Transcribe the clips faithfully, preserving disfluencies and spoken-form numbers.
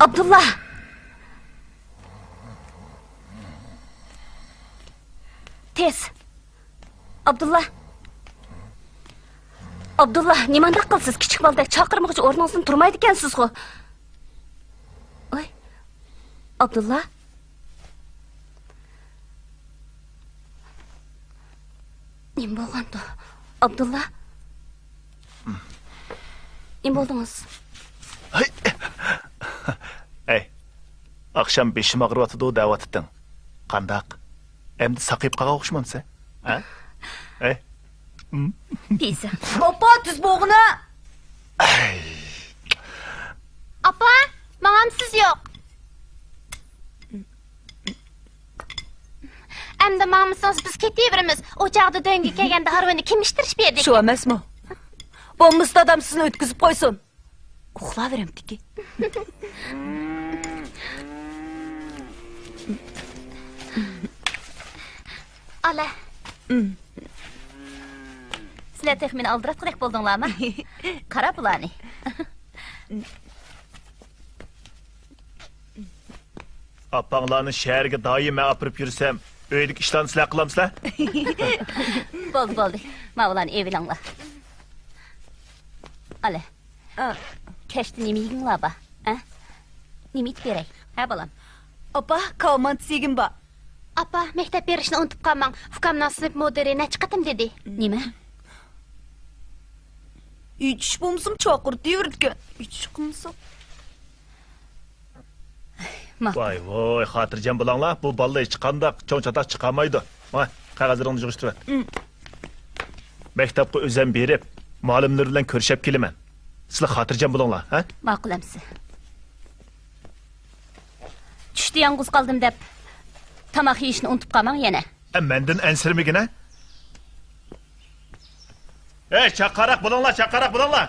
ئابدۇللا! تېز! ئابدۇللا! ئابدۇللا، نېمانداق قىلىسىز؟ كىچىك بالىدەك چاقىرمىغۇچە ئورنىڭىزدىن تۇرمايدىكەنسىزغۇ. ئوي، ئابدۇللا؟ نېمە بولغاندۇ؟ ئابدۇللا؟ نېمە بولدىڭىز؟ ھەي! ئەي، ئاخشام بېشىم ئاغرىۋاتىدۇ دەۋاتىتتىڭ. قانداق؟ ئەمدى ساقىيىپ قالغان ئوخشىمامسەن؟ ھە؟ ئەي. پىزا. ئاپا، تېز بولغىنا. ئەي. ئاپا، ماڭامسىز يوق؟ ئەمدى ماڭمىسىڭىز بىز كېتىۋېرىمىز. ئۇ چاغدا دۆڭگە كەلگەندە ھارۋىنى كېمىشتۈرۈش بېرىدىكەن. شۇ ئەمەسمۇ؟ بولمىسا دادام سىزنى ئۆتكۈزۈپ قويسۇن. ئۇخلاۋېرەمتىكى. ئالە. سىلەر تېخى مېنى ئالدىراتقۇدەك بولدۇڭلارما؟ قارا بۇلارنى. ئاپاڭلارنى شەھەرگە دائىم مەن ئاپىرىپ يۈرسەم، ئۆيدىكى ئىشلارنى سىلەر قىلامسىلەر؟ بولدى، بولدى. ماۋۇلارنى ئېلىۋېلىڭلار. ئالە. ئا. كەچتە نېمە يېگۈڭلار بار؟ ئە؟ نېمە ئېتىپ بېرەي؟ ھە، بالام؟ ئاپا، كاۋا مانتىسى يېگۈم بار. ئاپا، مەكتەپ بېرىشنى ئۇنتۇپ قالماڭ. ئۇكامنىڭ سىنىپ مۇدىرى نەچچە قېتىم دېدى. نېمە؟ ھېچ ئىش بولمىسىمۇ چاقىرتىۋېرىدىكەن. ھېچ ئىش قىلمىسا. ماقۇل. ۋاي، ۋاي، خاتىرجەم بولۇڭلار. بۇ بالىلار ھېچقانداق چوڭ چاتاق چىقارمايدۇ. مانا، قەغەزلىرىڭنى يىغىشتۇرۇۋەت. مەكتەپكە ئۆزۈم بېرىپ، مۇئەللىملىرى بىلەن كۆرۈشۈپ كېلىمەن. سىلەر خاتىرجەم بولۇڭلار، ھە؟ ماقۇل ئەمىسە. چۈشتە يالغۇز قالدىم دەپ، تاماق يېيىشنى ئۇنتۇپ قالماڭ يەنە. ئە، مەندىن ئەنسىرىمىگىنە. ھەي، چاققانراق بولۇڭلار، چاققانراق بولۇڭلار.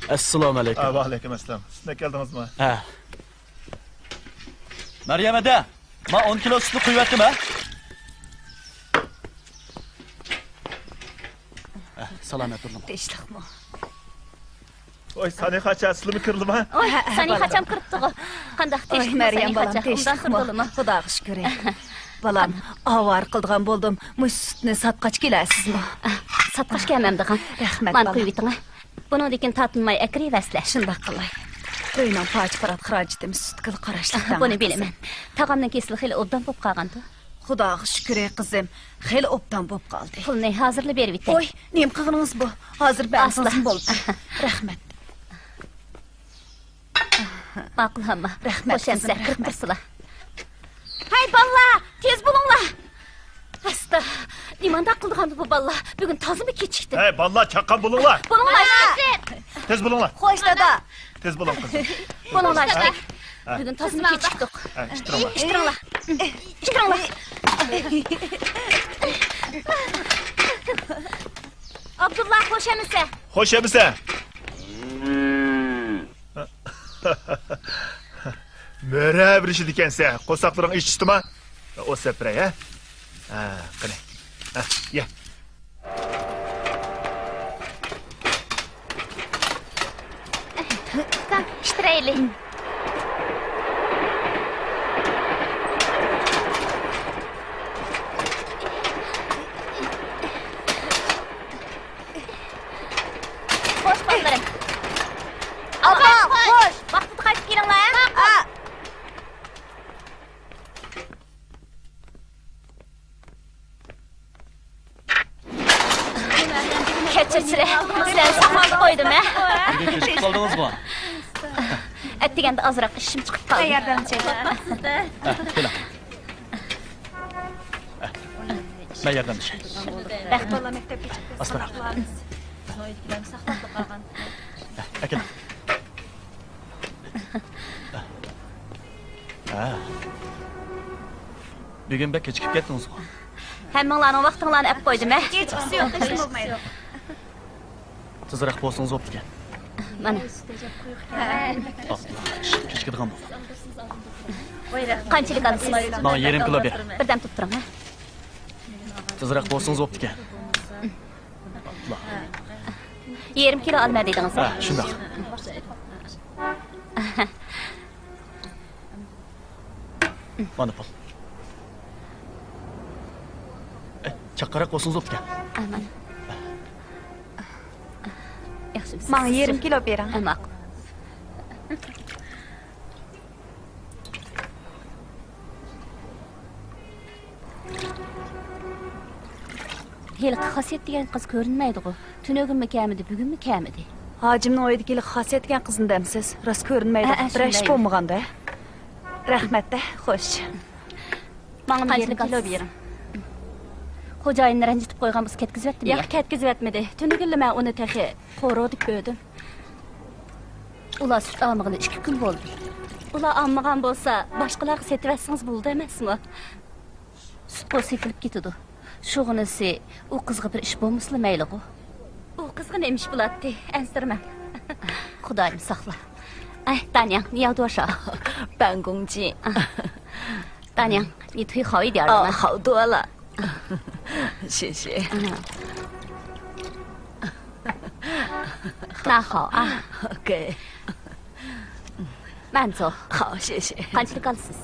ئەسسالامۇ ئەلەيكۇم. ھە، ۋەئەلەيكۇم ئەسسالام. سۈتنى ئەكەلدىڭىزمۇ؟ ھە. مەريەم ھەدە، ما ئون كىلو سۈتنى قۇيۇۋەتتىم ھە. ھە، سالامەت تۇردۇم. تىنچلىقمۇ؟ ۋاي، سانىخاچا، سىلىمۇ كىردىما؟ ۋاي، ھە، ھە، سانىخاچام كىرىپتىغۇ. قانداق تىنچلىقمۇ، مەريەم بالام، سانىخاچا؟ ئوبدان تۇردۇلىما؟ خۇداغا شۈكۈر. بالام، ئاۋارە قىلىدىغان بولدۇم. مۇشۇ سۈتنى ساتقاچ كېلەرسىزمۇ؟ ساتقاچ كەلمەمدىغان. رەھمەت، بالام. مانا قويۇۋېتىڭ. بۇنىڭدىن كېيىن تارتىنماي ئەكىرىۋەرسىلە. شۇنداق قىلاي. ئۆينىڭ پارچە-پارات خىراجىتىمۇ سۈتكىلا قاراشلىق. بۇنى بىلىمەن. تاغامنىڭ كېسىلى خېلى ئوبدان بولۇپ قالغاندۇ؟ خۇداغا شۈكرى، قىزىم، خېلى ئوبدان بولۇپ قالدى. پۇلنى ھازىرلا بېرىۋېتەي. ۋوي، نېمە قىلغىنىڭىز بۇ؟ ھازىر بەرمىسىڭىزمۇ بولىدۇ. رەھمەت. ماقۇل، ھامما. رەھمەت، خوش ئەمىسە، قىزىم، كىرىپ رەھمەت. تۇرسىلا. ھەي، بالىلار، تېز بولۇڭلار! ئاستا، نېمانداق قىلىدىغاندۇ بۇ بالىلار؟ بۈگۈن تازىمۇ كېچىكتىم. ھەي، بالىلار، چاققان بولۇڭلار! بولۇڭلار! تېز بولۇڭلار! خوش، دادا! تېز بولۇڭ، قىزىم. بولۇڭلار، ھە؟ بۈگۈن تازىمۇ كېچىكتۇق. ھە، ئىتتىرىڭلار. ئىتتىرىڭلار. ئىتتىرىڭلار. ئابدۇللا، خوش ئەمىسە. خوش ئەمىسە. مۆرە بېرىشىدىكەنسە، قورساقلىرىڭ ئېچىشتىما؟ ئوت سەپرەي، ھە؟ ھە، قېنى. ھە، يە. ئۇكام، ئىتتىرەيلى. خوش، بالىلىرىم. ئاپا، خوش. ۋاقتىدا قايتىپ كېلىڭلار، ھە؟ ھە. كەچۈرسىلە، سىلەرنى ساقلاپ قويدۇم، ھە؟ بۈگۈن كېچىكىپ قالدىڭىزغۇ؟ ئەتىگەندە ئازراق ئىشىم چىقىپ قالدى. ھە، كېلىڭ. مەن ياردەملىشەي. رەھمەت. ئاستىراق. ئەكېلىڭ. ھە. بۈگۈن بەك كېچىكىپ كەتتىڭىزغۇ؟ ھەممىڭلارنىڭ ۋاقتىڭلارنى ئەپ قويدۇم، ھە؟ كېچىكسە يوق، ھېچنېمە بولمايدۇ. تېزرەك بولسىڭىز بوپتىكەن. مانا. ئاپتۇ، كېچىكىدىغان بولدۇم. قانچىلىك ئالىسىز؟ ماڭا يېرىم كىلو بېرىڭ. بىردەم تۇرۇپ تۇرۇڭ، ھە؟ تېزرەك بولسىڭىز بوپتىكەن. يېرىم كىلو ئالما دېدىڭىز. ھە، شۇنداق. مانا پۇل. ئە، چاققانراق بولسىڭىز بوپتىكەن. ئامان. ياخشىمۇسىز؟ ماڭا يېرىم كىلو بېرىڭ. ئە، ماقۇل. ھېلىقى خاسىيەت دېگەن قىز كۆرۈنمەيدىغۇ. تۈنۈگۈنمۇ كەلمىدى، بۈگۈنمۇ كەلمىدى. ھاجىمنىڭ ئۆيىدىكى ھېلىقى خاسىيەت دېگەن قىزنى دەمسىز؟ راست كۆرۈنمەيدۇ. ھە، ھە، بىرەر ئىش شۇنداق. بولمىغاندا. رەھمەت-دە، خوش. ماڭىمۇ يېرىم كىلو بېرىڭ. قانچىلىك ئالىسىز؟ خوجايىننى رەنجىتىپ قويغان بولسا كەتكۈزۈۋەتتىمۇ؟ ياق، يا؟ كەتكۈزۈۋەتمىدى. تۈنۈگۈنلا مەن ئۇنى تېخى قورۇدەك بۆدۈم. ئۇلار سۈت ئالمىغىلى ئىككى كۈن بولدى. ئۇلار ئالمىغان بولسا، باشقىلارغا سېتىۋەتسىڭىز بولىدۇ ئەمەسمۇ؟ سۈت قۇرۇسى سېتىلىپ كېتىدۇ. شۇغىنىسى ئۇ قىزغا بىر ئىش بولمىسىلا مەيلىغۇ. ئۇ قىزغا نېمە ئىش بولاتتى؟ ئەنسىرىمەڭ. خۇدايىم ساقلا. ئەي، دانياڭ، نى ياۋ دۇشا. بەنگۇڭجى. دانياڭ، نى تۇي خاۋ ئىدىيار. ئا، خاۋ دۇئالا. شې، شې. ناخاۋ، ئا. ئوكەي. مەنزۇ. خاۋ، شې، شې. قانچىلىك ئالىسىز؟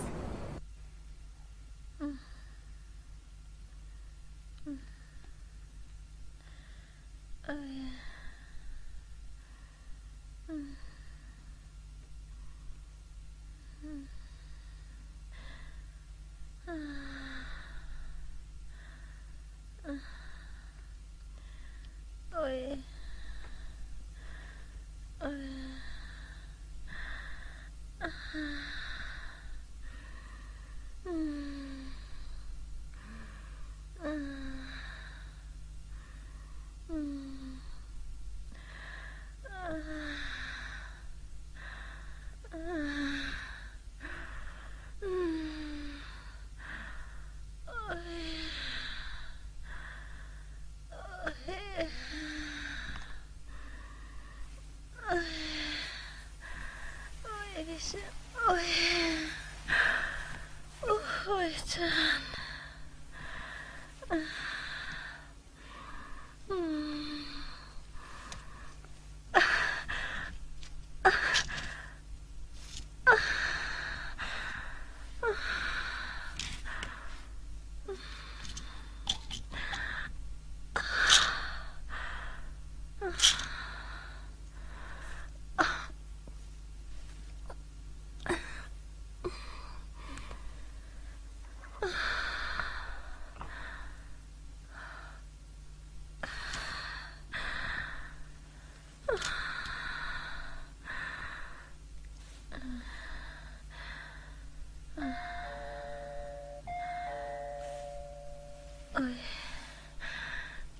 ئاي،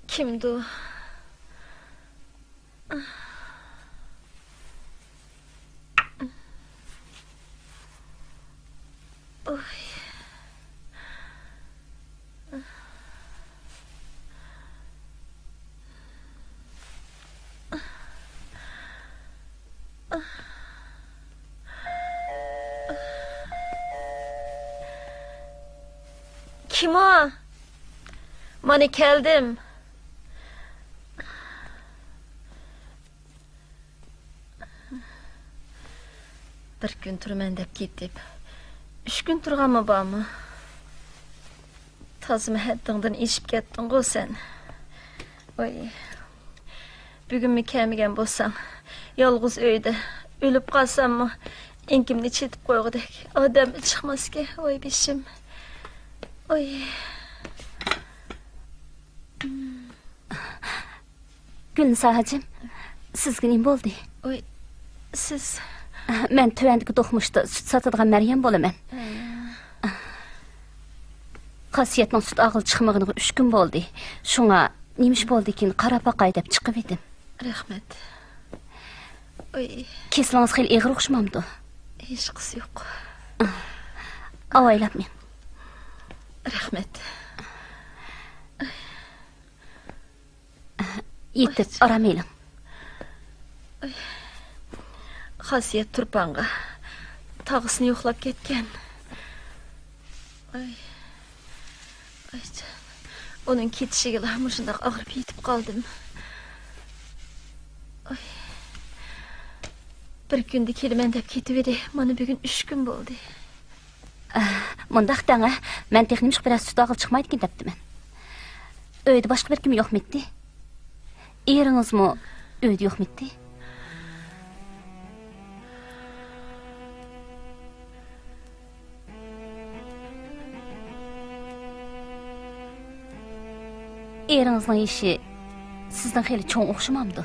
كىمدۇ؟ ئوي. كىم ئۇ؟ مانا كەلدىم. بىر كۈن تۇرىمەن دەپ كېتىپ، ئۈچ كۈن تۇرغانمۇ بارمۇ؟ تازىمۇ ھەددىڭدىن ئېشىپ كەتتىڭغۇ سەن. ۋاي. بۈگۈنمۇ كەلمىگەن بولساڭ، يالغۇز ئۆيدە ئۆلۈپ قالساممۇ، ئېڭىكىمنى چېتىپ قويغۇدەك ئادەممۇ چىقماسكەن. ۋاي بېشىم. ۋاي. گۈلنىسا ھاجىم، سىزگە نېمە بولدى؟ ئۇي، سىز. مەن تۆۋەندىكى دوقمۇشتا سۈت ساتىدىغان مەريەم بولىمەن. ھە. خاسىيەتنىڭ سۈت ئالغىلى چىقمىغىنىغا ئۈچ كۈن بولدى. شۇڭا نېمە ئىش بولدىكىن قاراپ باقاي دەپ چىقىۋىدىم. رەھمەت. ئۇي. كېسىلىڭىز خېلى ئېغىر ئوخشىمامدۇ؟ ھېچقىسى يوق. ئاۋايلاپ مېڭىڭ. رەھمەت. يېتىپ ئارام ئېلىڭ. خاسىيەت تۇرپانغا تاغىسىنى يوقلاپ كەتكەن. ئاي. ئايجان. ئۇنىڭ كېتىشىگىلا مۇشۇنداق ئاغرىپ يېتىپ قالدىم. بىر كۈندە كېلىمەن دەپ كېتىۋىدى. مانا بۈگۈن ئۈچ كۈن بولدى. ئە، مۇنداق دەڭە، مەن تېخى نېمىشقا بىرەر سۈت ئالغىلى چىقمايدىكىن دەپتىمەن. ئۆيدە باشقا بىر كىم يوقمىتتى؟ ئېرىڭىزمۇ ئۆيدە يوقمىتتى؟ ئېرىڭىزنىڭ يېشى سىزدىن خېلى چوڭ ئوخشىمامدۇ؟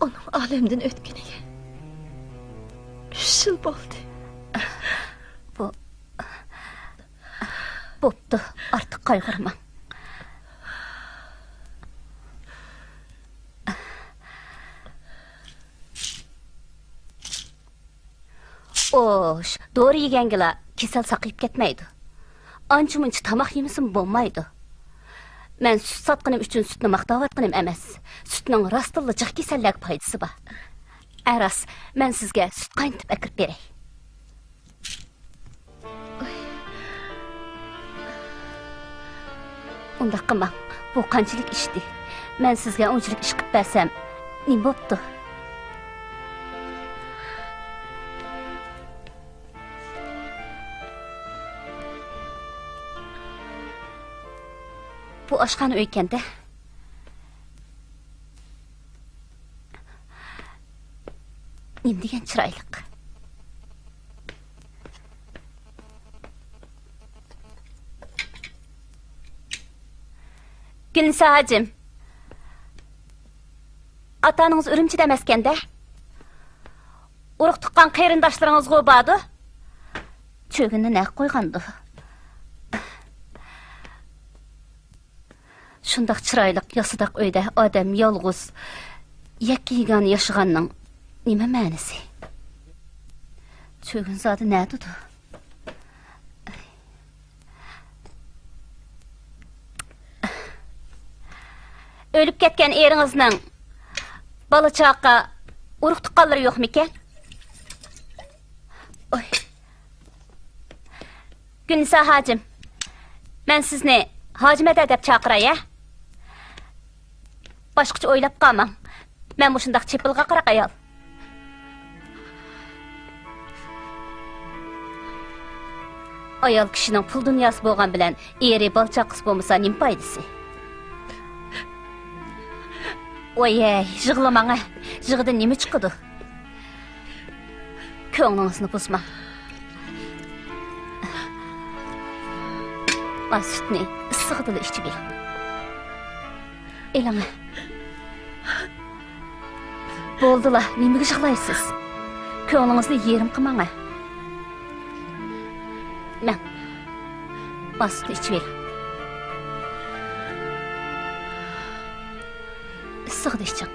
ئۇنىڭ ئالەمدىن ئۆتكىنىگە ئۈچ يىل بولدى. بۇ، بوپتۇ، ئارتۇق قايغۇرماڭ. خوش، دورا يېگەنگىلا كېسەل ساقىيىپ كەتمەيدۇ. ئانچە-مۇنچە تاماق يېمىسىمۇ بولمايدۇ. مەن سۈت ساتقىنىم ئۈچۈن سۈتنى ماختاۋاتقىنىم ئەمەس. سۈتنىڭ راستتىنلا جىق كېسەللەرگە پايدىسى بار. ئە، راست، مەن سىزگە سۈت قاينىتىپ ئەكىرىپ بېرەي. ئۇنداق قىلماڭ، بۇ قانچىلىك ئىشتى. مەن سىزگە ئۇنچىلىك ئىش قىلىپ بەرسەم، نېمە بوپتۇ؟ بۇ ئاشخانا ئۆيكەن-دە. نېمە دېگەن چىرايلىق. گۈلنىسا ھاجىم، ئاتا-ئانىڭىز ئۈرۈمچىدە ئەمەسكەن-دە؟ ئۇرۇق-تۇغقان قېرىنداشلىرىڭىزغۇ باردۇ؟ چۆگۈننى نەگە قويغاندۇ؟ شۇنداق چىرايلىق ياسىداق ئۆيدە ئادەم يالغۇز، يەككە-يېگانە ياشىغاننىڭ نېمە مەنىسى؟ چۆگۈنزادە نەدىدۇ؟ ئۆلۈپ كەتكەن ئېرىڭىزنىڭ بالا-چاقا، ئۇرۇق-تۇغقانلىرى يوقمىكەن؟ ئوي. گۈلنىسا ھاجىم، مەن سىزنى ھاجىمەدە دەپ چاقىراي ھە؟ باشقىچە ئويلاپ قالماڭ. مەن مۇشۇنداق چېپىلغا قاراق ئايال. ئايال كىشىنىڭ پۇل دۇنياسى بولغان بىلەن ئېرى، بالا-چاقىسى بولمىسا نېمە پايدىسى؟ ۋايەي، يىغلىماڭە. يىغىدىن نېمە چىقىدۇ؟ كۆڭلىڭىزنى بۇزماڭ. ما سۈتنى ئىسسىغىدىلا ئىچىۋېلىڭ. ئېلىڭە. بولدىلا، نېمىگە يىغلايسىز؟ كۆڭلىڭىزنى يېرىم قىلماڭە. مەن، ما سۈتنى ئىچىۋېلىڭ. ئىسسىغىدە ئىچىڭ.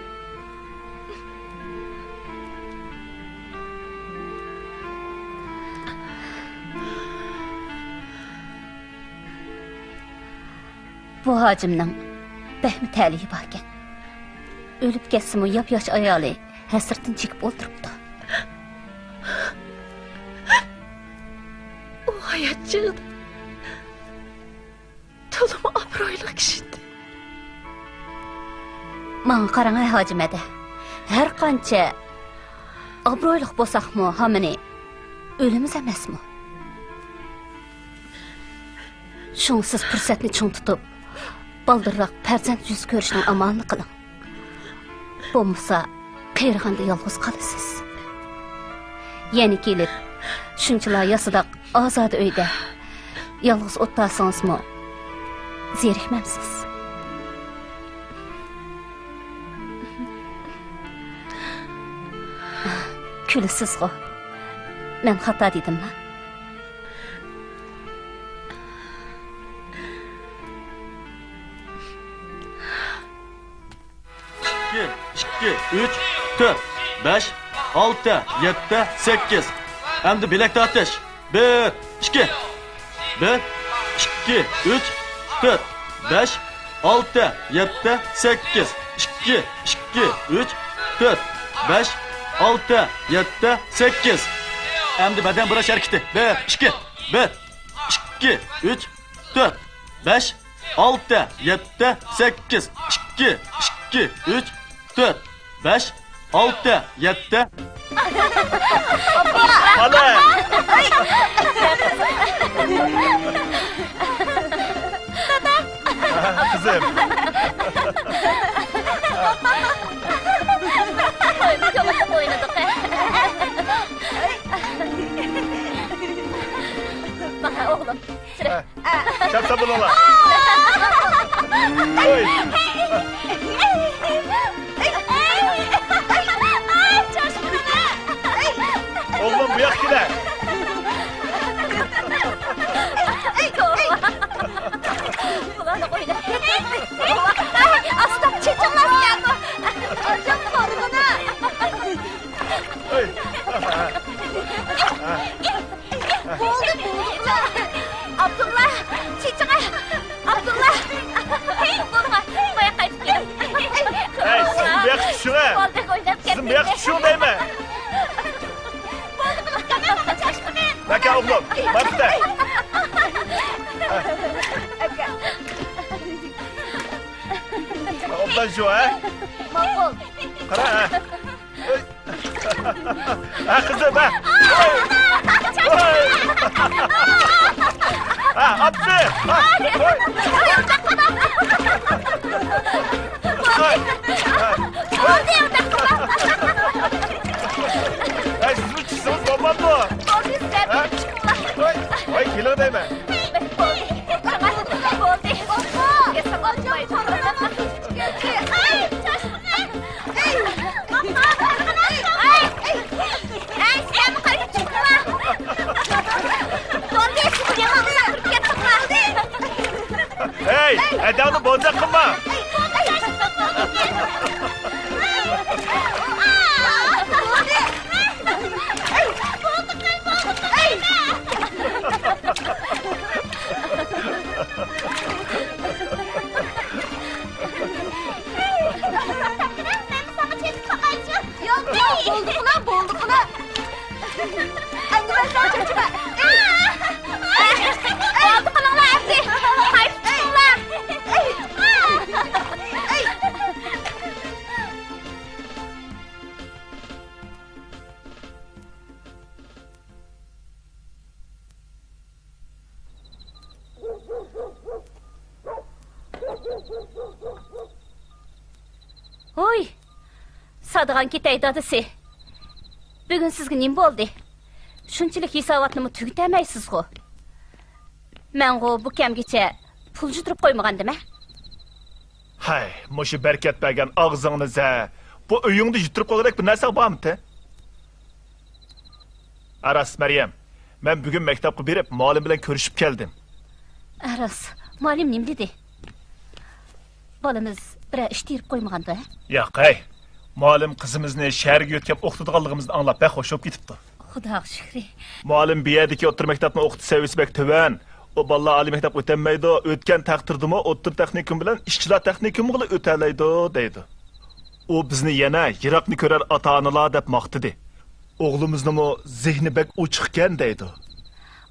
بۇ ھاجىمنىڭ بەكمۇ تەلىيى باركەن. ئۆلۈپ كەتسىمۇ ياپياش ئايالى ھەسرىتىنى چېكىپ ئولتۇرۇپتۇ. ئۇ ھايات چېغىدا تولىمۇ ئابرۇيلۇق كىشىدى. ماڭا قاراڭ ھە ھاجىمەدە. ھەر قانچە ئابرۇيلۇق بولساقمۇ ھامىنى ئۆلىمىز ئەمەسمۇ؟ شۇڭا سىز پۇرسەتنى چىڭ تۇتۇپ، بالدۇرراق پەرزەنت يۈزى كۆرۈشنىڭ ئامالىنى قىلىڭ. بولمىسا، قېرىغاندا يالغۇز قالىسىز. يەنە كېلىپ، شۇنچىلا ياسىداق ئازادە ئۆيدە يالغۇز ئولتۇرسىڭىزمۇ زېرىكمەمسىز؟ كۈلىسىزغۇ؟ مەن خاتا دېدىمما؟ ئىككى، ئىككى، ئۈچ، تۆت، بەش، ئالتە، يەتتە، سەككىز. ئەمدى بىلەك تارتىش. بىر، ئىككى. بىر، ئىككى، ئۈچ، تۆت، بەش، ئالتە، يەتتە، سەككىز. ئىككى، ئىككى، ئۈچ، تۆت، بەش، ئالتە، يەتتە، سەككىز. ئەمدى بەدەن بۇراش ھەرىكىتى. بىر، ئىككى. بىر، ئىككى، ئۈچ، تۆت، بەش، ئالتە، يەتتە، سەككىز، ئىككى، ئىككى، ئۈچ، تۆت، بەش، ئالتە، يەتتە. بالا! قىزىم. ئوينىدۇق. ئوغلۇم. چاپسان بولۇڭلار. ئوي. ئوغلۇم، بۇ ياققا كېلە. بۇلارنى ئويناپ. ئاستا، چېچىڭلار. ئاجام قورقۇنا. ئوي. بولدى، بولدى، ئابدۇللا، چېچىڭە، ئابدۇللا. ھەي، بولدى، بۇياققا قايتىپ كېلىڭ. ھەي، سىز بۇياققا چۈشۈڭە. بولدى، ئويناپ كەتتىڭىز. سىز بۇياققا چۈشۈڭ دەيمەن. بولدى، بولدى، چاچقىنى. ئاكا، ئوغلۇم، مانا. ئاكا. ئوبدان شۇ، ھە؟ ماقۇل. قارا، ھە؟ ھە، قىزىم، ھە. ھە، ئاپىسى. ھە. ھە، سىزمۇ چىقسىڭىز بولمامدۇ؟ ھە؟ ۋاي، ۋاي، كېلىڭ دەيمەن. بولدى. بولدى. ھەي، ھەدەڭنى بوزەك قىلما! بولدى قىلىڭلار، ئەمدى قايتىپ چىقىڭلار. ھوي! سادىغان كېتەي دادىسى. بۈگۈن سىزگە نېمە بولدى؟ شۇنچىلىك ھېساباتنىمۇ تۈگىتەلمەيسىزغۇ. مەنغۇ بۇ كەمگىچە پۇل يۈتتۈرۈپ قويمىغانىدىم ھە؟ ھەي، مۇشۇ بەرىكەت بەرگەن ئاغزىڭنى زە. بۇ ئۆيۈڭدە يۈتتۈرۈپ قويغۇدەك بىر نەرسەڭ بارمىتى؟ ھە راست، مەريەم. مەن بۈگۈن مەكتەپكە بېرىپ، مۇئەللىم بىلەن كۆرۈشۈپ كەلدىم. ھە راست، مۇئەللىم نېمە دېدى؟ بالىمىز بىرەر ئىش تېرىپ قويمىغاندۇ، ھە؟ ياق ھەي. مۇئەللىم قىزىمىزنى شەھەرگە يۆتكەپ ئوقۇتىدىغانلىقىمىزدىن ئاڭلاپ بەك خۇش بولۇپ كېتىپتۇ. خۇداغا شۈكرى. مۇئەللىم بۇ يەردىكى ئوتتۇرا مەكتەپنىڭ ئوقۇتۇش سەۋىيىسى بەك تۆۋەن. ئۇ بالىلار ئالىي مەكتەپكە ئۆتەلمەيدۇ، ئۆتكەن تەقدىردىمۇ ئوتتۇرا تېخنىكوم بىلەن ئىشچىلار تېخنىكومىغىلا ئۆتەلەيدۇ، دەيدۇ. ئۇ بىزنى يەنە يىراقنى كۆرەر ئاتا-ئانىلار دەپ ماختىدى. ئوغلىمىزنىمۇ زېھنى بەك ئوچۇقكەن، دەيدۇ.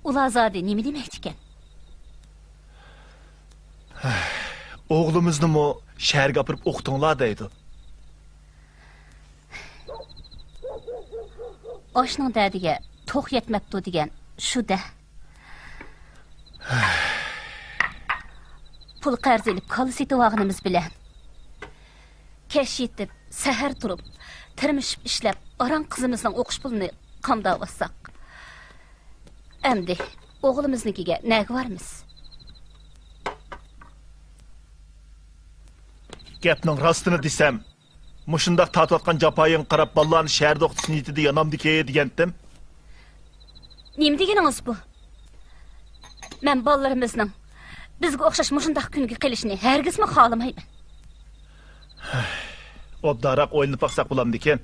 ئۇلار زادى نېمە دېمەكچىكەن؟ ئوغلىمىزنىمۇ شەھەرگە ئاپىرىپ ئوقۇتۇڭلار، دەيدۇ. ئاشنىڭ دەردىگە توق يەتمەپتۇ دېگەن شۇ-دە. پۇل قەرز ئېلىپ كالا سېتىۋالغىنىمىز بىلەن، كەچ يېتىپ، سەھەر تۇرۇپ، تىرمىشىپ ئىشلەپ، ئاران قىزىمىزنىڭ ئوقۇش پۇلىنى قامداۋاتساق، ئەمدى ئوغلىمىزنىڭكىگە نەگە بارىمىز؟ گەپنىڭ راستىنى دېسەم، مۇشۇنداق تارتىۋاتقان جاپايىڭغا قاراپ، بالىلارنى شەھەردە ئوقۇتۇش نىيىتىدە يانامدىكى دېگەنتىم. نېمە دېگىنىڭىز بۇ؟ مەن بالىلىرىمىزنىڭ بىزگە ئوخشاش مۇشۇنداق كۈنگە قېلىشىنى ھەرگىزمۇ خالىمايمەن. ئوبدانراق ئويلىنىپ باقساق بولامدىكىن؟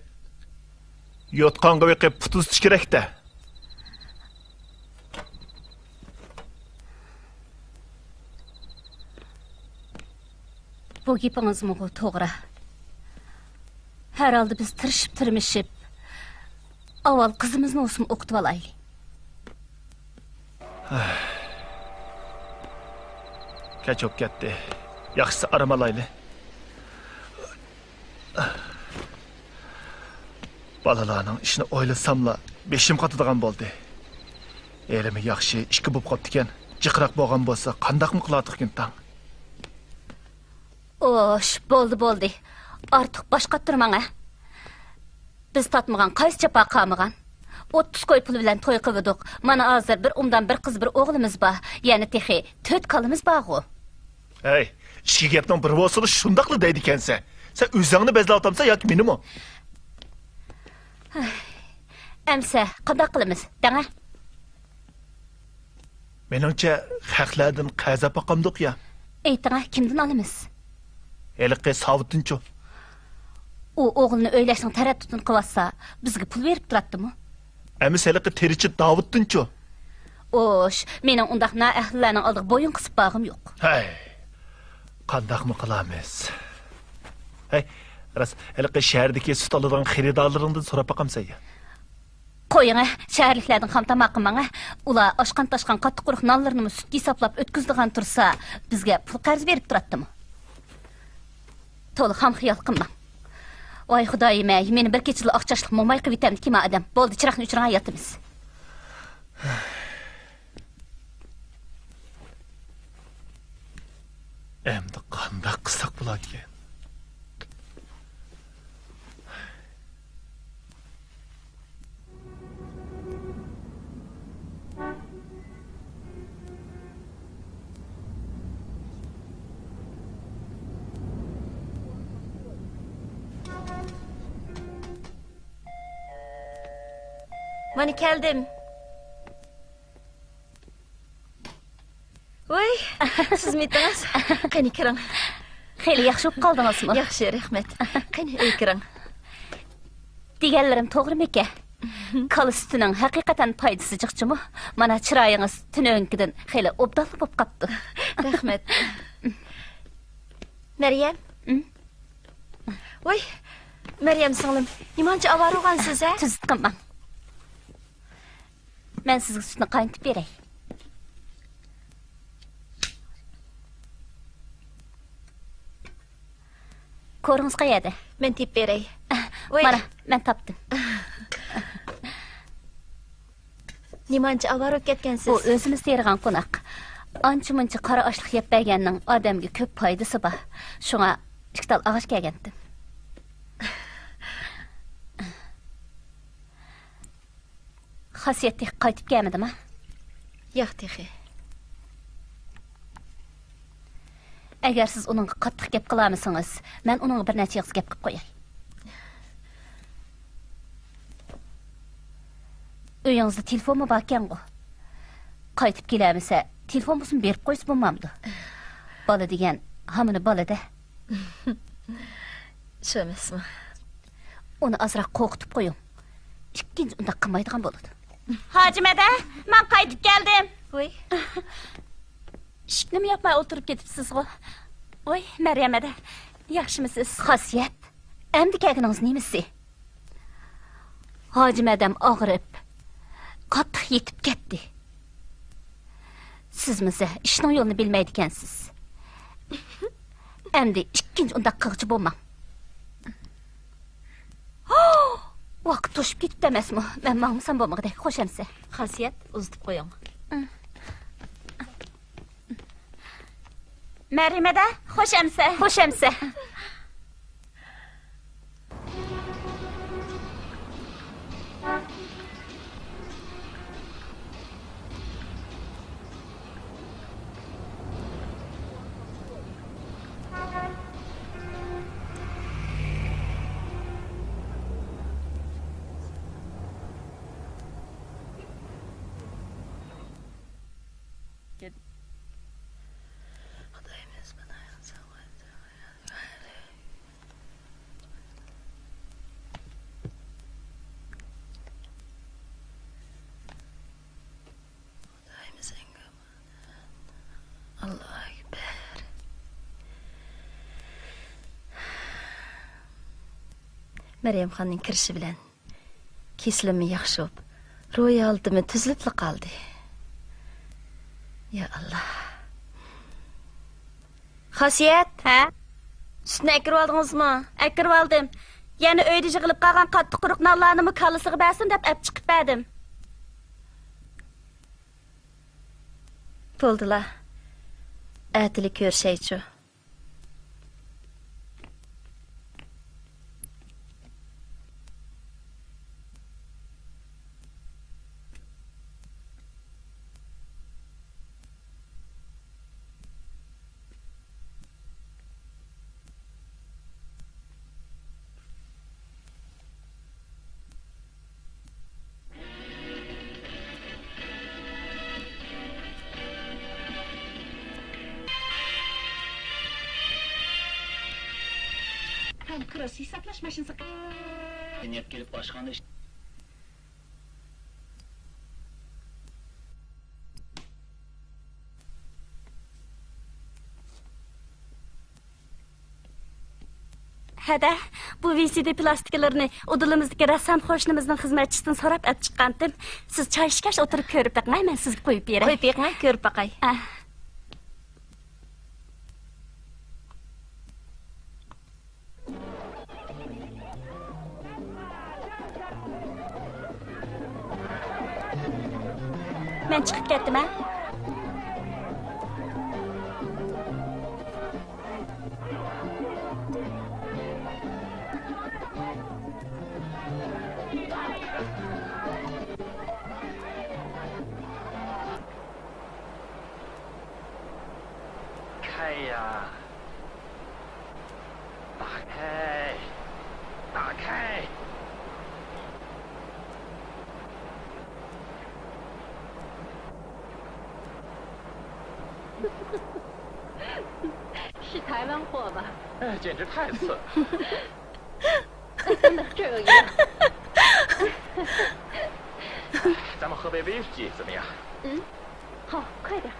يوتقانغا بېقىپ پۇت ئۇزىتىش كېرەك-دە. بۇ گېپىڭىزمۇ توغرا. ھەر ھالدا بىز تىرىشىپ-تىرمىشىپ، ئاۋۋال قىزىمىزنى بولسىمۇ ئوقۇتۇۋالايلى. كەچ بولۇپ كەتتى. ياخشىسى ئارام ئالايلى. بالىلارنىڭ ئىشىنى ئويلىساملا بېشىم قاتىدىغان بولدى. ھېلىمۇ ياخشى ئىككى بولۇپ قاپتىكەن. جىقراق بولغان بولسا قانداقمۇ قىلاتتۇق ئىكەن تاڭ؟ ئوش، بولدى، بولدى. ئارتۇق باش قاتتۇرماڭ ھە. بىز تارتمىغان قايسى جاپا قالمىغان؟ ئوتتۇز كوي پۇل بىلەن توي قىلىۋىدۇق. مانا ھازىر بىر ئوغلان، بىر قىز، بىر ئوغلىمىز بار. يەنە تېخى تۆت كالىمىز بارغۇ. ھەي، ئىككى گەپنىڭ بىرى بولسىلا شۇنداقلا دەيدىكەنسەن. سەن ئۆزۈڭنى بەزلەۋاتامسەن ياكى مېنىمۇ؟ ئەمسە قانداق قىلىمىز دەڭە؟ مېنىڭچە، خەقلەردىن قەرز ئاپاقامدۇق يا؟ ئېيتىڭە، كىمدىن ئالىمىز؟ ھېلىقى ساۋۇتتىنچۇ؟ ئۇ ئوغلىنى ئۆيلەشنىڭ تەرەددۇتىنى قىلىۋاتسا، بىزگە پۇل بېرىپ تۇراتتىمۇ؟ ئەمىسە ھېلىقى تېرىچى داۋۇتتىنچۇ؟ ئوش، مېنىڭ ئۇنداق نائەھلىلەرنىڭ ئالدىغا بويۇن قىسىپ بارغۇم يوق. ھەي، قانداقمۇ قىلامىز؟ ھەي، راست، ھېلىقى شەھەردىكى سۈت ئالىدىغان خېرىدارلىرىڭدىن سوراپ باقامسەن يا؟ قويۇڭە، شەھەرلىكلەردىن خام تاماق قىلماڭە. ئۇلار ئاشقان-تاشقان قاتتىق قۇرۇق نانلىرىنىمۇ سۈتكە ھېسابلاپ ئۆتكۈزىدىغان تۇرسا، بىزگە پۇل قەرز بېرىپ تۇراتتىمۇ؟ تولا خام خىيال قىلماڭ. ۋاي خۇدايىم ئەي، مېنى بىر كېچىدىلا ئاق چاچلىق موماي قىلىۋېتەمدىكىن ئادەم. بولدى، چىراغنى ئۆچۈرۈڭ، ياتىمىز. ئەمدى قانداق قىلساق بولاركىن؟ مانا كەلدىم. ۋاي، سىزمىتىڭىز؟ قېنى كىرىڭ. خېلى ياخشى بولۇپ قالدىڭىزمۇ؟ ياخشى، رەھمەت. قېنى، ئۆيگە كىرىڭ. دېگەنلىرىم توغرىمىكەن؟ كالا سۈتىنىڭ ھەقىقەتەن پايدىسى جىقچىمۇ؟ مانا چىرايىڭىز تۈنۈگۈنكىدىن خېلى ئوبدانلا بولۇپ قاپتۇ. رەھمەت. مەريەم. ۋاي، مەريەم سىڭلىم، نېمانچە ئاۋارە بولغانسىز ھە؟ تۈزۈت قىلماڭ. مەن سىزگە سۈتنى قاينىتىپ بېرەي. كورىڭىز قەيەردە؟ مەن تېپىپ بېرەي. ۋاي. مانا، مەن تاپتىم. نېمانچە ئاۋارە بولۇپ كەتكەنسىز؟ ئۇ ئۆزىمىز تېرىغان قوناق. ئانچە-مۇنچە قارا ئاشلىق يەپ بەرگەننىڭ ئادەمگە كۆپ پايدىسى بار. شۇڭا ئىككى تال ئاغاچ كەلگەنتىم. خاسىيەت تېخى قايتىپ كەلمىدىما؟ ياق تېخى. ئەگەر سىز ئۇنىڭغا قاتتىق گەپ قىلالمىسىڭىز، مەن ئۇنىڭغا بىر نەچچە ئېغىز گەپ قىلىپ قوياي. ئۆيىڭىزدە تېلېفونمۇ باركەنغۇ؟ قايتىپ كېلەلمىسە، تېلېفون بولسىمۇ بېرىپ قويسا بولمامدۇ؟ بالا دېگەن ھامىنى بالا-دە. شۇ ئەمەسمۇ؟ ئۇنى ئازراق قورقۇتۇپ قويۇڭ. ئىككىنچى ئۇنداق قىلمايدىغان بولىدۇ. ھاجىمەدە، مەن قايتىپ كەلدىم. ۋۇي. ئىشىكنىمۇ ياپماي ئولتۇرۇپ كېتىپسىزغۇ؟ ۋۇي، مەريەمەدە، ياخشىمۇسىز؟ خاسىيەت، ئەمدى كەلگىنىڭىز نېمىسى؟ ھاجىمەدەم ئاغرىپ، قاتتىق يېتىپ كەتتى. سىزمۇ زە ئىشنىڭ يولىنى بىلمەيدىكەنسىز. ئەمدى ئىككىنچى ئۇنداق قىلغۇچى بولماڭ. ۋاقىت توشۇپ كېتىپتۇ ئەمەسمۇ؟ مەن ماڭمىسام بولمىغۇدەك. خوش ئەمىسە. خاسىيەت، ئۇزىتىپ قويۇڭ. مەريەمەدە، خوش ئەمىسە. خوش ئەمىسە. ئاللاھۇ ئەكبەر. مەريەمخاننىڭ كىرىشى بىلەن كېسىلىممۇ ياخشى بولۇپ، روھىي ھالىتىممۇ تۈزۈلۈپلا قالدى. يا ئاللاھ. خاسىيەت. ھە؟ سۈتنى ئەكىرىۋالدىڭىزمۇ؟ ئەكىرىۋالدىم. يەنە ئۆيدە يىغىلىپ قالغان قاتتىق قۇرۇق نانلارنىمۇ كاللىسىغا بەرسۇن دەپ ئەپ چىقىپ بەردىم. بولدىلا. ئەتىلىك كۆرۈشەيچۇ. كىروس ھېسابلاش ماشىنىسى. نىيەت كېلىپ باشقان ئىش. ھەدە، بۇ ۋى سى دى پىلاستىكىلىرىنى ئۇدۇلىمىزدىكى رەسسام قوشنىمىزنىڭ خىزمەتچىسىدىن سوراپ ئەپ چىققانتىم. سىز چاي ئىچكەچ ئولتۇرۇپ كۆرۈپ بېقىڭ، مەن سىزگە قويۇپ بېرەي. قويۇپ بېقىڭ، كۆرۈپ باقاي. ئە. مەن چىقىپ كەتتىم، ھە. كايا. 打开，打开。是台湾货吧？哎，简直太次了。真的，这有一个。咱们喝杯威士忌怎么样？嗯，好，快点儿。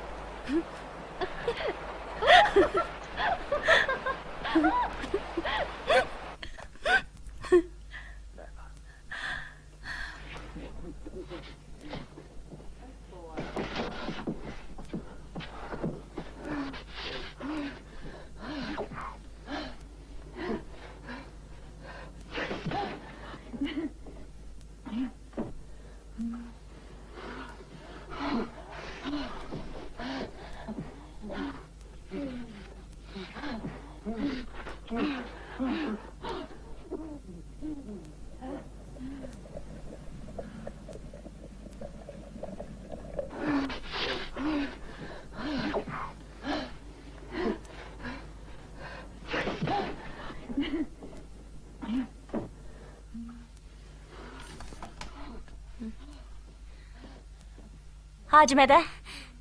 ھاجىم ھەدە،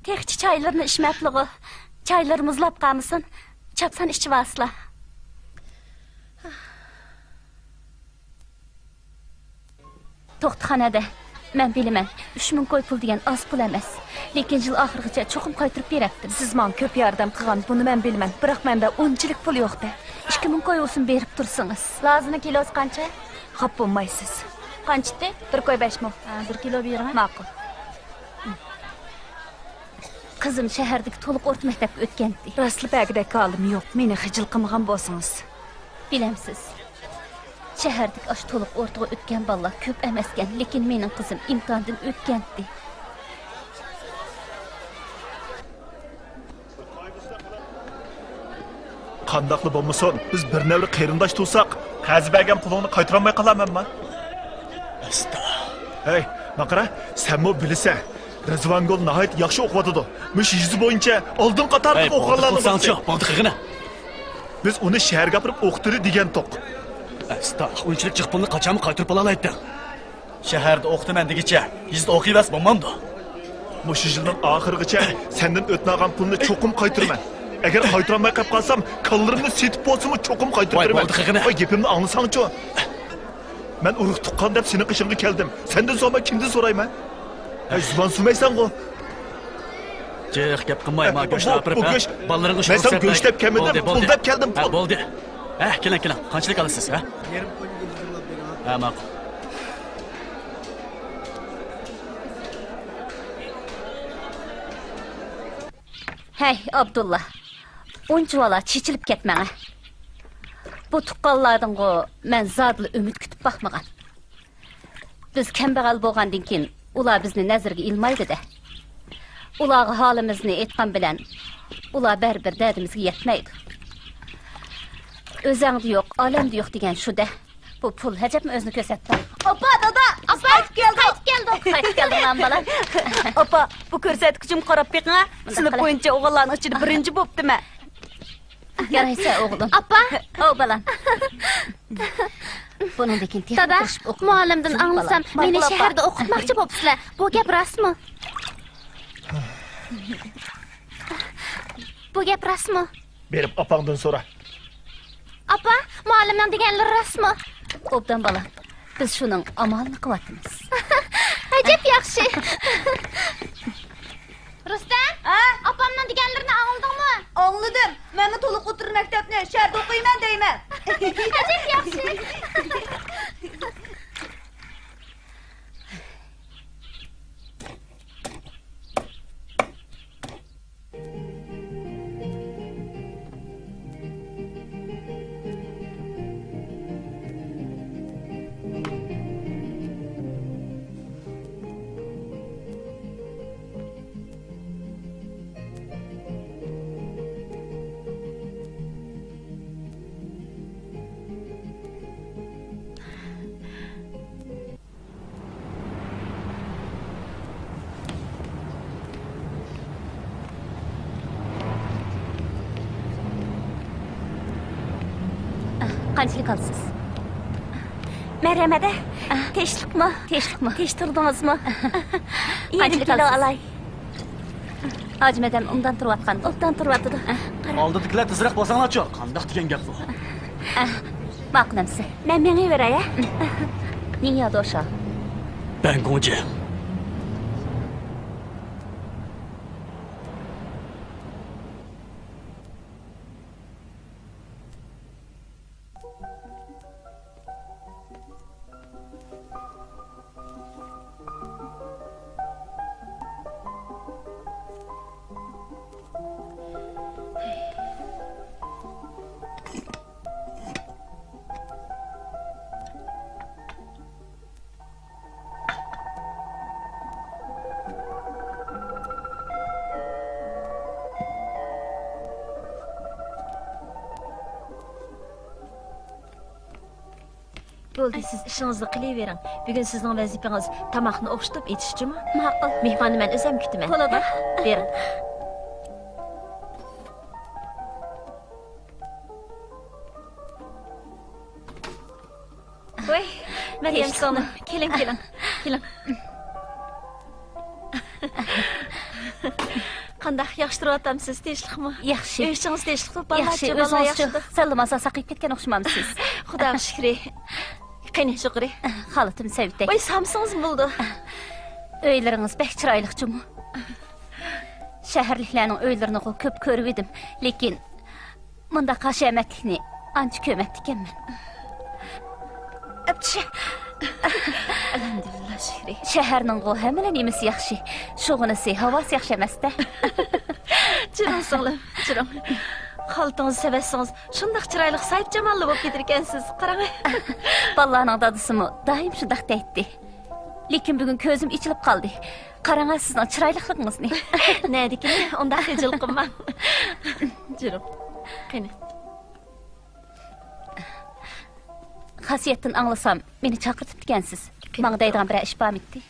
تېخىچە چايلىرىنى ئىچمەپلىغۇ. چايلىرى مۇزلاپ قالمىسۇن. چاپسان ئىچىۋالسىلا. توختىخانا ھەدە، مەن بىلىمەن، ئۈچ مىڭ كوي پۇل دېگەن ئاز پۇل ئەمەس. لېكىن يىل ئاخىرىغىچە چوقۇم قايتۇرۇپ بېرەتتىم. سىز ماڭا كۆپ ياردەم قىلغان، بۇنى مەن بىلىمەن. بىراق مەندە ئۇنچىلىك پۇل يوق-دە. ئىككى مىڭ كوي بولسۇن بېرىپ تۇرسىڭىز. لازىنىڭ كىلوسى قانچە؟ خاپا بولمايسىز. قانچە ئىدى؟ بىر كوي بەش مىڭ. ھە، بىر كىلو بېرىڭە. ماقۇل. قىزىم شەھەردىكى تولۇق ئورتا مەكتەپكە ئۆتكەنتى. راستلا بەگىدەك ھالىم يوق، مېنى خىجىل قىلمىغان بولسىڭىز. بىلەمسىز، شەھەردىكى ئاشۇ تولۇق ئورتىغا ئۆتكەن بالىلار كۆپ ئەمەسكەن، لېكىن مېنىڭ قىزىم ئىمتىھاندىن ئۆتكەنتى. قانداقلا بولمىسۇن، بىز بىر نەۋرە قېرىنداش تۇرساق، قەرز بەرگەن پۇلۇڭنى قايتۇرالماي قالارمەنما؟ ئەستا. ھەي، ماقارا، سەنمۇ بىلىسەن. رىزۋانگۈل ناھايىتى ياخشى ئوقۇۋاتىدۇ. مۇشۇ يېزا بويىچە ئالدىن قاتارلىق ئوقۇغانلارنىڭ بىرسى. بولدى قىلساڭچۇ، بولدى قىلغىنە. بىز ئۇنى شەھەرگە ئاپىرىپ ئوقۇتىلى دېگەنتۇق. ئەستا، ئۇنچىلىك جىق پۇلنى قاچانمۇ قايتۇرۇپ بولالايتتىڭ؟ شەھەردە ئوقۇتىمەن دېگىچە، يېزىدا ئوقۇيۋەرسە بولمامدۇ؟ مۇشۇ يىلنىڭ ئاخىرىغىچە سەندىن ئۆتۈنەلىگەن پۇلنى چوقۇم قايتۇرىمەن. ئەگەر قايتۇرالماي قېلىپ قالسام، كاللىرىمنى سېتىپ بولسىمۇ چوقۇم قايتۇرۇپ بېرىمەن. ۋاي، بولدى قىلغىنە. ۋاي، گېپىمنى ئاڭلىساڭچۇ. مەن ئۇرۇق تۇغقان دەپ سېنىڭ قېشىڭغا كەلدىم. سەندىن سورىماي كىمدىن سورايمەن؟ ھەي، زۇۋان سۇنمايسەنغۇ. جىق گەپ قىلماي، ھە، ما بۇ، گۆشنى بۇ، ئاپىرىپ، بۇ ھە، گۆش. بالىلىرىڭغا مەن ساڭا گۆش دەپ كەلمىدىم، بولدى، پۇل بولدى. دەپ كەلدىم، ھە، پۇل. بولدى. ھە، كېلىڭ، كېلىڭ. قانچىلىك ئالىسىز، ھە؟ يېرىم كوينى جىلدىرلاپ بېرىڭ، ھە. ھە، ماقۇل. ھەي، ئابدۇللا. ئۇنچىۋالا چېچىلىپ كەتمەڭە. بۇ تۇغقانلاردىنغۇ مەن زادىلا ئۈمىد كۈتۈپ باقمىغان. بىز كەمبەغەل بولغاندىن كېيىن، ئۇلار بىزنى نەزىرگە ئىلمايدۇ-دە. ئۇلارغا ھالىمىزنى ئېيتقان بىلەن، ئۇلار بەرىبىر دەردىمىزگە يەتمەيدۇ. ئۆزەڭدە يوق، ئالەمدە يوق دېگەن شۇ-دە. بۇ پۇل ئەجەبمۇ ئۆزىنى كۆرسەتتى. ئاپا، دادا، ئاپا، قايتىپ كەلدۇق. قايتىپ كەلدۇق. قايتىپ كەلدىڭلارمۇ، بالام؟ ئاپا، بۇ كۆرسەتكۈچىمگە قاراپ بېقىڭە. مۇنداق سىنىپ قىلە. بويىچە ئوغۇللارنىڭ ئىچىدە بىرىنچى بوپتىمەن. يارايسەن، ئوغلۇم. ئاپا! ئاۋۇ، بالام. بۇنىڭدىن كېيىن تېخىمۇ دادا، تىرىشىپ ئوقۇ. مۇئەللىمدىن ئاڭلىسام، مېنى شەھەردە ئوقۇتماقچى بوپسىلەر. بۇ گەپ راستمۇ؟ بۇ گەپ راستمۇ؟ بېرىپ ئاپاڭدىن سورا. ئاپا، مۇئەللىمنىڭ دېگەنلىرى راستمۇ؟ ئوبدان، بالام. بىز شۇنىڭ ئامالىنى قىلىۋاتىمىز. ئەجەب ياخشى. رۇستەم، ھە؟ ئاپامنىڭ دېگەنلىرىنى ئاڭلىدىڭمۇ؟ ئاڭلىدىم. مەنمۇ تولۇق ئوتتۇرا مەكتەپنى شەھەردە ئوقۇيمەن دەيمەن. ئەجەب ياخشى. قانچىلىك ئالىسىز؟ مەرھەمەت. تىنچلىقمۇ؟ تىنچلىقمۇ؟ تىنچ تۇردىڭىزمۇ؟ يېرىم قانچىلىك كىلو ئالىسىز؟ ئالاي. ھاجىم ئادەم ئوبدان تۇرۇۋاتقان. ئوبدان تۇرۇۋاتىدۇ. ئالدىدىكىلەر تېزرەك بولساڭلارچۇ، قانداق دېگەن گەپ بۇ؟ ماقۇل ئەمىسە. مەن مېڭىۋېرەي، ھە؟ 你要多少؟ 半公斤。 بولدى، سىز ئىشىڭىزنى قىلىۋېرىڭ. بۈگۈن سىزنىڭ ۋەزىپىڭىز تاماقنى ئوخشىتىپ ئېتىشچۇمۇ؟ ماقۇل. مېھماننى مەن ئۆزۈم كۈتىمەن. بولىدۇ. ھە؟ بېرىڭ. ۋاي، مەريەم تىنچلىقمۇ؟ سىڭلىم، كېلىڭ، كېلىڭ، كېلىڭ. قانداق، ياخشى تۇرۇۋاتامسىز؟ تىنچلىقمۇ؟ ياخشى. ئۆي ئىچىڭىز تىنچلىقمۇ؟ ياخشى، بالىلارچە؟ بالىلار ئۆزىڭىزچۇ؟ ياخشىمۇ؟ سەللا مازا ساقىيىپ كەتكەن ئوخشىمامسىز؟ خۇداغا شۈكرى. قېنى، يۇقىرى. خالىتىم سەۋىتەي. ۋاي، سامسىڭىزمۇ بولىدۇ. ئۆيلىرىڭىز بەك چىرايلىق جۇمۇ. شەھەرلىكلەرنىڭ ئۆيلىرىنىغۇ كۆپ كۆرۈۋىدىم، لېكىن مۇنداق ھەشەمەتلىكنى ئانچە كۆرمەپتىكەنمەن. ئەپچى. ئەلھەمدۇلىللا، شۈكرى. شەھەرنىڭغۇ ھەممىلا نېمىسى ياخشى، شۇغىنىسى، ھاۋاسى ياخشى ئەمەستە. جۈرۈڭ سىڭلىم، جۈرۈڭ. خالتىڭىزنى سېۋەتسىڭىز، شۇنداق چىرايلىق ساھىبجاماللا بولۇپ كېتىدىكەنسىز، قاراڭ. بالىلارنىڭ دادىسىمۇ دائىم شۇنداق دەيتتى. لېكىن بۈگۈن كۆزۈم ئېچىلىپ قالدى. قاراڭا سىزنىڭ چىرايلىقلىقىڭىزنى. نەدىكىنى ئۇنداق خىجىل قىلماڭ. جۈرۈڭ. قېنى. خاسىيەتتىن ئاڭلىسام، مېنى چاقىرتىپتىكەنسىز. قېنى. ماڭا دەيدىغان بىرەر ئىش بارمىتتى؟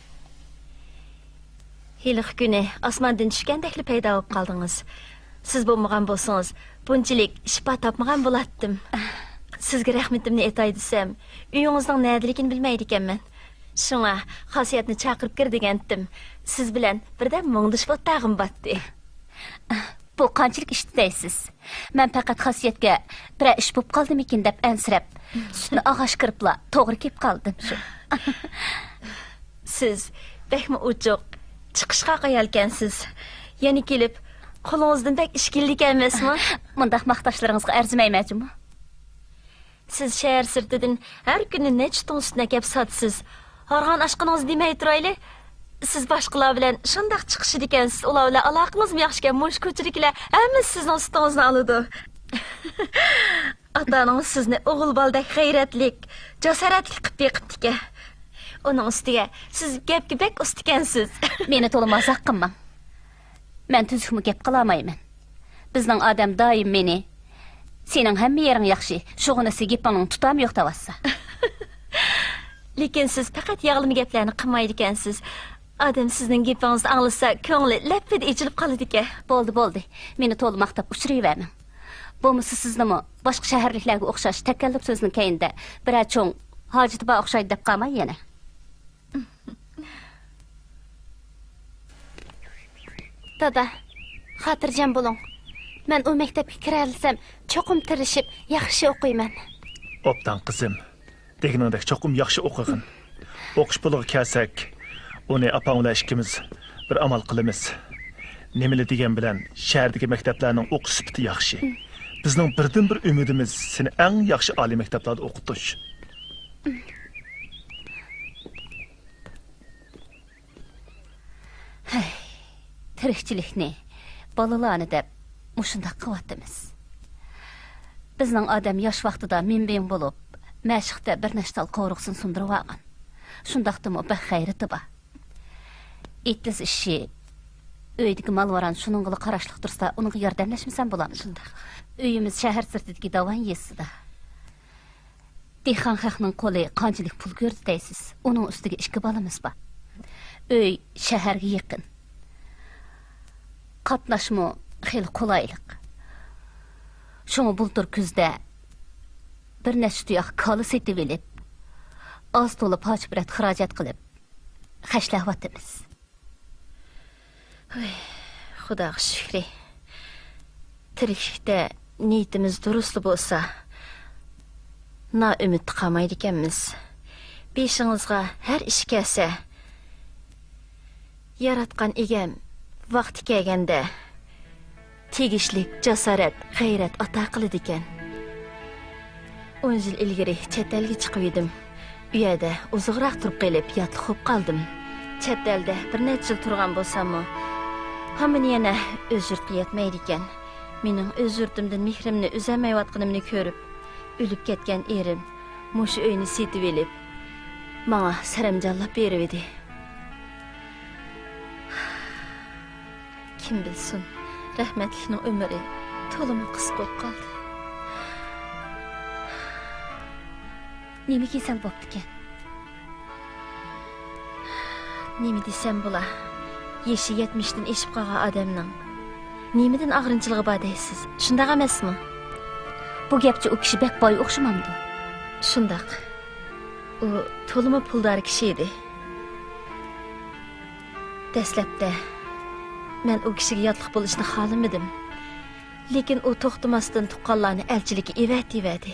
ھېلىقى كۈنى ئاسماندىن چۈشكەندەكلا پەيدا بولۇپ قالدىڭىز. سىز بولمىغان بولسىڭىز، بۇنچىلىك شىپا تاپمىغان بولاتتىم. سىزگە رەھمىتىمنى ئېيتاي دېسەم، ئۆيىڭىزنىڭ نەدىلىكىنى بىلمەيدىكەنمەن. شۇڭا خاسىيەتنى چاقىرىپ كىر دېگەنتىم. سىز بىلەن بىردەم مۇڭدىشىپ ئولتۇرغۇم باتتى. بۇ قانچىلىك ئىشتى دەيسىز؟ مەن پەقەت خاسىيەتكە بىرەر ئىش بوپ قالدىمىكىن دەپ ئەنسىرەپ، سۈتنى ئاغاش كىرىپلا توغرا كېلىپ قالدىم شۇ. سىز بەكمۇ ئوچۇق، چىقىشقاق ئايالكەنسىز. يەنە كېلىپ، قولىڭىزدىن بەك ئىش كېلىدىكەن ئەمەسمۇ؟ مۇنداق ماختاشلىرىڭىزغا ئەرزىمەيمەن جۇمۇ. سىز شەھەر سىرتىدىن ھەر كۈنى نەچچە تۇڭ سۈتنى ئەكەپ ساتىسىز. ھارغان ئاشقىنىڭىزنى دېمەي تۇرايلى. سىز باشقىلار بىلەن شۇنداق چىقىشىدىكەنسىز، ئۇلار بىلەن ئالاقىڭىزمۇ ياخشىكەن، مۇشۇ كوچىدىكىلەر ھەممىسى سىزنىڭ سۈتىڭىزنى ئالىدۇ. ئاتا-ئانىڭىز سىزنى ئوغۇل بالىدەك غەيرەتلىك، جاسارەتلىك قىلىپ بېقىپتىكەن. ئۇنىڭ ئۈستىگە سىز گەپكە بەك ئۇستىكەنسىز. مېنى تولا مازاق قىلماڭ. مەن تۈزۈكمۇ گەپ قىلالمايمەن. بىزنىڭ ئادەم دائىم مېنى، «سېنىڭ ھەممە يېرىڭ ياخشى، شۇغىنىسى گېپىڭنىڭ تۇتامى يوق» دەۋاتسا. لېكىن سىز پەقەت ياغلىما گەپلەرنى قىلمايدىكەنسىز. ئادەم سىزنىڭ گېپىڭىزنى ئاڭلىسا، كۆڭلى لەپپىدە ئېچىلىپ قالىدىكەن. بولدى، بولدى. مېنى تولا ماختاپ ئۇچۇرۇۋەرمەڭ. بولمىسا سىزنىمۇ باشقا شەھەرلىكلەرگە ئوخشاش تەكەللۇپ سۆزنىڭ كەينىدە بىرەر چوڭ ھاجىتى بار ئوخشايدۇ دەپ قالماي يەنە. دادا، خاتىرجەم بولۇڭ. مەن ئۇ مەكتەپكە كىرەلىسەم، چوقۇم تىرىشىپ، ياخشى ئوقۇيمەن. ئوبدان، قىزىم. دېگىنىڭدەك چوقۇم ياخشى ئوقۇغىن. ئوقۇش پۇلىغا كەلسەك، ئۇنى ئاپاڭ بىلەن ئىككىمىز بىر ئامال قىلىمىز. نېمىلا دېگەن بىلەن، شەھەردىكى مەكتەپلەرنىڭ ئوقۇش سۈپىتى ياخشى. بىزنىڭ بىردىنبىر ئۈمىدىمىز سېنى ئەڭ ياخشى ئالىي مەكتەپلەردە ئوقۇتۇش. ھەي، تىرىكچىلىكنى، بالىلارنى دەپ مۇشۇنداق قىلىۋاتىمىز. بىزنىڭ ئادەم ياش ۋاقتىدا مىڭ-بىڭ بولۇپ، مەشىقتە بىر نەچچە تال قورۇقسىنى سۇندۇرۇۋالغان. شۇنداقتىمۇ بەك غەيرىتى بار. ئېتىز ئىشى، ئۆيدىكى مال-ۋاران شۇنىڭغىلا قاراشلىق تۇرسا، ئۇنىڭغا ياردەملەشمىسەم بولامدۇ؟ شۇنداق. ئۆيىمىز شەھەر سىرتىدىكى داۋان يېزىسىدا. دېھقان خەقنىڭ قولى قانچىلىك پۇل كۆردى دەيسىز؟ ئۇنىڭ ئۈستىگە ئىككى بالىمىز بار. ئۆي شەھەرگە يېقىن. قاتناشمۇ خېلى قولايلىق. شۇڭا بۇلتۇر كۈزدە بىر نەچچە تۇياق كالا سېتىۋېلىپ، ئاز تولا پارچە-پۇرەت خىراجەت قىلىپ، خەجلەۋاتىمىز. ھوي، خۇداغا شۈكرى. تىرىكلىكتە نىيىتىمىز دۇرۇسلا بولسا، نائۈمىدتە قالمايدىكەنمىز. بېشىڭىزغا ھەر ئىش كەلسە، ياراتقان ئىگەم ۋاقتى كەلگەندە تېگىشلىك جاسارەت، غەيرەت ئاتا قىلىدىكەن. ئون يىل ئىلگىرى چەت ئەلگە چىقىۋىدىم. ئۇ يەردە ئۇزۇنراق تۇرۇپ قېلىپ، ياتلىق بولۇپ قالدىم. چەت ئەلدە بىر نەچچە يىل تۇرغان بولساممۇ، ھامان يەنە ئۆز يۇرتقا يەتمەيدىكەن. مېنىڭ ئۆز يۇرتۇمدىن مېھرىمنى ئۈزەلمەيۋاتقىنىمنى كۆرۈپ، ئۆلۈپ كەتكەن ئېرىم مۇشۇ ئۆينى سېتىۋېلىپ، ماڭا سەرەمجانلاپ بېرىۋىدى. كىم بىلسۇن، رەھمەتلىكنىڭ ئۆمرى تولىمۇ قىسقا بولۇپ قالدى. نېمە كېسەل بوپتىكەن؟ نېمە دېسەم بولا؟ يېشى يەتمىشتىن ئېشىپ قالغان ئادەمنىڭ نېمىدىن ئاغرىنچىلىقى بار دەيسىز؟ شۇنداق ئەمەسمۇ؟ بۇ گەپچە ئۇ كىشى بەك باي ئوخشىمامدۇ؟ شۇنداق. ئۇ تولىمۇ پۇلدار كىشى ئىدى. دەسلەپتە مەن ئۇ كىشىگە ياتلىق بولۇشنى خالىمىدىم. لېكىن ئۇ توختىماستىن تۇغقانلارنى ئەلچىلىككە ئەۋەتىۋەردى.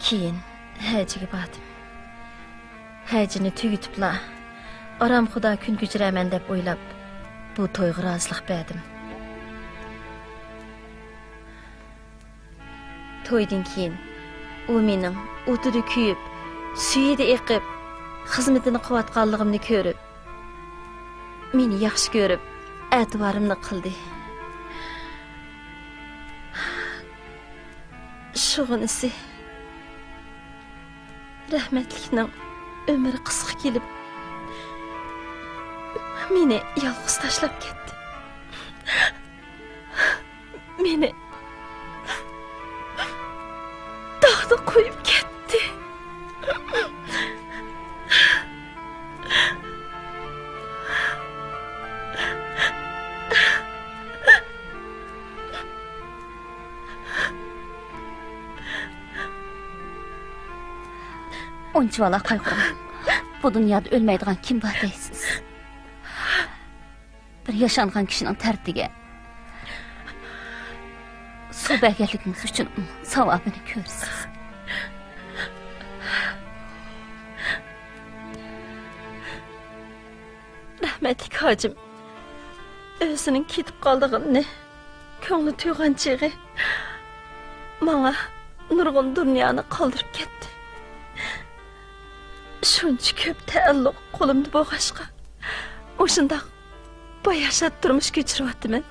كېيىن ھەجىگە باردىم. ھەجىنى تۈگىتىپلا، ئارامخۇدا كۈن كۆچۈرەرمەن دەپ ئويلاپ، بۇ تويغا رازىلىق بەردىم. تويدىن كېيىن ئۇ مېنىڭ ئوتىدا كۆيۈپ، سۈيىدە ئېقىپ، خىزمىتىنى قىلىۋاتقانلىقىمنى كۆرۈپ، مېنى ياخشى كۆرۈپ، ئەتىۋارىمنى قىلدى. شۇغىنىسى، رەھمەتلىكنىڭ ئۆمرى قىسقا كېلىپ، مېنى يالغۇز تاشلاپ كەتتى. مېنى داغدا قويۇپ كەتتى. ئۇنچىۋالا قايغۇرماڭ. بۇ دۇنيادا ئۆلمەيدىغان كىم بار دەيسىز؟ بىر ياشانغان كىشىنىڭ تەرىتىگە سۇ بەرگەنلىكىڭىز ئۈچۈن ئۇنىڭ ساۋابىنى كۆرىسىز. رەھمەتلىك ھاجىم ئۆزىنىڭ كېتىپ قالىدىغىنىنى كۆڭلى تۇيغان چېغى ماڭا نۇرغۇن دۇنيانى قالدۇرۇپ كەتتى. شۇنچە كۆپ تەئەللۇق قولۇمدا بولغاچقا، مۇشۇنداق باياشات تۇرمۇش كەچۈرۈۋاتىمەن.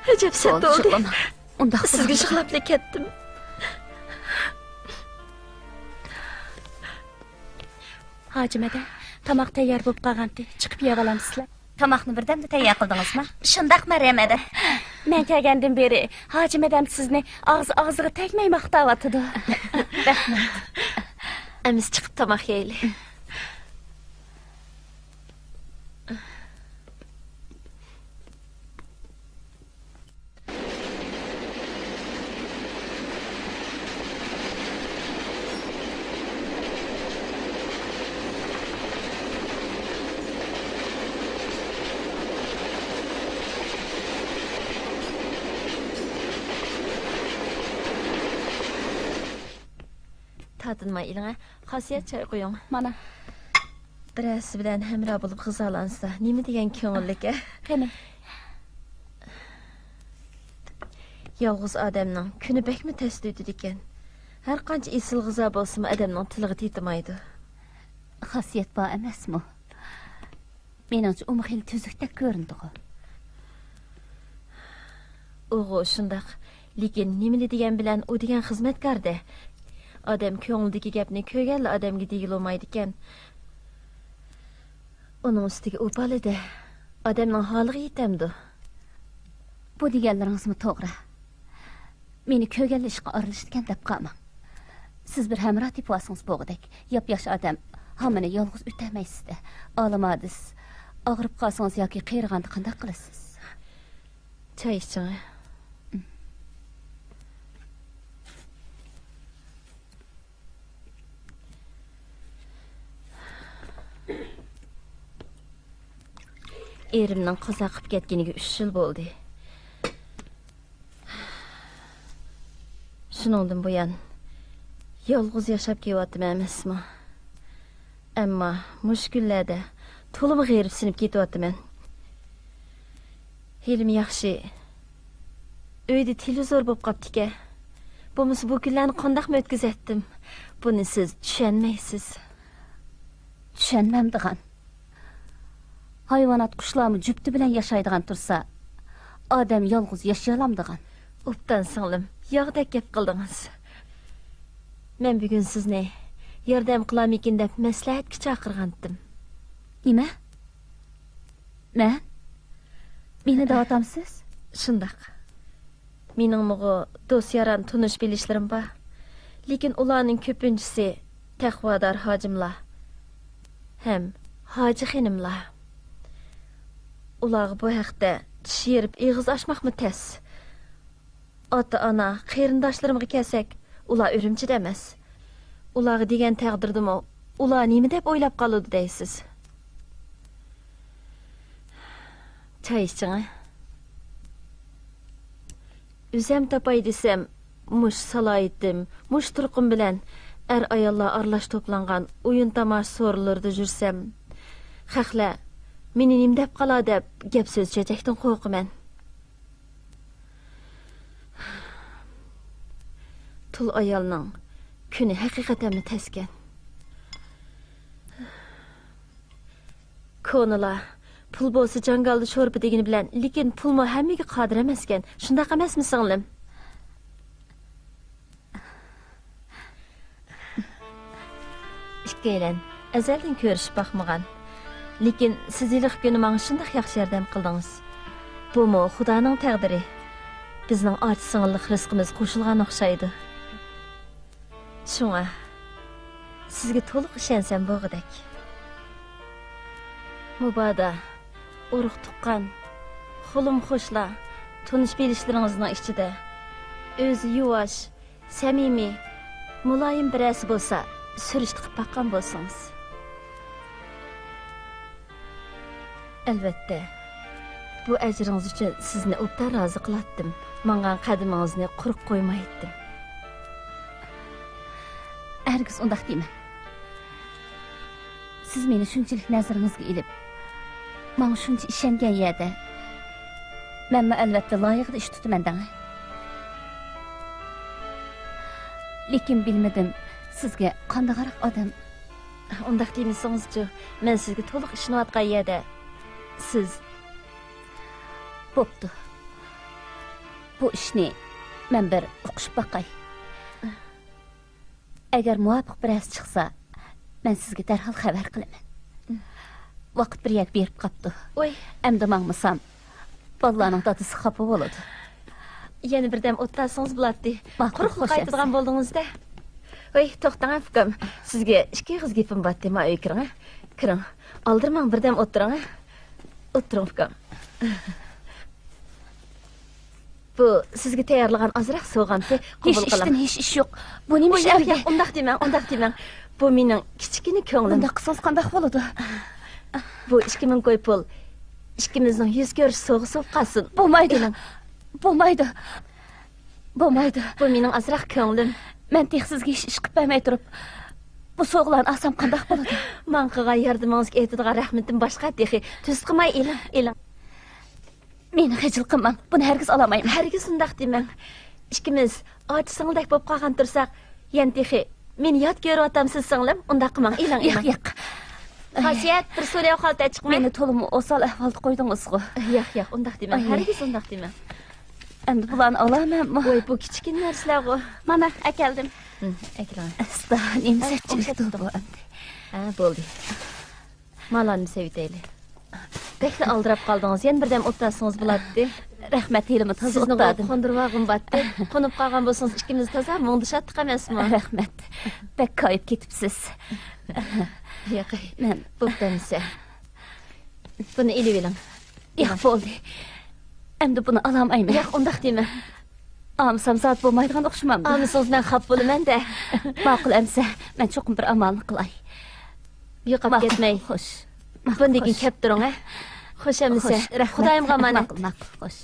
ئەجەب سەت بولدى، بولدى. يىغلىما. ئۇنداق سىزگە يىغلاپلا كەتتىم. ھاجىم ھەدە، تاماق تەييار بولۇپ قالغانتى، چىقىپ يەۋالامسىلەر؟ تاماقنى بىردەمدە تەييار قىلدىڭىزمۇ؟ شۇنداق، مەريەم ھەدە. مەن كەلگەندىن بېرى ھاجىم ھەدەم سىزنى ئاغزى ئاغزىغا تەگمەي ماختاۋاتىدۇ. رەھمەت. ئەمىسە چىقىپ تاماق يەيلى. تارتىنماي ئېلىڭە، خاسىيەت چاي قۇيۇڭ. مانا. بىرەرسى بىلەن ھەمراھ بولۇپ غىزالانسا، نېمە دېگەن كۆڭۈللۈك-ە؟ قېنى. يالغۇز ئادەمنىڭ كۈنى بەكمۇ تەستە ئۆتىدىكەن. ھەر قانچە ئېسىل غىزا بولسىمۇ، ئادەمنىڭ تىلىغا تېتىمايدۇ. خاسىيەت بار ئەمەسمۇ؟ مېنىڭچە، ئۇمۇ خېلى تۈزۈكتەك كۆرۈنىدىغۇ. ئۇغۇ شۇنداق. لېكىن نېمىلا دېگەن بىلەن ئۇ دېگەن خىزمەتكار-دە. ئادەم كۆڭلىدىكى گەپنى كۆرگەنلا ئادەمگە دېگىلى بولمايدىكەن. ئۇنىڭ ئۈستىگە ئۇ بالا-دە. ئادەمنىڭ ھالىغا يېتەمدۇ؟ بۇ دېگەنلىرىڭىزمۇ توغرا. مېنى كۆرگەنلا ئىشقا ئارىلىشىدىكەن دەپ قالماڭ. سىز بىر ھەمراھ تېپىۋالسىڭىز بولغۇدەك. ياپياش ئادەم ھامىنى يالغۇز ئۆتەلمەيسىز-دە. ئالىمادىس، ئاغرىپ قالسىڭىز ياكى قېرىغاندا قانداق قىلىسىز؟ چاي ئىچىڭ. ئېرىمنىڭ قازا قىلىپ كەتكىنىگە ئۈچ يىل بولدى. شۇنىڭدىن بۇيان يالغۇز ياشاپ كېلىۋاتىمەن ئەمەسمۇ؟ ئەمما مۇشۇ كۈنلەردە تولىمۇ غېرىبسىنىپ كېتىۋاتىمەن. ھېلىمۇ ياخشى، ئۆيدە تېلېۋىزور بولۇپ قاپتىكەن. بولمىسا بۇ كۈنلەرنى قانداقمۇ ئۆتكۈزەتتىم؟ بۇنى سىز چۈشەنمەيسىز. چۈشەنمەمدىغان. ھايۋانات، قۇشلارمۇ جۈپتى بىلەن ياشايدىغان تۇرسا، ئادەم يالغۇز ياشىيالامدىغان؟ ئوبدان سىڭلىم، ياغدەك گەپ قىلدىڭىز. مەن بۈگۈن سىزنى ياردەم قىلارمىكىن دەپ مەسلىھەتكە چاقىرغانتىم. نېمە؟ مەن؟ مېنى دەۋاتامسىز؟ شۇنداق. مېنىڭمۇغۇ دوست-ياران، تونۇش-بىلىشلىرىم بار. لېكىن ئۇلارنىڭ كۆپىنچىسى تەقۋادار ھاجىملار ھەم ھاجى خېنىملار. ئۇلارغا بۇ ھەقتە چىش يېرىپ ئېغىز ئاچماقمۇ تەس. ئاتا-ئانا، قېرىنداشلىرىمغا كەلسەك، ئۇلار ئۈرۈمچىدە ئەمەس. ئۇلارغا دېگەن تەقدىردىمۇ، ئۇلار نېمە دەپ ئويلاپ قالىدۇ دەيسىز؟ چاي ئىچىڭە. ئۆزەم تاپاي دېسەم، مۇشۇ سالاھىيىتىم، مۇشۇ تۇرقۇم بىلەن ئەر-ئاياللار ئارىلاش توپلانغان ئويۇن-تاماشا سورۇنلىرىدا يۈرسەم، خەقلەر مېنى نېمە دەپ قالار دەپ گەپ-سۆز چۆچەكتىن قورقىمەن. تۇل ئايالنىڭ كۈنى ھەقىقەتەنمۇ تەسكەن. كونىلار، «پۇل بولسا جاڭگالدا شورپا» دېگىنى بىلەن، لېكىن پۇلمۇ ھەممىگە قادىر ئەمەسكەن. شۇنداق ئەمەسمۇ، سىڭلىم؟ ئىككىيلەن ئەزەلدىن كۆرۈشۈپ باقمىغان. لېكىن سىز ھېلىقى كۈنى ماڭا شۇنداق ياخشى ياردەم قىلدىڭىز. بۇمۇ خۇدانىڭ تەقدىرى. بىزنىڭ ئاچا-سىڭىللىق رىزقىمىز قوشۇلغان ئوخشايدۇ. شۇڭا سىزگە تولۇق ئىشەنسەم بولغۇدەك. مۇبادا ئۇرۇق-تۇغقان، خۇلۇم-خوشلار، تونۇش-بىلىشلىرىڭىزنىڭ ئىچىدە ئۆزى يۇۋاش، سەمىمىي، مۇلايىم بىرەرسى بولسا، سۈرۈشتە قىلىپ باققان بولسىڭىز. ئەلۋەتتە، بۇ ئەجرىڭىز ئۈچۈن سىزنى ئوبدان رازى قىلاتتىم، ماڭغان قەدىمىڭىزنى قۇرۇق قويمايتتىم. ھەرگىز ئۇنداق دېمەڭ. سىز مېنى شۇنچىلىك نەزىرىڭىزگە ئېلىپ، ماڭا شۇنچە ئىشەنگەن يەردە، مەنمۇ ئەلۋەتتە لايىقىدا ئىش تۇتىمەن دەڭ. لېكىن بىلمىدىم، سىزگە قانداقراق ئادەم. ئۇنداق دېمىسىڭىزچۇ، مەن سىزگە تولۇق ئىشىنىۋاتقان يەردە سىز. بوپتۇ. بۇ ئىشنى مەن بىر ئۇقۇشۇپ باقاي. ئەگەر مۇۋاپىق بىرەرسى چىقسا، مەن سىزگە دەرھال خەۋەر قىلىمەن. ۋاقىت بىر يەرگە بېرىپ قاپتۇ. ۋاي. ئەمدى ماڭمىسام، بالىلارنىڭ دادىسى خاپا بولىدۇ. يەنە بىردەم ئولتۇرسىڭىز بولاتتى. ماقۇل، قۇرۇقلا قايتىدىغان بولدىڭىز-دە. ۋاي، توختاڭ، ئۇكام. سىزگە ئىككى ئېغىز گېپىم بارتتى، ما ئۆيگە كىرىڭ، ھە؟ كىرىڭ. ئالدىرىماڭ، بىردەم ئولتۇرۇڭ، ھە؟ ئولتۇرۇڭ، ئۇكام. بۇ سىزگە تەييارلىغان ئازراق سوغامتى، قوبۇل قىلىڭ. ھېچ ئىشتىن ھېچ ئىش يوق. بۇ نېمە ئىش ئەمدى؟ ياق، ياق، ئۇنداق دېمەڭ، ئۇنداق دېمەڭ. بۇ مېنىڭ كىچىككىنە كۆڭلۈم. بۇنداق قىلسىڭىز قانداق بولىدۇ؟ بۇ ئىككى مىڭ كوي پۇل ئىككىمىزنىڭ يۈز كۆرۈش سوغىسى بولۇپ قالسۇن. بولمايدۇ. ئېلىڭ. بولمايدۇ. بولمايدۇ. بۇ مېنىڭ ئازراق كۆڭلۈم. مەن تېخى سىزگە ھېچ ئىش قىلىپ بەرمەي تۇرۇپ، بۇ سوغىلارنى ئالسام قانداق بولىدۇ؟ ماڭا قىلغان ياردىمىڭىزگە ئېيتىدىغان رەھمىتىم باشقا تېخى. تۈز قىلماي ئېلىڭ، ئېلىڭ. مېنى خىجىل قىلماڭ، بۇنى ھەرگىز ئالالمايمەن. ھەرگىز ئۇنداق دېمەڭ. ئىككىمىز ئاچا سىڭىلدەك بولۇپ قالغان تۇرساق، يەنە تېخى مېنى يات كۆرۈۋاتامسىز سىڭلىم؟ ئۇنداق قىلماڭ، ئېلىڭ، ياق، ئېلىڭ. ياق. خاسىيەت، بىر سۇلى ئوخال تەچىقمە. مېنى تولىمۇ ئوسال ئەھۋالدا قويدىڭىزغۇ. ياق، ياق، ئۇنداق دېمەڭ. ئاي. ھەرگىز ئۇنداق دېمەڭ. ئەمدى بۇلارنى ئالامەنمۇ؟ ۋاي، بۇ كىچىككىنە نەرسىلەرغۇ. مانا، ئەكەلدىم. ھىم، ئەكىلىڭ. ئەستا، نېمە ھە، سەت ئوخشاپ جىمجىت بۇ ئەمدى. ھە، بولدى. مالارنى سېۋىتەيلى. بەكلا ئالدىراپ قالدىڭىز. يەنە بىردەم ئولتۇرسىڭىز بولاتتى. رەھمەت، ھېلىمۇ تازا سىزنى ئولتۇردۇم. قوندۇرۇۋالغۇم بارتتى. قونۇپ قالغان بولسىڭىز، ئىككىمىز تازا مۇڭدىشاتتۇق ئەمەسمۇ؟ رەھمەت. بەك كايىپ كېتىپسىز. ياق، مەن بوپتۇ ئەمىسە. بۇنى ئېلىۋېلىڭ. ياق، بولدى. ئەمدى بۇنى ئالالمايمەن. ياق، ئۇنداق دېمە. ئالمىسام زادى بولمايدىغان ئوخشىمامدۇ؟ ئالمىسىڭىز مەن خاپا بولىمەن-دە. ماقۇل ئەمىسە، مەن چوقۇم بىر ئامالنى قىلاي. يوقاپ ماقۇل، كەتمەي. خوش. ماقۇل، بۇندىن كېيىن خوش. كەپ تۇرۇڭ، ھە؟ خوش ئەمىسە. خوش، رەھمەت. خۇدايىمغا ئامانەت. ماقۇل، ماقۇل، خوش.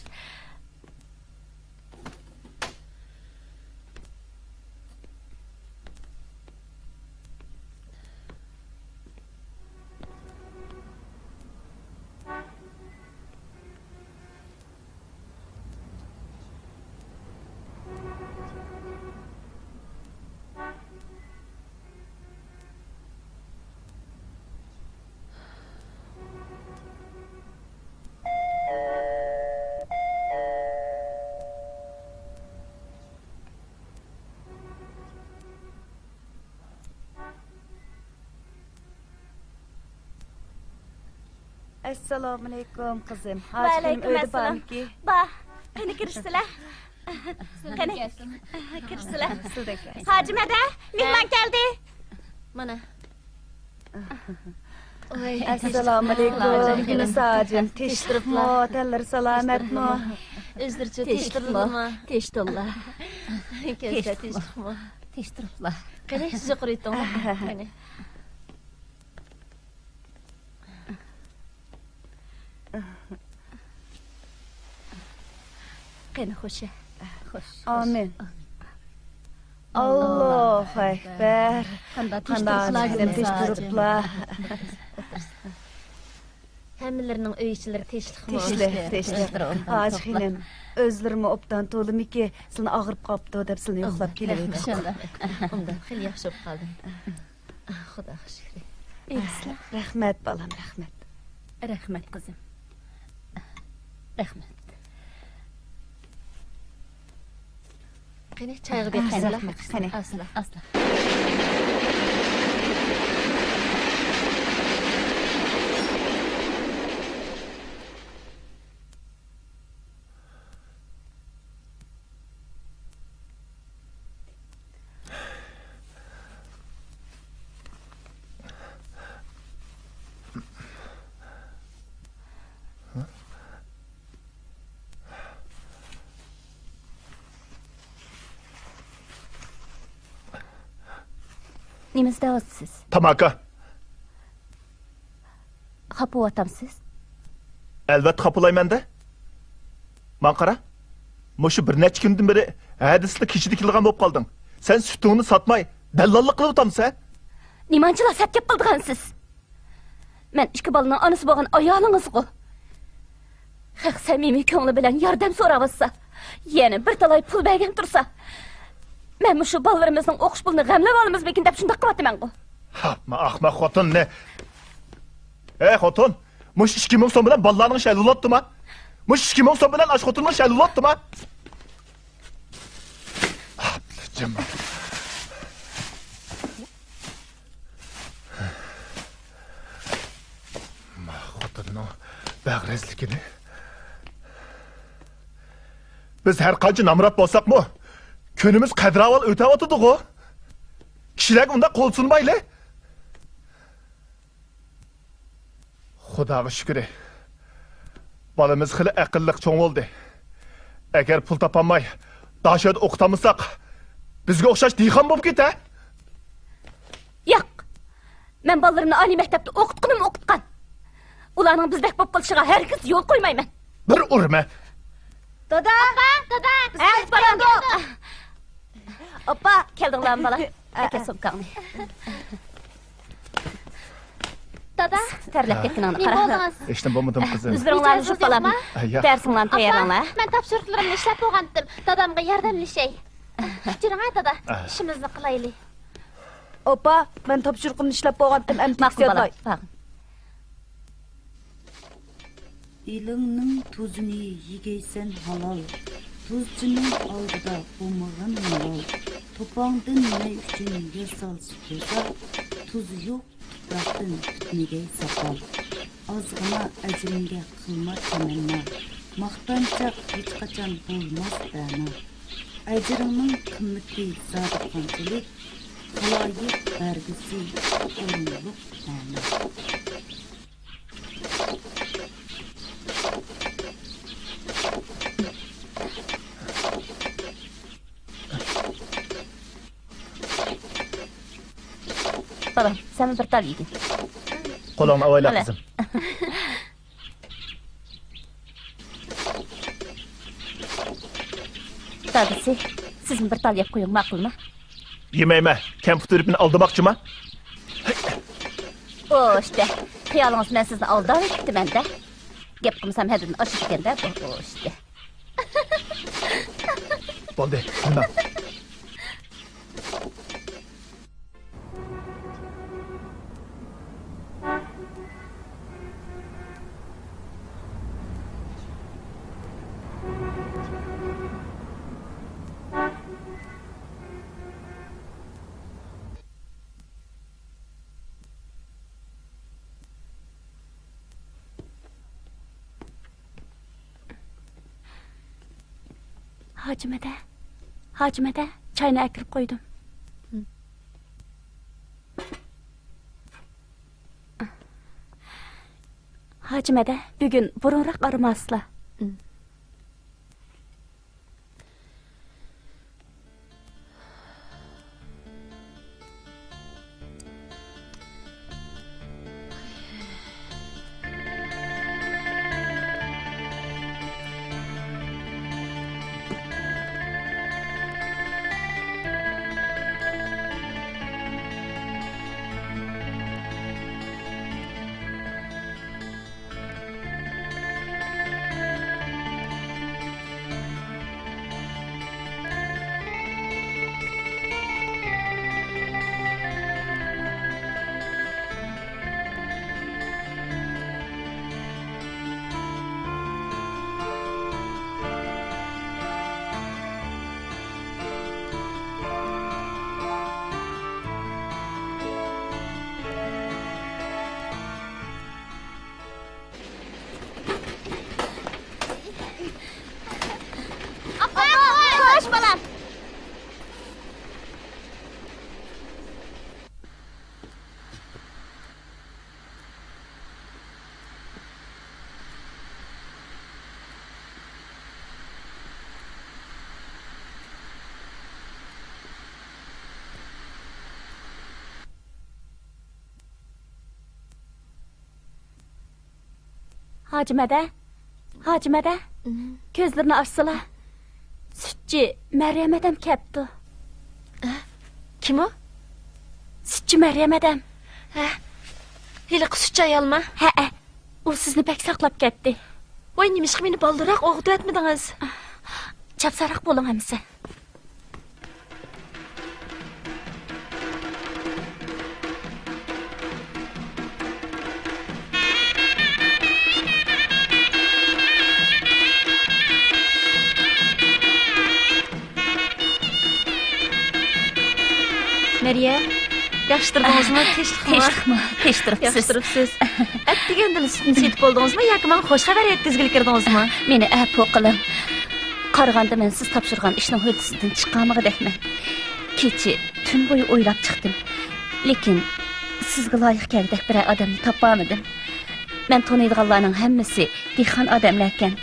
ئەسسالامۇئەلەيكۇم، قىزىم. ھاجى خېنىم ئۆيدە بارمىكى؟ بار. قېنى، كىرىشسىلە. قېنى، كىرىشسىلە. ھاجىمەدە، مېھمان كەلدى. مانا. ئەسسالامۇئەلەيكۇم، يۇنۇس ھاجىم. تىنچلىقمۇ؟ تەنلىرى سالامەتمۇ؟ ئۆزلىرىچۇ تىنچلىقمۇ؟ تىنچلىقمۇ؟ تىنچلىقلا. كەلسە تىنچلىقمۇ؟ تىنچلىقلا. قېنى، سىز يۇقىرى ئۆتۈڭلار. قېنى. قېنى، خوش. خوش، خوش. ئامىن. ئاللاھۇ ئەكبەر. قانداق تىنچ تۇرۇپلا، تىنچ تۇرۇپلا. ھەممىلىرىنىڭ ئۆي ئىچلىرى تىنچلىقمۇ؟ تىنچلىق، تىنچلىق. ھاجى خېنىم، ئۆزلىرىمۇ ئوبدان تولىمىكى، سىلىنى ئاغرىپ قاپتۇ دەپ سىلىنى يوقلاپ كېلىۋىدۇق. ئۇنداق، خېلى ياخشى بولۇپ قالدىم. خۇداغا شۈكرى. ئېيتسىلا. رەھمەت، بالام، رەھمەت. رەھمەت، قىزىم. رەھمەت. قېنى، چايغا بېقىشلا. رەھمەت، قېنى. ئاسلا. ئاسلا. نېمە ئىزدەۋاتىسىز؟ تاماكا. خاپا بولۇۋاتامسىز؟ ئەلۋەتتە خاپا بولايمەن-دە. ماڭا قارا. مۇشۇ بىر نەچچە كۈندىن بېرى ھەدىسىلا كېچىدە كېلىدىغان بولۇپ قالدىڭ. سەن سۈتۈڭنى ساتماي، دەللاللىق قىلىۋاتامسەن؟ نېمانچىلا سەت گەپ قىلىدىغانسىز؟ مەن ئىككى بالىنىڭ ئانىسى بولغان ئايالىڭىزغۇ. قەق سەمىمىي كۆڭلى بىلەن ياردەم سوراۋاتسا، يەنە بىر تالاي پۇل بەرگەن تۇرسا، مەن مۇشۇ بالىلىرىمىزنىڭ ئوقۇش پۇلىنى غەملەۋالىمىزمىكىن دەپ شۇنداق قىلىۋاتىمەنغۇ. ئاپما ئاخماق خوتۇننى. ئەي خوتۇن، مۇشۇ ئىككى مىڭ سوم بىلەن بالىلارنىڭ ئىشى ھەل بولاتتىما؟ مۇشۇ ئىككى مىڭ سوم بىلەن ئاش خوتۇننىڭ ئىشى ھەل بولاتتىما؟ ئابلىجىم. ما خوتۇننىڭ بەغرەزلىكىنى. بىز ھەر قانچە نامرات بولساقمۇ، كۈنىمىز قەدىر-ئەھۋال ئۆتەۋاتىدىغۇ. كىشىلەرگە ئۇنداق قول سۇنمايلى. خۇداغا شۈكرى، بالىمىز خېلى ئەقىللىق چوڭ بولدى. ئەگەر پۇل تاپالماي، داشۆدە ئوقۇتالمىساق، بىزگە ئوخشاش دېھقان بولۇپ كېتە. ياق، مەن بالىلىرىمنى ئالىي مەكتەپتە ئوقۇتقىنىمۇ ئوقۇتقان. ئۇلارنىڭ بىزدەك بولۇپ قېلىشىغا ھەرگىز يول قويمايمەن. بىر ئۇرىمەن. دادا! ئاپا! دادا! ھە، بىز بالام. كەلدۇق. ئاپا! كەلدىڭلارمۇ، بالا؟ ئەكەل سومكاڭنى. دادا! تەرلەپ كەتكىنىڭنى قارا. نېمە بولدىڭىز؟ ھېچنېمە بولمىدىم، قىزىم. ئۆزلىرىڭلارنى يۇيۇپ بالام. ھە، ياق. دەرسىڭلارنى تەييارلاڭلار. ئاپا، مەن تاپشۇرۇقلىرىمنى ئىشلەپ بولغانتىم. دادامغا ياردەملىشەي. جۈرۈڭە، دادا. ئىشىمىزنى قىلايلى. ئاپا، مەن تاپشۇرۇقۇمنى ئىشلەپ بولغانتىم، ئەمدى ماقۇل، بالا. تېكىست يادلاي. باغىم. ئېلىڭنىڭ تۇزىنى يېگەيسەن ھالال، تۇزچىنىڭ ئالدىدا بولمىغىن مالال. توپاڭدىن نەي ئۈچۈن ياسالسا كوزا، تۇزى يوق تۇپراقتىن پۈتمىگەي ساپال. ئازغىنا ئەجرىڭگە قىلما تەمەننا، ماختانچاق ھېچقاچان بولماس بەنا. ئەجرىڭنىڭ قىممىتى زادى قانچىلىك، خالايىق بەرگۈسى ئورۇنلۇق مەنە. بالام، سەنمۇ بىر تال يېگىن. قولۇڭنى ئاۋايلا، قىزىم. دادىسى، سىزمۇ بىر تال يەپ قويۇڭ، ماقۇلمۇ؟ يېمەيمەن، كەمپۈت بېرىپ مېنى ئالدىماقچىما؟ ئوشتە، خىيالىڭىز مەن سىزنى ئالداۋېتىپتىمەن-دە. گەپ قىلمىسام ھەددىدىن ئاشىدىكەن-دە بۇ، ئوشتە. بولدى، مېڭىڭ. ھاجىمەدە، ھاجىمەدە، چاينى ئەكىرىپ قويدۇم. ھاجىمەدە، بۈگۈن بۇرۇنراق ئارىماسىلا. ئاپا، خوش بالام. ھاجىمەدە، ھاجىمەدە، كۆزلىرىنى ئاچسىلا، سۈتچى مەريەم ھەدەم كەپتۇ. كىم ئۇ؟ سۈتچى مەريەم ھەدەم. ھە، ھېلىقى سۈتچى ئايالما؟ ھەئە، ئۇ سىزنى بەك ساقلاپ كەتتى. ۋاي، نېمىشقا مېنى بالدۇرراق ئويغىتىۋەتمىدىڭىز؟ چاپسانراق بولۇڭ ھەممىسى. مەريەم، ياخشى تۇردىڭىزمۇ؟ تىنچلىقمۇ؟ تىنچلىقمۇ؟ تىنچ تۇرۇپسىز. ياخشى تۇرۇپسىز. ئەتىگەندىلا سۈتنى سېتىپ بولدىڭىزمۇ ياكى ماڭا خوش خەۋەر يەتكۈزگىلى كىردىڭىزمۇ؟ مېنى ئەپۇ قىلىڭ. قارىغاندا مەن سىز تاپشۇرغان ئىشنىڭ ھۆددىسىدىن چىقالمىغۇدەكمەن. كېچە، تۈن بويى ئويلاپ چىقتىم. لېكىن سىزگە لايىق كەلگۈدەك بىرەر ئادەمنى تاپالمىدىم. مەن تونۇيدىغانلارنىڭ ھەممىسى دېھقان ئادەملەركەن.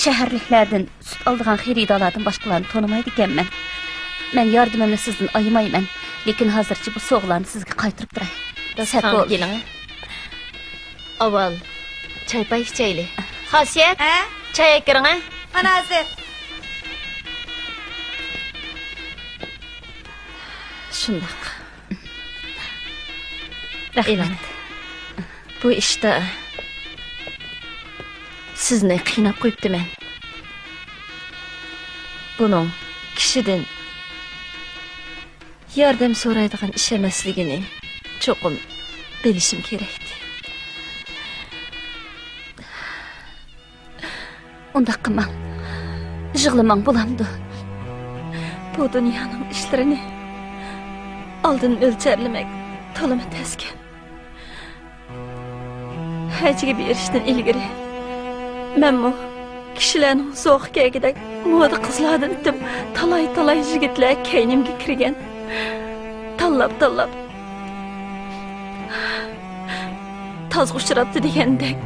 شەھەرلىكلەردىن، سۈت ئالىدىغان خېرىدارلاردىن باشقىلارنى تونۇمايدىكەنمەن. مەن ياردىمىمنى سىزدىن ئايىمايمەن، لېكىن ھازىرچە بۇ سوغىلارنى سىزگە قايتۇرۇپ تۇراي. داستىخانغا كېلىڭ. ئاۋۋال چاي-پاي ئىچەيلى. خاسىيەت، ھە؟ چاي ئەكىرىڭە. مانا ھازىر. شۇنداق. رەھمەت. ئېلىڭ. بۇ ئىشتا سىزنى قىيناپ قويۇپتىمەن. بۇنىڭ كىشىدىن ياردەم سورايدىغان ئىش ئەمەسلىكىنى چوقۇم بىلىشىم كېرەكتى. ئۇنداق قىلماڭ. يىغلىماڭ، بولامدۇ؟ بۇ دۇنيانىڭ ئىشلىرىنى ئالدىن مۆلچەرلىمەك تولىمۇ تەسكەن. ھەجگە بېرىشتىن ئىلگىرى مەنمۇ كىشىلەرنىڭ زوقى كەلگۈدەك مودا قىزلاردىن ئۆتۈپ، تالاي-تالاي يىگىتلەر كەينىمگە كىرگەن. تاللاپ-تاللاپ تازغا ئۇچراپتۇ دېگەندەك.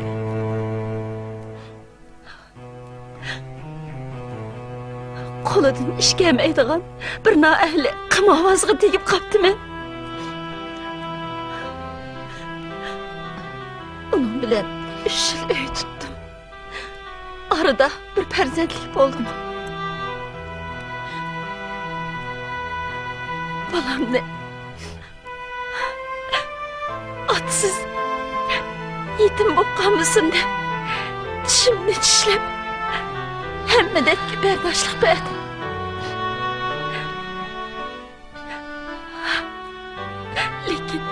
قولىدىن ئىش كەلمەيدىغان بىر نائەھلى قىمارۋازغا تېگىپ قاپتىمەن. ئۇنىڭ بىلەن ئۈچ يىل ئۆي تۇتتۇم. ئارىدا بىر پەرزەنتلىك بولدىمۇ، بالامنى ئاتىسىز يېتىم بولۇپ قالمىسۇن دەپ، چىشىمنى چىشلەپ، ھەممە دەردكە بەرداشلىق بەردىم. لېكىن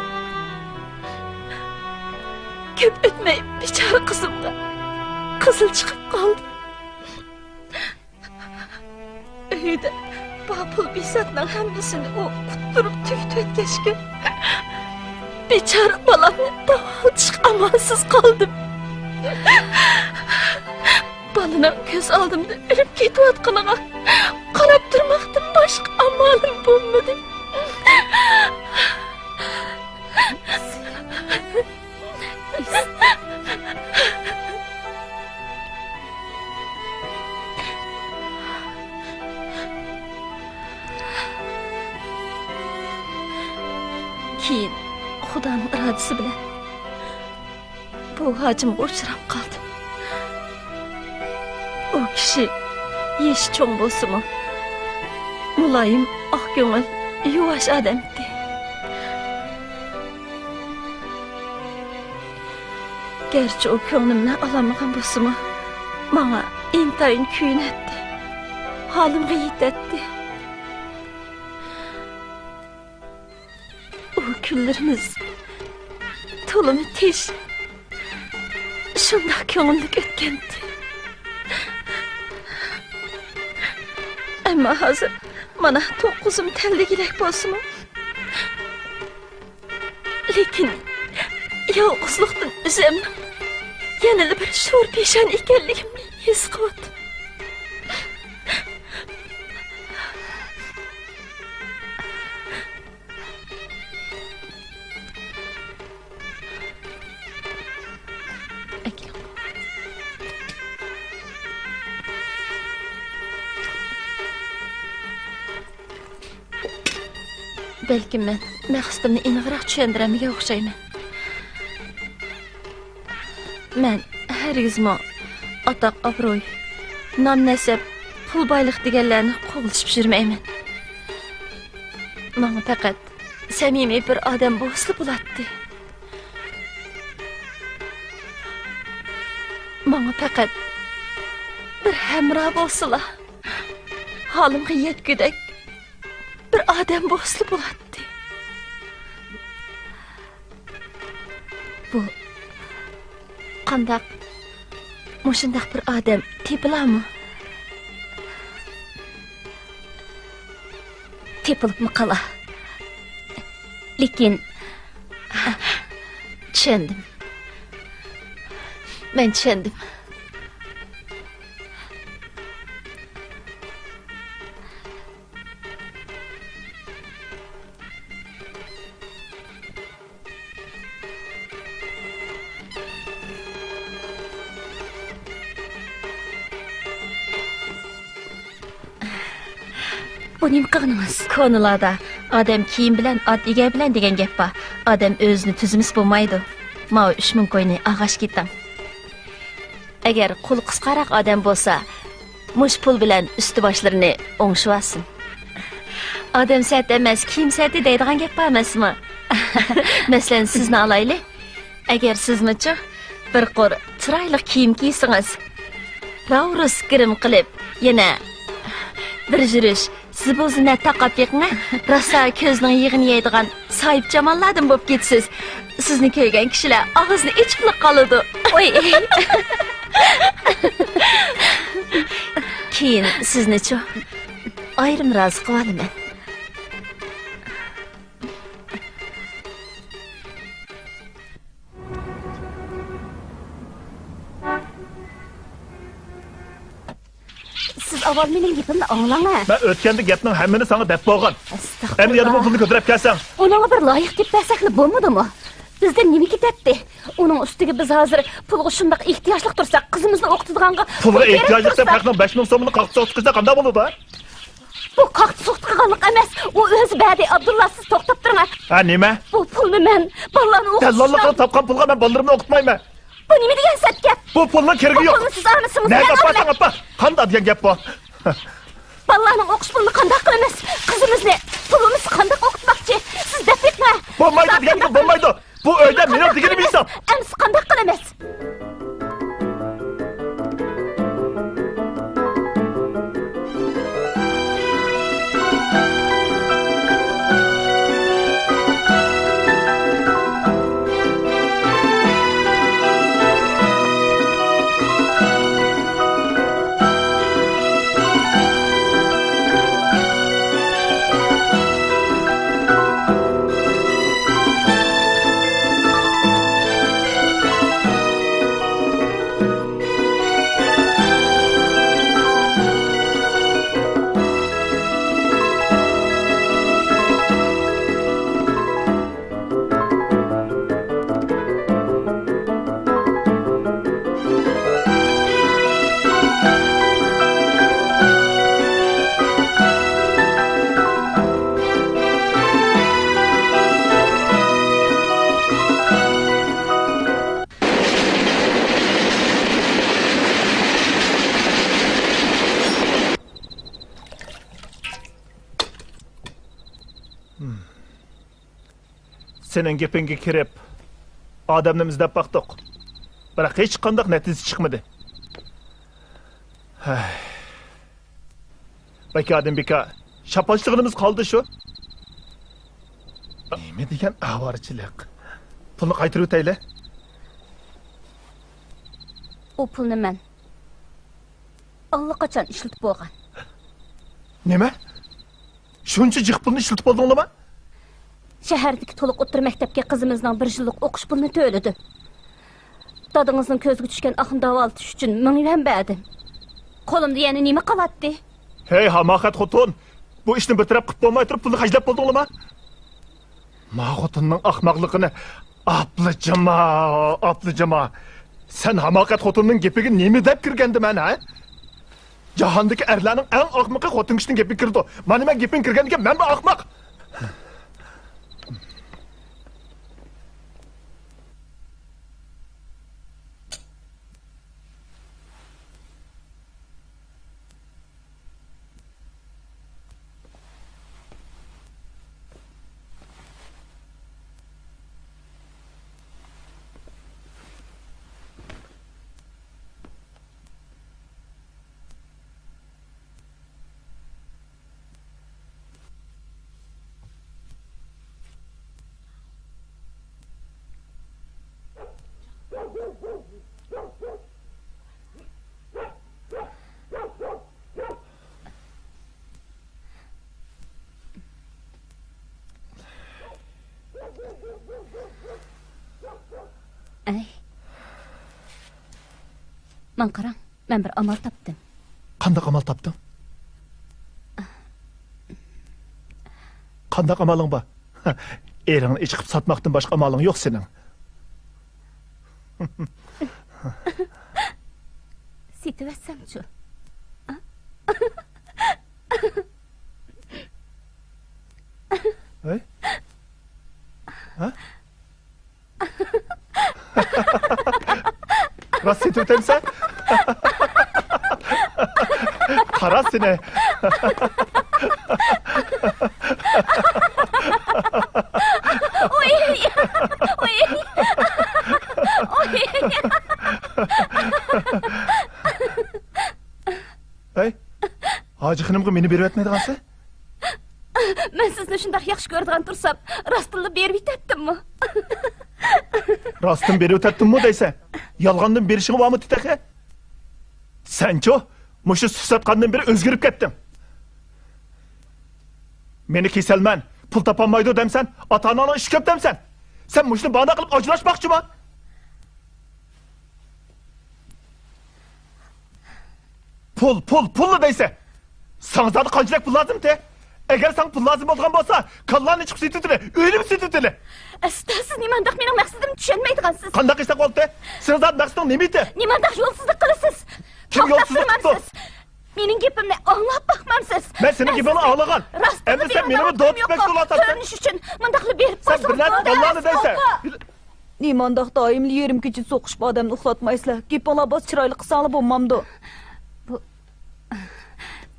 كۆپ ئۆتمەي بىچارە قىزىمغا قىزىل چىقىپ قالدى. ئۆيدە بار پۇل بىساتنىڭ ھەممىسىنى ئۇ قۇتتۇرۇپ تۈگىتىۋەتكەچكە، بىچارە بالامنى داۋالىتىشقا ئامالسىز قالدىم. بالىنىڭ كۆز ئالدىمدا ئۆلۈپ كېتىۋاتقىنىغا قاراپ تۇرماقتىن باشقا ئامالىم بولمىدى. كېيىن خۇدانىڭ ئىرادىسى بىلەن بۇ ھاجىمغا ئۇچراپ قالدىم. ئۇ كىشى يېشى چوڭ بولسىمۇ، مۇلايىم، ئاق كۆڭۈل، يۇۋاش ئادەمتى. گەرچە ئۇ كۆڭلۈمنى ئالالمىغان بولسىمۇ، ماڭا ئىنتايىن كۆيۈنەتتى، ھالىمغا يېتەتتى. ئۇ كۈنلىرىمىز تولىمۇ تىنچ، شۇنداق كۆڭۈللۈك ئۆتكەنتى. ئەمما ھازىر مانا توققۇزۇم تەلدىگۈدەك بولسىمۇ، لېكىن يالغۇزلۇقتىن ئۆزۈمنىڭ يەنىلا بىر شور پېشانە ئىكەنلىكىمنى ھېس قىلىۋاتىمەن. بەلكىم مەن مەقسىتىمنى ئېنىقراق چۈشەندۈرەلمىگەن ئوخشايمەن. مەن ھەرگىزمۇ ئاتاق-ئابرۇي، نام-نەسەب، پۇل-بايلىق دېگەنلەرنى قوغلىشىپ يۈرمەيمەن. ماڭا پەقەت سەمىمىي بىر ئادەم بولسىلا بولاتتى. ماڭا پەقەت بىر ھەمراھ بولسىلا، ھالىمغا يەتكۈدەك بىر ئادەم بولسىلا بولاتتى. بۇ قانداق، مۇشۇنداق بىر ئادەم تېپىلارمۇ؟ تېپىلىپمۇ قالا. لېكىن، چۈشەندىم. مەن چۈشەندىم. بۇ نېمە قىلغىنىڭىز؟ كونىلاردا «ئادەم كىيىم بىلەن، ئات ئېگەر بىلەن» دېگەن گەپ بار. ئادەم ئۆزىنى تۈزىمىسە بولمايدۇ. ماۋۇ ئۈچ مىڭ كوينى ئالغاچ كېتىڭ. ئەگەر قولى قىسقاراق ئادەم بولسا، مۇشۇ پۇل بىلەن ئۈستى باشلىرىنى ئوڭشىۋالسۇن. «ئادەم سەت ئەمەس، كىيىم سەتى» دەيدىغان گەپ بار ئەمەسمۇ؟ مەسىلەن، سىزنى ئالايلى. ئەگەر سىزمۇچۇ بىر قۇر چىرايلىق كىيىم كىيسىڭىز، راۋرۇس گىرىم قىلىپ، يەنە بىر يۈرۈش زىبۇ زىننەت تاقاپ بېقىڭە، راسا كۆزنىڭ يېغىنى يەيدىغان ساھىبجاماللاردىن بولۇپ كېتىسىز. سىزنى كۆرگەن كىشىلەر ئاغزىنى ئېچىپلا قالىدۇ. ئوي! كېيىن سىزنىچۇ ئايرىم رازى قىلىۋالىمەن. سىز ئاۋۋال مېنىڭ گېپىمنى ئاڭلاڭ ھە. مەن ئۆتكەندە گەپنىڭ ھەممىنى ساڭا دەپ بولغان. ئەستەغپۇرۇللا. ئەمدى يەنە بۇ پۇلنى كۆتۈرۈپ كەلسەڭ. ئۇنىڭغا بىر لايىق گەپ بەرسەكلا بولمىدىمۇ؟ بىزدىن نېمە كېتەتتى؟ ئۇنىڭ ئۈستىگە بىز ھازىر پۇلغا شۇنداق ئېھتىياجلىق تۇرساق، قىزىمىزنى ئوقۇتىدىغانغا پۇلغا پۇل كېرەك ئېھتىياجلىق دەپ تۇرسا. خەقنىڭ بەش مىڭ سومىنى قاقتى سوقۇتقا قىلسا قانداق بولىدۇ؟ بۇ قاقتى سوقۇتقا قىلغانلىق ئەمەس، ئۇ ئۆزى بەردى. ئابدۇللا، سىز توختاپ تۇرۇڭ ھە. ھە، نېمە؟ بۇ پۇلنى مەن بالىلارنى ئوقۇتۇش دەللاللىق ئۈچۈن قىلىپ تاپقان پۇلغا مەن بالىلىرىمنى ئوقۇتمايمەن. بۇ نېمە دېگەن سەت گەپ؟ بۇ پۇلنىڭ كېرىكى بۇ يوق. پۇلنى سىز ئالمىسىڭىز نەگە مەن ئاپارساڭ ئالىمەن. ئاپار. قانداق دېگەن گەپ بۇ؟ بالىلارنىڭ ئوقۇش پۇلىنى قانداق قىلىمىز؟ قىزىمىزنى، پۇلىمىزنى قانداق ئوقۇتماقچى؟ سىز دەپ بېقىڭە. بولمايدۇ دېگەنگە بولمايدۇ. بۇ ئۆيدە مېنىڭ دېگىنىمنى يېسەڭ. ئەمىسە قانداق قىلىمىز؟ سېنىڭ گېپىڭگە كىرىپ، ئادەمنى ئىزدەپ باقتۇق. بىراق ھېچقانداق نەتىجە چىقمىدى. ھەي. بەكى ئادەم بىكار. شاپاشلىغىنىمىز قالدى شۇ. نېمە دېگەن ئاۋارىچىلىك. پۇلنى قايتۇرۇۋېتەيلى. ئۇ پۇلنى مەن ئاللىقاچان ئىشلىتىپ بولغان. نېمە؟ شۇنچە جىق پۇلنى ئىشلىتىپ بولدۇڭلىما؟ شەھەردىكى تولۇق ئوتتۇرا مەكتەپكە قىزىمىزنىڭ بىر يىللىق ئوقۇش پۇلىنى تۆلىدىم. دادىڭىزنىڭ كۆزىگە چۈشكەن ئاقنى داۋالىتىش ئۈچۈن مىڭ يۈەن بەردىم. قولۇمدا يەنە نېمە قالاتتى؟ ھەي، ھاماقەت خوتۇن! بۇ ئىشنى بىر تەرەپ قىلىپ بولماي تۇرۇپ، پۇلنى خەجلەپ بولدۇڭلىما؟ ما خوتۇننىڭ ئاخماقلىقىنى ئاپلىجىما، ئاپلىجىما! سەن ھاماقەت خوتۇننىڭ گېپىگە نېمە دەپ كىرگەندىمەن، ھە؟ جاھاندىكى ئەرلەرنىڭ ئەڭ ئاخمىقى خوتۇن كىشىنىڭ گېپىگە كىرىدۇ. مانا مەن گېپىڭگە كىرگەندىكىن مەنمۇ ئاخماق. ماڭا قاراڭ، مەن بىر ئامال تاپتىم. قانداق ئامال تاپتىڭ؟ قانداق ئامالىڭ بار؟ ئېرىڭنى ئىچقىپ ساتماقتىن باشقا ئامالىڭ يوق سېنىڭ. سېتىۋەتسەمچۇ؟ ھەي؟ ھە؟ راست سېتىۋېتەمسەن؟ قارا سېنى. ئۇي! ئۇي! ئۇي! ھەي، ھاجى خېنىمغا مېنى بېرىۋەتمەيدىغانسەن؟ مەن سىزنى شۇنداق ياخشى كۆرىدىغان تۇرسام، راستتىنلا بېرىۋېتەتتىممۇ؟ راستتىن بېرىۋېتەتتىممۇ دەيسەن؟ يالغاندىن بېرىشىڭ بارمىدى تېخى؟ سەنچۇ؟ مۇشۇ سۈت ساتقاندىن بېرى ئۆزگىرىپ كەتتىڭ. مېنى كېسەلمەن، پۇل تاپالمايدۇ دەمسەن، ئاتا-ئاناڭنىڭ ئىشى كۆپ دەمسەن؟ سەن مۇشۇنى باھانە قىلىپ ئاجراشماقچىما؟ پۇل، پۇل، پۇللا دەيسەن. ساڭا زادى قانچىلىك پۇل لازىمتى؟ ئەگەر ساڭا پۇل لازىم بولغان بولسا، كاللانى چىقىپ سېتىۋېتىلى، ئۆينىمۇ سېتىۋېتىلى. ئەستا، سىز نېمانداق مېنىڭ مەقسىتىمنى چۈشەنمەيدىغانسىز؟ قانداق ئىشلار بولدى؟ سېنىڭ زادى مەقسىتىڭ نېمە ئىدى؟ نېمانداق يولسىزلىق قىلىسىز؟ كىم يولسىزلىق قىپتۇ؟ توختاپ تۇرمامسىز؟ مېنىڭ گېپىمنى ئاڭلاپ باقمامسىز. مەن سېنىڭ گېپىڭنى ئاڭلىغان. ئەمدى سەن مېنىمۇ دوتۇپ بەك بولۇۋاتامسەن. كۆرۈنۈش ئۈچۈن مۇنداقلا بېرىپ قويسىڭىز بولىدۇ. سەن بىرلەرنى داللانى دەيسەن. نېمانداق دائىملا يېرىم كېچىدە سوقۇشۇپ ئادەمنى ئۇخلاتمايسىلەر؟ گېپىڭلار باس چىرايلىق قىلساڭلار بولمامدۇ؟ بۇ،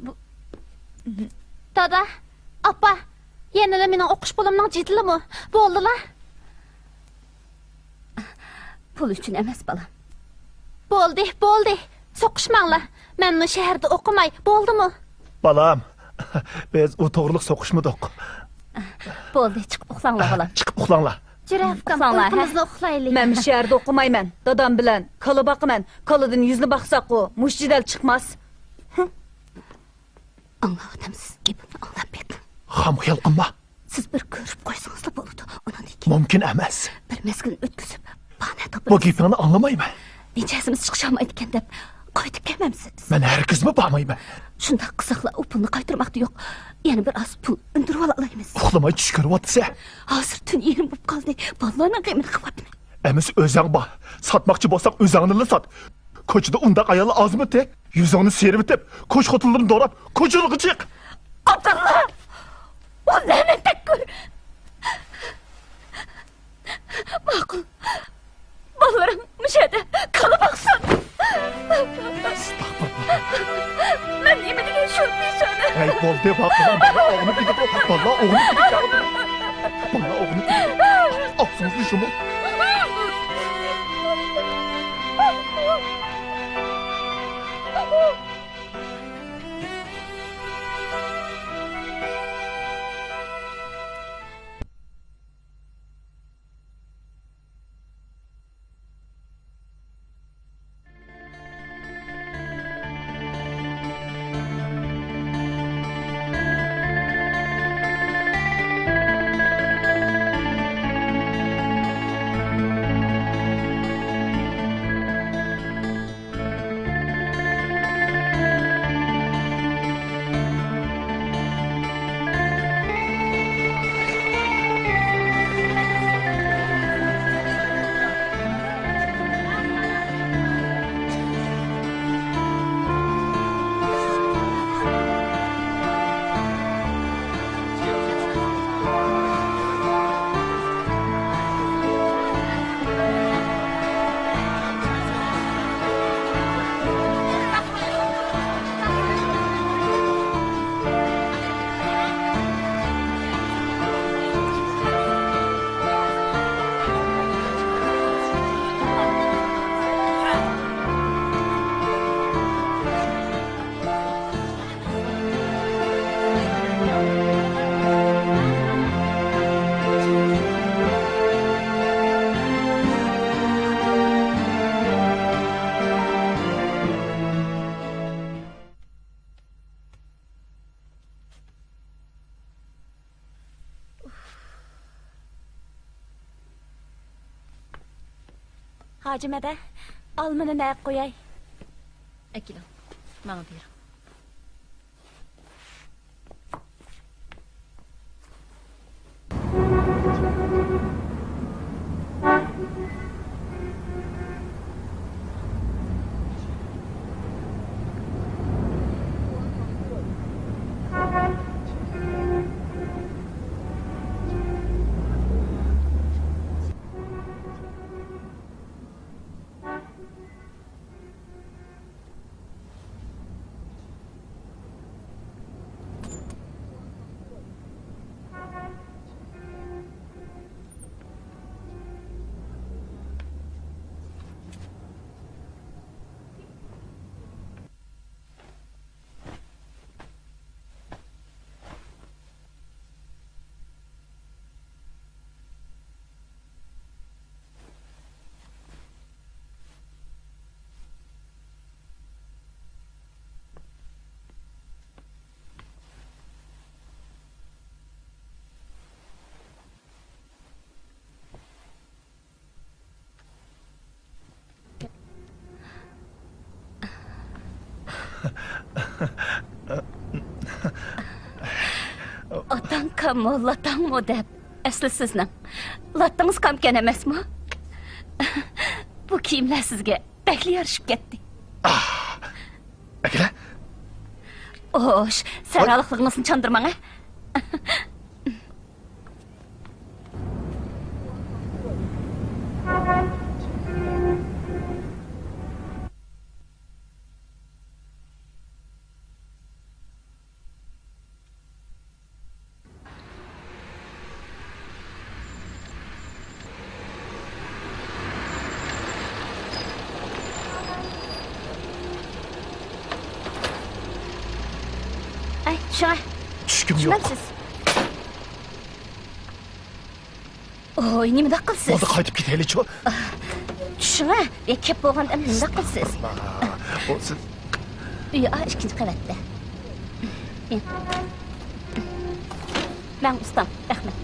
بۇ، دادا، ئاپا، يەنىلا مېنىڭ ئوقۇش پۇلۇمنىڭ جېدىلىمۇ؟ بولدىلا. پۇل ئۈچۈن ئەمەس، بالام. بولدى، بولدى. سوقۇشماڭلار. مەنمۇ شەھەردە ئوقۇماي، بولدىمۇ؟ بالام، بىز ئۇ توغرىلىق سوقۇشمىدۇق. بولدى، چىقىپ ئۇخلاڭلار، بالام. چىقىپ ئۇخلاڭلار. جۈرە ئۇكام، ئۇخلاڭلار، ھە؟ ئۇيقۇمىزنى ئۇخلايلى. مەن شەھەردە ئوقۇمايمەن. دادام بىلەن كالا باقىمەن. كالىدىن يۈزنى باقساققۇ، مۇشۇ جېدەل چىقماس. ئاڭلاۋاتامسىز؟ گېپىمنى ئاڭلاپ بېقىڭ. خام خىيال قىلما. سىز بىر كۆرۈپ قويسىڭىزلا بولىدۇ. ئۇنىڭدىن كېيىن مۇمكىن ئەمەس. بىر مەزگىلنى ئۆتكۈزۈپ، باھانە تاپىمىز. بۇ گېپىڭنى ئاڭلىمايمەن. نەچچە ھەسسىمىز چىقىشالمايدىكەن دەپ قايتىپ كەلمەمسىز؟ مەن ھەرگىزمۇ بارمايمەن. شۇنداق قىلساقلا ئۇ پۇلنى قايتۇرماقتا يوق. يەنە بىر ئاز پۇل ئۈندۈرۈۋالالايمىز. ئۇخلىماي چۈش كۆرۈۋاتىسەن. ھازىر تۈن يېرىم بولۇپ قالدى. بالىلارنىڭ غېمىنى قىلىۋاتىمەن. ئەمىسە ئۆزەڭ بار. ساتماقچى بولساڭ ئۆزەڭنىلا سات. كوچىدا ئۇنداق ئاياللار ئازمىتى؟ يۈزۈڭنى سىيرىۋېتىپ، كوچا خوتۇنلىرىنى دوراپ، كوچىلارغا چىق. ئابدۇللا! ئۇ لەنەتتەك گۆر! ماقۇل. بالىلىرىم مۇشۇ يەردە كالا باقسۇن. ئەستەغپۇرۇللا. مەن نېمە دېگەن شۇ پېشانە؟ ھەي، بولدى، باقىمەن، بالا ئوغنى كېتىدۇ، بالا ئوغنى كېتىدۇ. بالا ئوغنى كېتىدۇ. ئاغزىڭىزنى يۇمۇڭ. ھاجىم ھەدە، ئالمىنى نەگە قوياي؟ ئەكېلىڭ، ماڭا بېرىڭ. ئاتاڭ كاممۇ، لاتاڭمۇ دەپ، ئەسلى سىزنىڭ لاتىڭىز كامكەن ئەمەسمۇ؟ بۇ كىيىملەر سىزگە بەكلا يارىشىپ كەتتى. ئەكىلە. خوش، سەھرالىقلىقىڭىزنى چاندۇرماڭ، ھە؟ ئەي، چۈشۈڭە. چۈشكۈم يوق. چۈشمەمسىز؟ ۋوي، نېمىنداق قىلىسىز؟ بولدى، قايتىپ كېتەيلىچۇ. چۈشۈڭە. يا، كەپ بولغاندا ئەمدى نېمىنداق قىلىسىز؟ ئۇ سىز. ئۆي، ئا، ئىككىنچى قەۋەتتە. مەن ئۇستام، رەھمەت.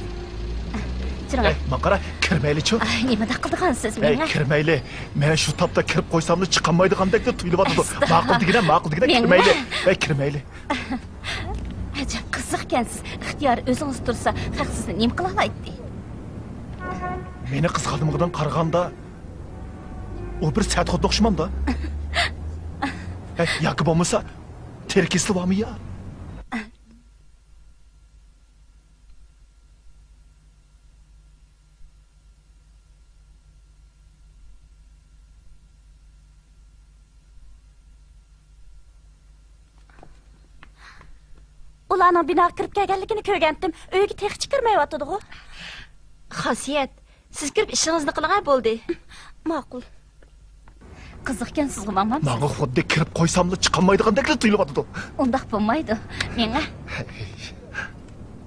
چۈشۈڭە. ئەي، ماڭا قارا، كىرمەيلىچۇ. ئاي، نېمىنداق قىلىدىغانسىز مېڭە؟ كىرمەيلى. مەن شۇ تاپتا كىرىپ قويساملا چىقالمايدىغاندەكلا تۇيۇلۇۋاتىدۇ. ئەستاغپۇرۇللا. ماقۇل دېگىنە، ماقۇل دېگىنە، مېڭە. كىرمەيلى. ئەي، كىرمەيلى. ئەجەب قىزىقكەنسىز. ئىختىيار ئۆزىڭىز تۇرسا، خەق سىزنى نېمە قىلالايتتى؟ مېنى قىزىقالمىغىنىڭغا قارىغاندا، ئۇ بىر سەت خوتۇن ئوخشىمامدا؟ ھە، ياكى بولمىسا، تېرە كېسىلى بارمۇ يا؟ ئۇلارنىڭ بىناغا كىرىپ كەلگەنلىكىنى كۆرگەنتىم. ئۆيگە تېخىچە كىرمەيۋاتىدىغۇ. خاسىيەت، سىز كىرىپ ئىشىڭىزنى قىلىڭە، بولدى. ماقۇل. قىزىقكەنسىزغۇ، ماڭمامسىز؟ ماڭا خۇددى كىرىپ قويساملا چىقالمايدىغاندەكلا تۇيۇلۇۋاتىدۇ. ئۇنداق بولمايدۇ. مېڭە.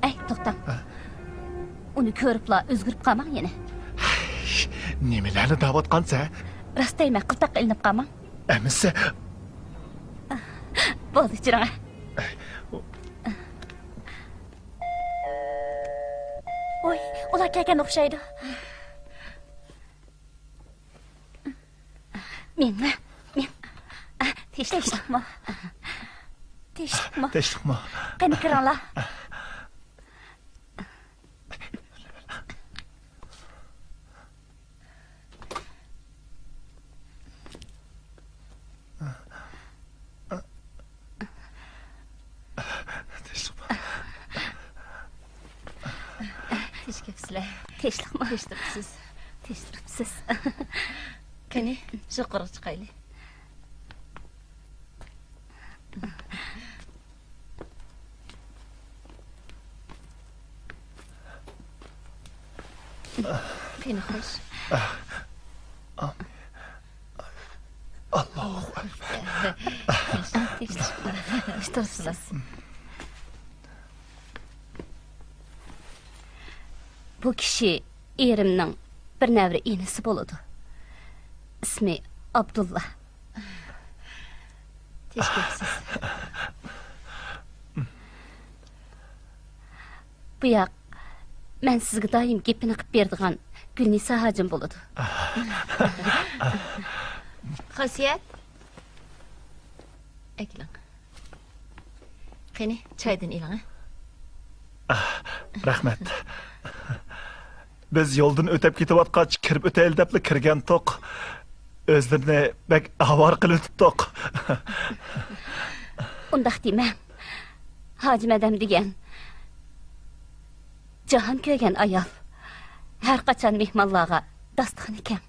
ئەي، توختاڭ. ھە؟ ئۇنى كۆرۈپلا ئۆزگىرىپ قالماڭ يەنە. نېمىلەرنى دەۋاتقانسەن؟ راست دەيمەن، قىلتاققا ئىلىنىپ قالماڭ. ئەمىسە. بولدى، چۈشۈرۈڭە. ۋوي، ئۇلار كەلگەن ئوخشايدۇ. مېڭە، مېڭە. تىنچلىقمۇ؟ تىنچلىقمۇ؟ تىنچلىقمۇ؟ قېنى، كىرىڭلار. تىنچلىقمۇ؟ تىنچ كەپسىلە. تىنچلىقمۇ؟ تىنچ تۇرۇپسىز. تىنچ تۇرۇپسىز. قېنى، يۇقىرىغا چىقايلى. قېنى، خوش. ئاللاھۇ ئەكبەر. بۇ كىشى ئېرىمنىڭ بىر نەۋرە ئىنىسى بولىدۇ. ئىسمى ئابدۇللا. تىنچ كەپسىز. بۇ ياق، مەن سىزگە دائىم گېپىنى قىپ بېرىدىغان گۈلنىسا ھاجىم بولىدۇ. خاسىيەت. ئەكېلىڭ. قېنى، چايدىن ئېلىڭ، ھە؟ ئاھ، رەھمەت. بىز يولدىن ئۆتۈپ كېتىۋاتقاچ، كىرىپ ئۆتەيلى دەپلا كىرگەنتۇق. ئۆزلىرىنى بەك ئاۋارە قىلىۋېتىپتۇق. ئۇنداق دېمەڭ. ھاجىم ئادەم دېگەن جاھان كۆرگەن ئايال. ھەر قاچان مېھمانلارغا داستىخىنى كەڭ.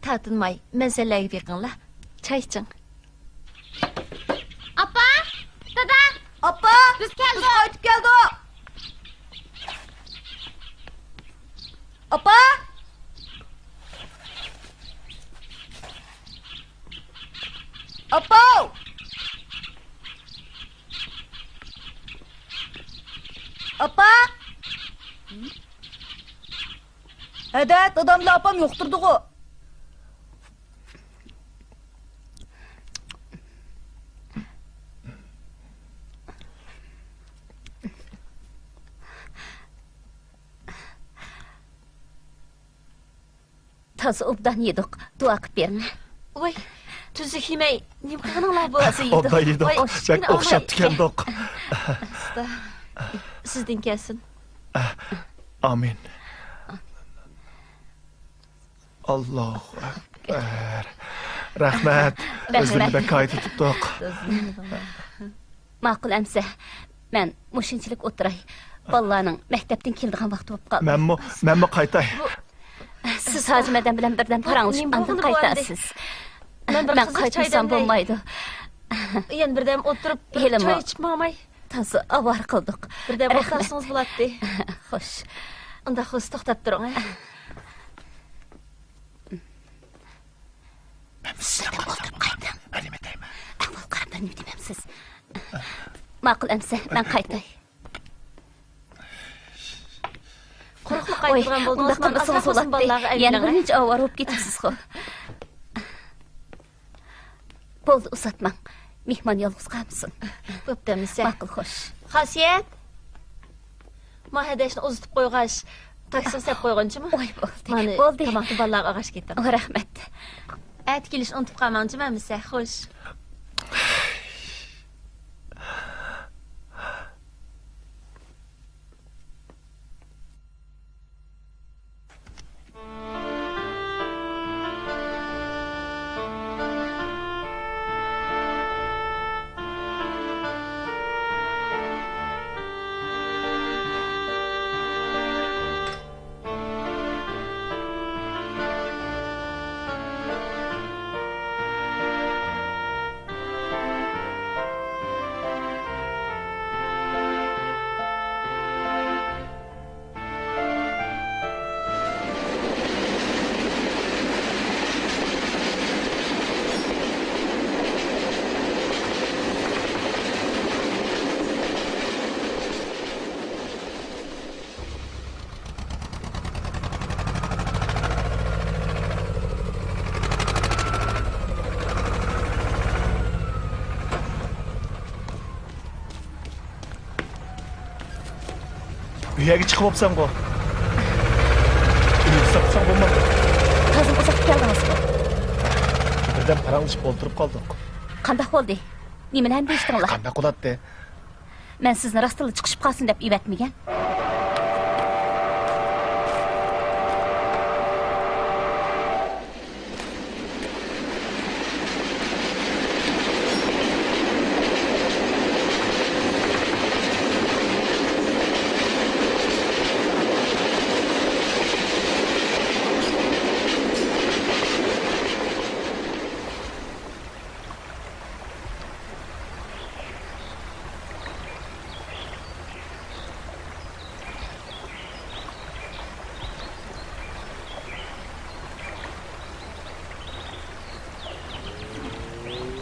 تارتىنماي، مەسىلىلەرگە بېقىڭلار. چاي ئىچىڭ. ئاپا! دادا! ئاپا! بىز كەلدۇق! بىز قايتىپ كەلدۇق! ئاپا! ئاپا! ئاپا! ھەدە، داداملا ئاپام يوقتۇردىغۇ. تازا ئوبدان يېدۇق. دۇئا قىپ بېرىڭ. ۋاي، تۈزۈك يېمەي، نېمە قىلغىنىڭلار بۇ؟ تازا يېدۇق. ئوبدان يېدۇق. ۋاي، بەك ئوخشاپتىكەندۇق. ئاستا. سىزدىن كەلسۇن. ئامىن. ئاللاھۇ ئەكبەر. رەھمەت. رەھمەت. ئۆزلىرىنى بەك قايتۇتۇپتۇق. ماقۇل ئەمسە، مەن مۇشۇنچىلىك ئولتۇراي. بالىلارنىڭ مەكتەپتىن كېلىدىغان ۋاقتى بولۇپ قالدى. مەنمۇ، مەنمۇ قايتاي. سىز ھاجىم ئادەم بىلەن بىردەم پاراڭلىشىپ، ئاندىن قايتارسىز. مەن قايتمىسام بولمايدۇ. يەنە بىردەم ئولتۇرۇپ، بىر چاي ئىچىپ ماڭاي. تازا ئاۋارە قىلدۇق. بىردەم ئولتۇرسىڭىز بولاتتى. خوش. ئۇنداق بولسا توختاپ تۇرۇڭ، ھە؟ مەن سىزنى قالدۇرۇپ قايتىڭ. ھەلىمە دەيمەن. ئەھۋال قاراپ بىر نېمە دېمەمسىز. ماقۇل ئەمسە، مەن قايتاي. قۇرۇقلا قايتىدىغان بولدىڭىز، ئۇنداق قىلمىسىڭىز بولاتتى. يەنە بىر نەچچە ئاۋارە بولۇپ كېتىسىزغۇ. بولدى، ئۇزاتماڭ. مېھمان يالغۇز قالمىسۇن. بوپتۇ ئەمىسە. ماقۇل، خوش. خاسىيەت! ما ھەدەشنى ئۇزىتىپ قويغاچ، تاكسىغا سەپ قويغىنچىما؟ ۋاي، بولدى. مانا بولدى. تاماقنى بالىلارغا ئاغاش كېتىڭ. ۋاي، رەھمەت. ئەتە كېلىشنى ئۇنتۇپ قالماڭچىما ئەمىسە. خوش. ئۆيگە چىقىپ بوپسەنغۇ؟ ئۆيگە ساقلىساڭ بولمامدۇ؟ تازا ئۇزاق كەلدىڭىزغۇ؟ بىردەم پاراڭلىشىپ ئولتۇرۇپ قالدۇق. قانداق بولدى؟ نېمىلەرنى دېيىشتىڭلار؟ قانداق بولاتتى؟ مەن سىزنى راستتىنلا چىقىشىپ قالسۇن دەپ ئەۋەتمىگەن.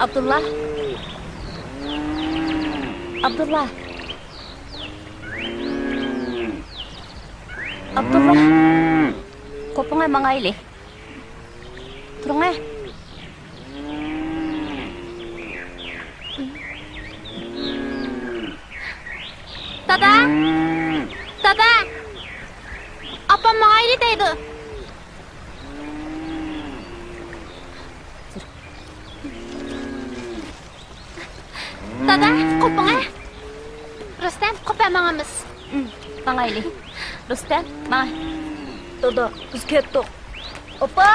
ئابدۇللا. ئابدۇللا. ئابدۇللا. قوپۇڭە، ماڭايلى. تۇرۇڭە. دادا! دادا! ئاپام ماڭا قوپۇڭە. رۇستەم، قوپە ماڭىمىز. ماڭايلى. رۇستەم، ماڭا. دادا، بىز كەتتۇق. ئاپا!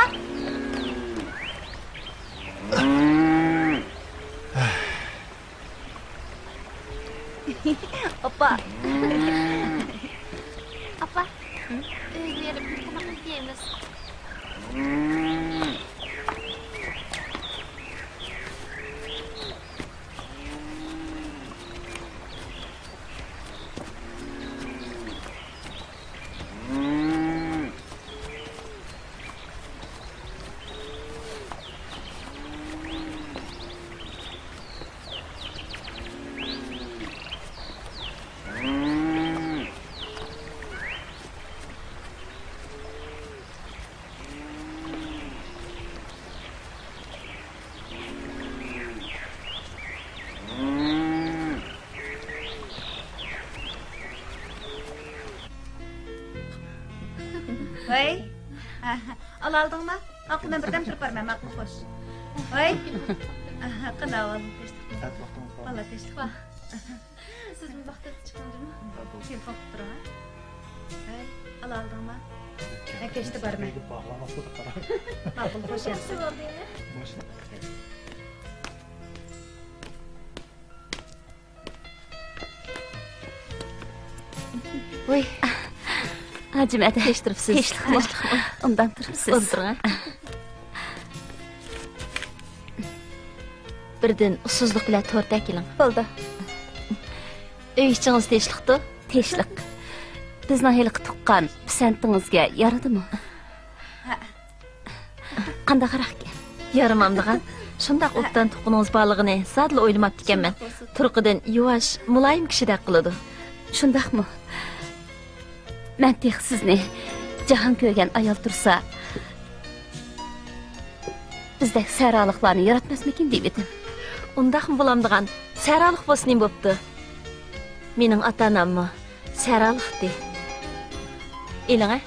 ئاپا! ئاپا، ئۆيگە بېرىپ تاماق يەيمىز. ۋاي، ئالالدىڭما؟ ھاققى مەن بىردەم تۇرۇپ بارىمەن، ماقۇل، خوش. ۋاي، قانداق ئەھۋالىڭ، تىنچلىقمۇ؟ سائەت ۋاقتىڭىز بار. ۋاللا تىنچلىق. سىزمۇ ۋاقتىدا چىقىڭ جۇمۇ. تېلېفون قىلىپ تۇرۇڭ، ھە؟ ھەي، ئالالدىڭما؟ مەن كەچتە بارىمەن. ماقۇل، خوش ياتسۇن. ۋۇي. ھاجىم ئەدە. تىنچ تۇرۇپسىز؟ تىنچلىقمۇ؟ تىنچلىقمۇ؟ ئوبدان تۇرۇپسىز؟ ئولتۇرۇڭ، ھە. بىردىن ئۇسسۇزلۇق بىلەن تورت ئەكېلىڭ. بولدى. ئۆي ئىچىڭىز تىنچلىقتۇ؟ تىنچلىق. بىزنىڭ ھېلىقى تۇغقان پىسەنتىڭىزگە يارىدىمۇ؟ ھە. قانداقراق ئىكەن؟ يارىمامدىغان. شۇنداق ئوبدان تۇغقىنىڭىز بارلىقىنى زادىلا ئويلىماپتىكەنمەن. تۇرقىدىن يۇۋاش، مۇلايىم كىشىدەك قىلىدۇ. شۇنداقمۇ؟ مەن تېخى سىزنى جاھان كۆرگەن ئايال تۇرسا، بىزدەك سەھرالىقلارنى ياراتماسمىكىن دېيىۋىدىم. ئۇنداقمۇ بولامدىغان؟ سەھرالىق بولسا نېمە بوپتۇ؟ مېنىڭ ئاتا-ئاناممۇ سەھرالىقتى. ئېلىڭە.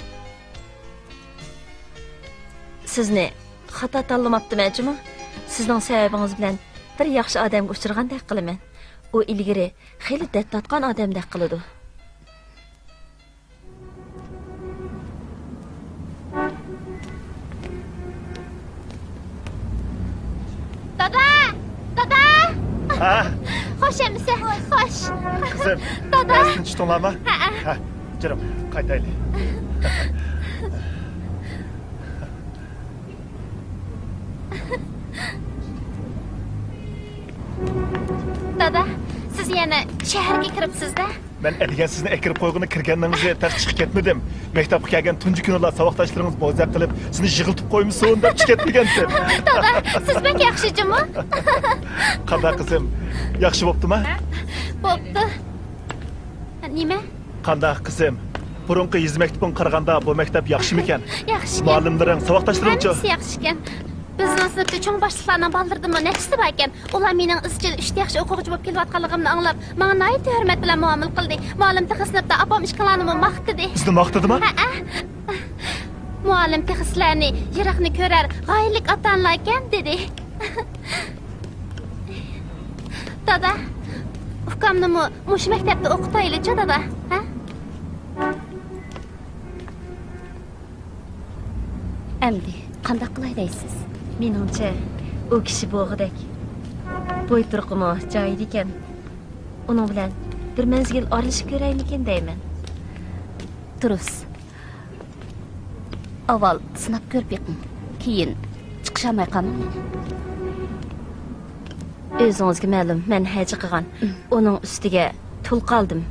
سىزنى خاتا تاللىماپتىمەن جۇمۇ. سىزنىڭ سەۋەبىڭىز بىلەن بىر ياخشى ئادەمگە ئۇچرىغاندەك قىلىمەن. ئۇ ئىلگىرى خېلى دەرد تارتقان ئادەمدەك قىلىدۇ. دادا! دادا! ھە؟ خوش ئەمىسە، خوش. قىزىم، دادا! ئەسلىدىن چۈشتۈڭلارمۇ؟ ھەئە. ھە، جېنىم، قايتايلى. دادا، سىز يەنە شەھەرگە كىرىپسىز-دە؟ مەن ئەتىگەن سىزنى ئەكىرىپ قويغىلى كىرگەنلىكىڭىزنى تەس چىقىپ كەتمىدىم. مەكتەپكە كەلگەن تۇنجى كۈنىلا ساۋاقداشلىرىڭىز بوزەك قىلىپ، سىزنى يىغلىتىپ قويمىسۇن دەپ چىقىپ كەتمىگەنتىم. دادا، سىز بەك ياخشى جۇمۇ. قانداق قىزىم؟ ياخشى بوپتۇما؟ بوپتۇ. نېمە؟ قانداق قىزىم؟ بۇرۇنقى يېزا مەكتىپىڭگە قارىغاندا بۇ مەكتەپ ياخشىمىكەن؟ ياخشىكەن. مۇئەللىملىرىڭ، ساۋاقداشلىرىڭچۇ؟ ھەممىسى ياخشىكەن. بىزنىڭ سىنىپتا چوڭ باشلىقلارنىڭ بالىلىرىدىنمۇ نەچچىسى باركەن. ئۇلار مېنىڭ ئىزچىل ئۈچتە ياخشى ئوقۇغۇچى بولۇپ كېلىۋاتقانلىقىمنى ئاڭلاپ، ماڭا ناھايىتى ھۆرمەت بىلەن مۇئامىلە قىلدى. مۇئەللىم تېخى سىنىپتا ئاپام ئىككىڭلارنىمۇ ماختىدى. سىزنى ماختىدىما؟ ھەئە. مۇئەللىم تېخى سىلەرنى يىراقنى كۆرەر غايىلىك ئاتا-ئانىلاركەن دېدى. دادا، ئۇكامنىمۇ مۇشۇ مەكتەپتە ئوقۇتايلىچۇ، دادا، ھە؟ ئەمدى قانداق قىلاي دەيسىز؟ مېنىڭچە، ئۇ كىشى بوغىدەك. بوي تۇرقىمۇ جايىدىكەن. ئۇنىڭ بىلەن بىر مەزگىل ئارىلىشىپ كۆرەيمىكىن دەيمەن. دۇرۇس. ئاۋۋال سىناپ كۆرۈپ بېقىڭ. كېيىن چىقىشالماي قالماڭ. ئۆزىڭىزگە مەلۇم، مەن ھەجە قىلغان. ئۇنىڭ ئۈستىگە تۇل قالدىم.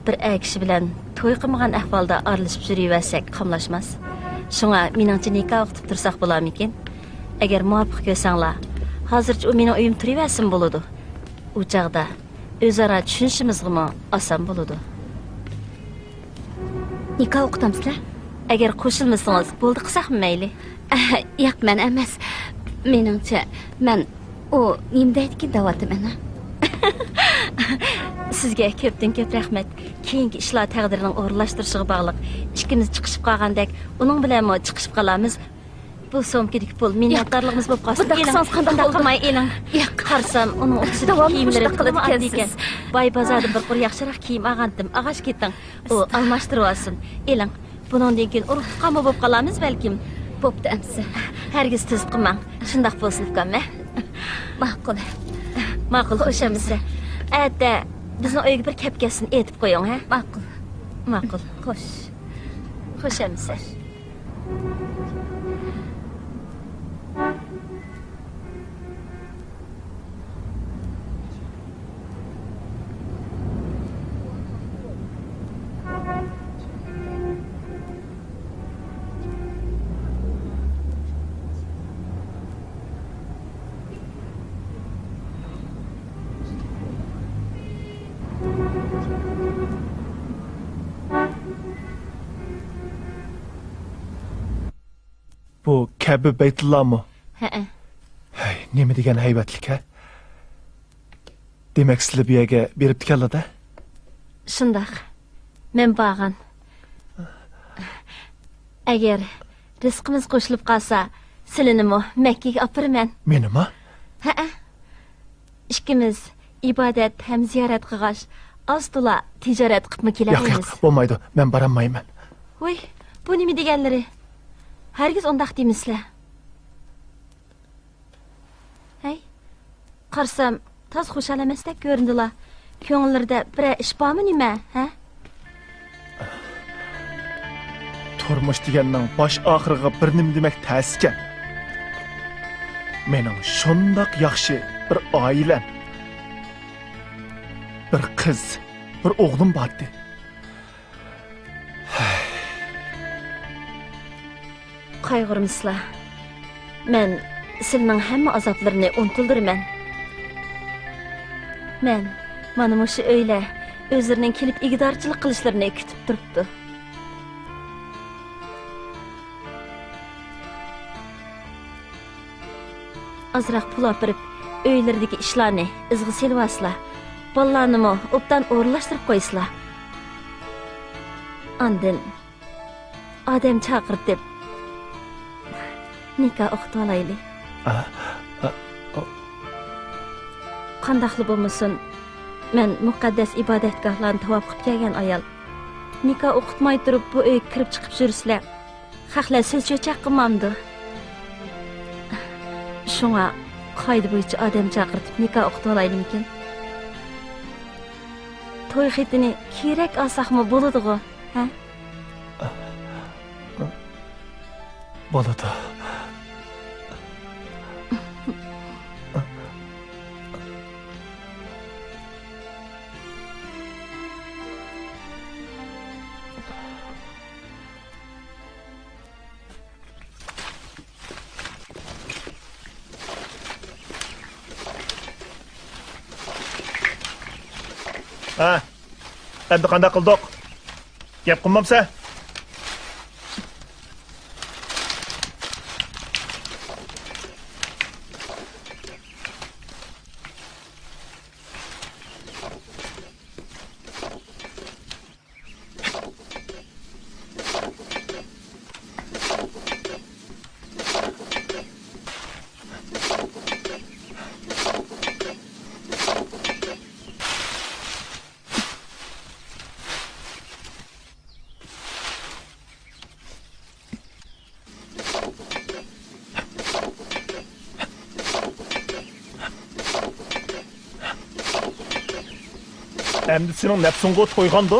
بىر ئەر كىشى بىلەن توي قىلمىغان ئەھۋالدا ئارىلىشىپ يۈرۈۋەرسەك قاملاشماس. شۇڭا مېنىڭچە نىكاھ ئوقۇتۇپ تۇرساق بولارمىكىن؟ ئەگەر مۇۋاپىق كۆرسەڭلار، ھازىرچە ئۇ مېنىڭ ئۆيۈمدە تۇرۇۋەرسىمۇ بولىدۇ. ئۇ چاغدا ئۆزئارا چۈشىنىشىمىزغىمۇ ئاسان بولىدۇ. نىكاھ ئوقۇتامسىلەر؟ ئەگەر قوشۇلمىسىڭىز بولدى قىلساقمۇ مەيلى. ياق، مەن ئەمەس. مېنىڭچە، مەن ئۇ نېمە دەيدىكىن دەۋاتىمەن. سىزگە كۆپتىن كۆپ رەھمەت. كېيىنكى ئىشلار تەقدىرنىڭ ئورۇنلاشتۇرۇشىغا باغلىق. ئىككىمىز چىقىشىپ قالغاندەك، ئۇنىڭ بىلەنمۇ چىقىشىپ قالارمىز. بۇ سومكىدىكى پۇل، ياق، مىننەتدارلىقىمىز بولۇپ قالسۇن. بۇنداق ئېلىڭ، قىلسىڭىز قانداق بۇنداق بولىدۇ؟ قىلماي ئېلىڭ. ياق. قارىسام، ئۇنىڭ ئۇكىسىدىكى داۋاملىق كىيىملىرى مۇشۇنداق قىلىدىكەنسىز. ئىككىمۇ ئاددىيكەن. باي بازاردىن بىر قۇر ياخشىراق كىيىم ئالغانتىم. ئاغاچ كېتىڭ. ئۇ ئالماشتۇرۇۋالسۇن. ئېلىڭ. بۇنىڭدىن كېيىن ئۇرۇق تۇغقانمۇ بولۇپ قالارمىز بەلكىم. بوپتۇ ئەمىسە. ھەرگىز تۈزىتىپ قالماڭ. شۇنداق بولسۇن ئۇكام، ھە؟ ماقۇل. ماقۇل، خوش ئەمىسە. ئەتە بىزنىڭ ئۆيگە بىر كەپ كەتسۇن، ئېيتىپ قويۇڭ، ھە؟ ماقۇل. ماقۇل. خوش. خوش ئەمىسە. بۇ كەبە بەيتۇللامۇ؟ ھەئە. ھەي، نېمە دېگەن ھەيۋەتلىك، ھە؟ دېمەك، سىلى بۇ يەرگە بېرىپتىكەنلا-دە؟ شۇنداق. مەن بارغان. ئەگەر رىزقىمىز قوشۇلۇپ قالسا، سىلىنىمۇ مەككىگە ئاپىرىمەن. مېنىمۇ؟ ھەئە. ئىككىمىز ئىبادەت ھەم زىيارەت قىلغاچ، ئاز-تولا تىجارەت قىپمۇ ياق، ياق، كېلەلەيمىز. بولمايدۇ. مەن بارالمايمەن. ۋوي، بۇ نېمە دېگەنلىرى؟ ھەرگىز ئۇنداق دېمىسىلە. ھەي، قارىسام، تازا خۇشال ئەمەستەك كۆرۈندىلا. كۆڭۈللىرىدە بىرەر ئىش بارمۇ نېمە، ھە؟ تۇرمۇش دېگەننىڭ باش ئاخىرىغا بىر نېمە دېمەك تەس ئىكەن. مېنىڭ شۇنداق ياخشى بىر ئائىلەم، بىر قىز، بىر ئوغلۇم بارتى. قايغۇرمىسىلا. مەن سىلىنىڭ ھەممە ئازابلىرىنى ئۇنتۇلدۇرىمەن. مەن مانا مۇشۇ ئۆيلەر ئۆزلىرىنىڭ كېلىپ ئىگىدارچىلىق قىلىشلىرىنى كۈتۈپ تۇرۇپتۇ. ئازراق پۇل ئاپىرىپ، ئۆيلىرىدىكى ئىشلارنى ئىزغا سېلىۋالسىلا، بالىلارنىمۇ ئوبدان ئورۇنلاشتۇرۇپ قويسىلا. ئاندىن ئادەم چاقىرتىپ، نىكاھ ئوقۇتۇۋالايلى. ئا، ئا، ئا. قانداقلا بولمىسۇن، مەن مۇقەددەس ئىبادەتگاھلارنى تاۋاپ قىلىپ كەلگەن ئايال. نىكاھ ئوقۇتماي تۇرۇپ، بۇ ئۆيگە كىرىپ چىقىپ يۈرسىلە، خەقلەر سۆز چۆچەك قىلمامدۇ؟ شۇڭا قائىدە بويىچە ئادەم چاقىرتىپ نىكاھ ئوقۇتۇۋالايلىمىكىن؟ توي خېتىنى كېرەك ئالساقمۇ بولىدىغۇ، ھە؟ بولىدۇ. ھە، ئەمدى قانداق قىلدۇق؟ گەپ قىلمامسەن؟ ئەمدى سېنىڭ نەپسىڭغۇ تويغاندۇ؟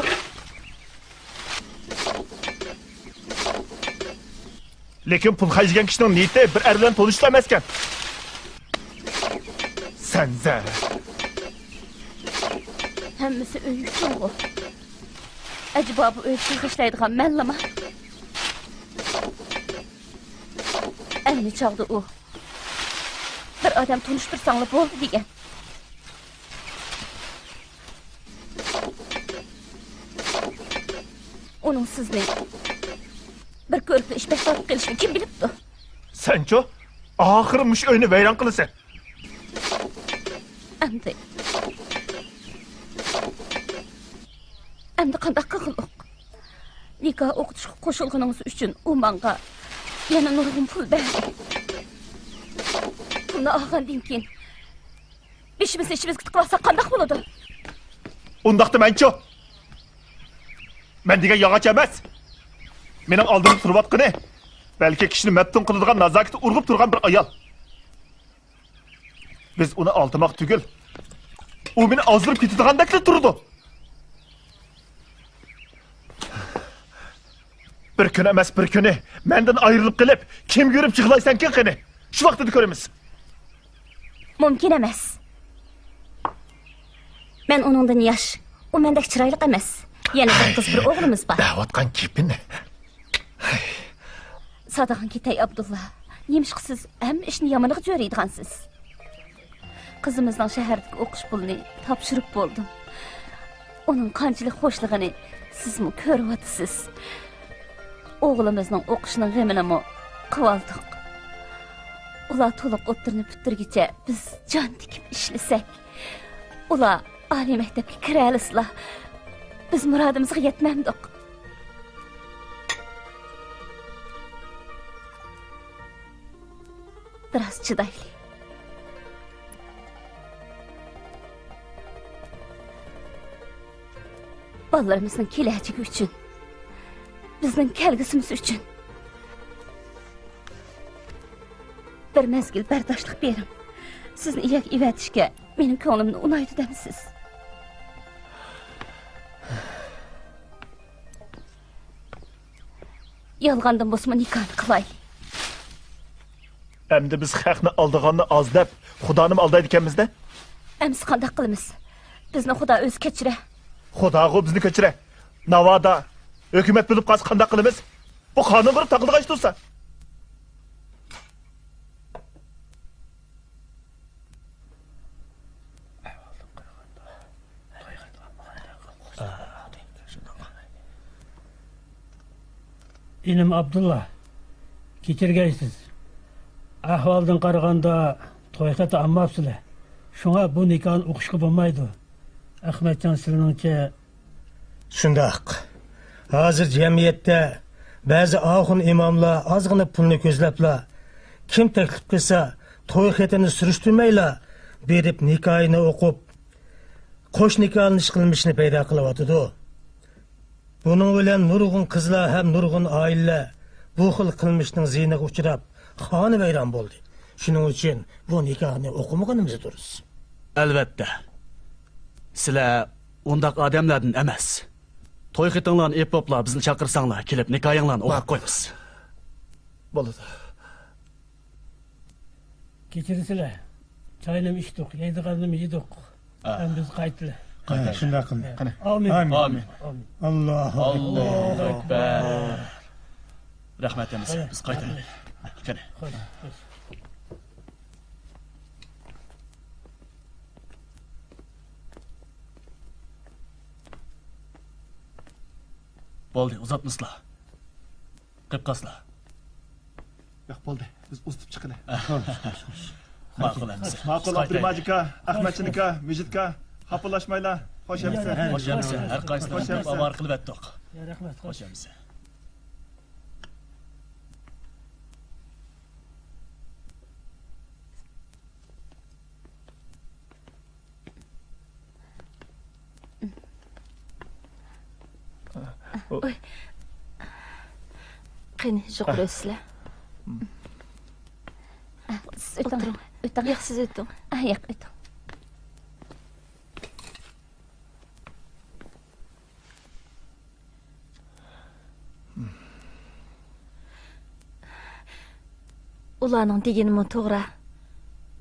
لېكىن پۇل خەجلىگەن كىشىنىڭ نىيىتى بىر ئەر بىلەن تونۇشۇشلا ئەمەسكەن. سەنزە. ھەممىسى ئۆي ئۈچۈنغۇ؟ ئەجەبا بۇ ئۆيدە پۇل خەجلەيدىغان مەنلىما؟ ئەينى چاغدا ئۇ، بىر ئادەم تونۇشتۇرساڭلا بولدى دېگەن. ئۇنىڭ سىزنى بىر كۆرۈپلا ئىش بەك تارتىپ قېلىشىنى كىم بىلىپتۇ؟ سەنچۇ؟ ئاخىرى مۇشۇ ئۆينى ۋەيران قىلىسەن. ئەمدى، ئەمدى قانداق قىلغىلى؟ نىكاھ ئوقۇتۇشقا قوشۇلغىنىڭىز ئۈچۈن ئۇ ماڭا يەنە نۇرغۇن پۇل بەردى. پۇلنى ئالغاندىن كېيىن بېشىمىزنى ئىچىمىزگە تىقىۋالساق قانداق بولىدۇ؟ ئۇنداقتا مەنچۇ؟ مەن دېگەن ياغاچ ئەمەس. مېنىڭ ئالدىمدا تۇرۇۋاتقىنى، بەلكى كىشىنى مەپتۇن قىلىدىغان نازاكىتى ئۇرغۇپ تۇرغان بىر ئايال. بىز ئۇنى ئالدىماق تۈگۈل، ئۇ مېنى ئازدۇرۇپ كېتىدىغاندەكلا تۇرىدۇ. بىر كۈن ئەمەس، بىر كۈنى مەندىن ئايرىلىپ قېلىپ، كىمگە يۈرۈپ يىغلايسەنكىن قېنى؟ شۇ ۋاقتىدا كۆرىمىز. مۇمكىن ئەمەس. مەن ئۇنىڭدىن ياش، ئۇ مەندەك چىرايلىق ئەمەس. يەنە بىر قىز، بىر ئوغلىمىز بار. دەۋاتقان گېپىنى. سادىغىن كېتەي، ئابدۇللا. نېمىشقا سىز ھەممە ئىشنى يامىنىغا جۆرىيدىغانسىز؟ قىزىمىزنىڭ شەھەردىكى ئوقۇش پۇلىنى تاپشۇرۇپ بولدۇم. ئۇنىڭ قانچىلىك خۇشلىقىنى سىزمۇ كۆرۈۋاتىسىز. ئوغلىمىزنىڭ ئوقۇشىنىڭ غېمىنىمۇ قىلىۋالدۇق. ئۇلار تولۇق ئوتتۇرىنى پۈتتۈرگۈچە بىز جان تىكىپ ئىشلىسەك، ئۇلار ئالىي مەكتەپكە كىرەلىسىلا، بىز مۇرادىمىزغا يەتمەمدۇق. بىراز چىدايلى. بالىلىرىمىزنىڭ كېلەچىكى ئۈچۈن، بىزنىڭ كەلگۈسىمىز ئۈچۈن بىر مەزگىل بەرداشلىق بېرىڭ. سىزنى ئىيەگە ئېۋەتىشكە مېنىڭ كۆڭلۈمنى ئۇنايدۇ دەمسىز؟ يالغاندىن بولسىمۇ نىكاھنى قىلايلى. ئەمدى بىز خەقنى ئالدىغاننى ئاز دەپ، خۇدانىمۇ ئالدايدىكەنمىز-دە. ئەمىسە قانداق قىلىمىز؟ بىزنى خۇدا ئۆزى كەچۈرە. خۇداغۇ بىزنى كەچۈرە. ناۋادا ھۆكۈمەت بولۇپ قالسا قانداق قىلىمىز؟ بۇ قانۇنغا تاقىلىدىغان ئىش تۇرسا. ئىنىم ئابدۇللا، كېچىرگەيسىز. ئەھۋالدىن قارىغاندا توي خېتى ئالماپسىلەر. شۇڭا بۇ نىكاھنى ئوقۇشقا بولمايدۇ. ئەخمەتجان، سىلىنىڭچە؟ شۇنداق. ھازىر جەمئىيەتتە بەزى ئاخۇن ئىماملار ئازغىنە پۇلنى كۆزلەپلا، كىم تەكلىپ قىلسا، توي خېتىنى سۈرۈشتۈرمەيلا بېرىپ نىكاھىنى ئوقۇپ، قوش نىكاھلىنىش قىلمىشىنى پەيدا قىلىۋاتىدۇ. بۇنىڭ بىلەن نۇرغۇن قىزلار ھەم نۇرغۇن ئائىلىلەر بۇ خىل قىلمىشنىڭ زىيىنىغا ئۇچراپ، خانىۋەيران بولدى. شۇنىڭ ئۈچۈن بۇ نىكاھنى ئوقۇمىغىنىمىز دۇرۇس. ئەلۋەتتە. سىلەر ئۇنداق ئادەملەردىن ئەمەس. توي خېتىڭلارنى ئېلىپ بوپلا بىزنى چاقىرساڭلار، كېلىپ نىكاھىڭلارنى ئوقۇپ قويىمىز. بولىدۇ. كېچىرىسىلەر. چاينىمۇ ئىچتۇق، يەيدىغاننىمۇ يېدۇق. ئەمدى بىز قايتىلى. ھە، شۇنداق قىلدى. قېنى. ئامىن. ئامىن. ئامىن. ئامىن. ئاللاھۇ ئەكبەر. ئەكبەر. رەھمەت ئەمىسە، بىز قايتايلى. قېنى. خوش، خوش. بولدى، ئۇزاتمىسىلا. قېلىپ قالسىلا. ياق، بولدى. بىز ئۇزىتىپ چىقىلى. ماقۇل ئەمىسە. ماقۇل، ئابدۇرېھىم ھاجىكا، ئەخمەتجان ئاكا، مىجىتكا، خاپىلاشمايلا. خوش ئەمىسە. خوش ئەمىسە. ھەر قايسىلىرىڭىز خوش ئەمىسە. ئاۋارە قىلىۋەتتۇق. يا، رەھمەت. خوش ئەمىسە. قېنى، يۇقىرى ئۆتسىلە. سىز ئۆتۈڭ. ئولتۇرۇڭ. ئۆتۈڭ. ياق، سىز ئۆتۈڭ. ئا، ياق، ئۆتۈڭ. ئۇلارنىڭ دېگىنىمۇ توغرا.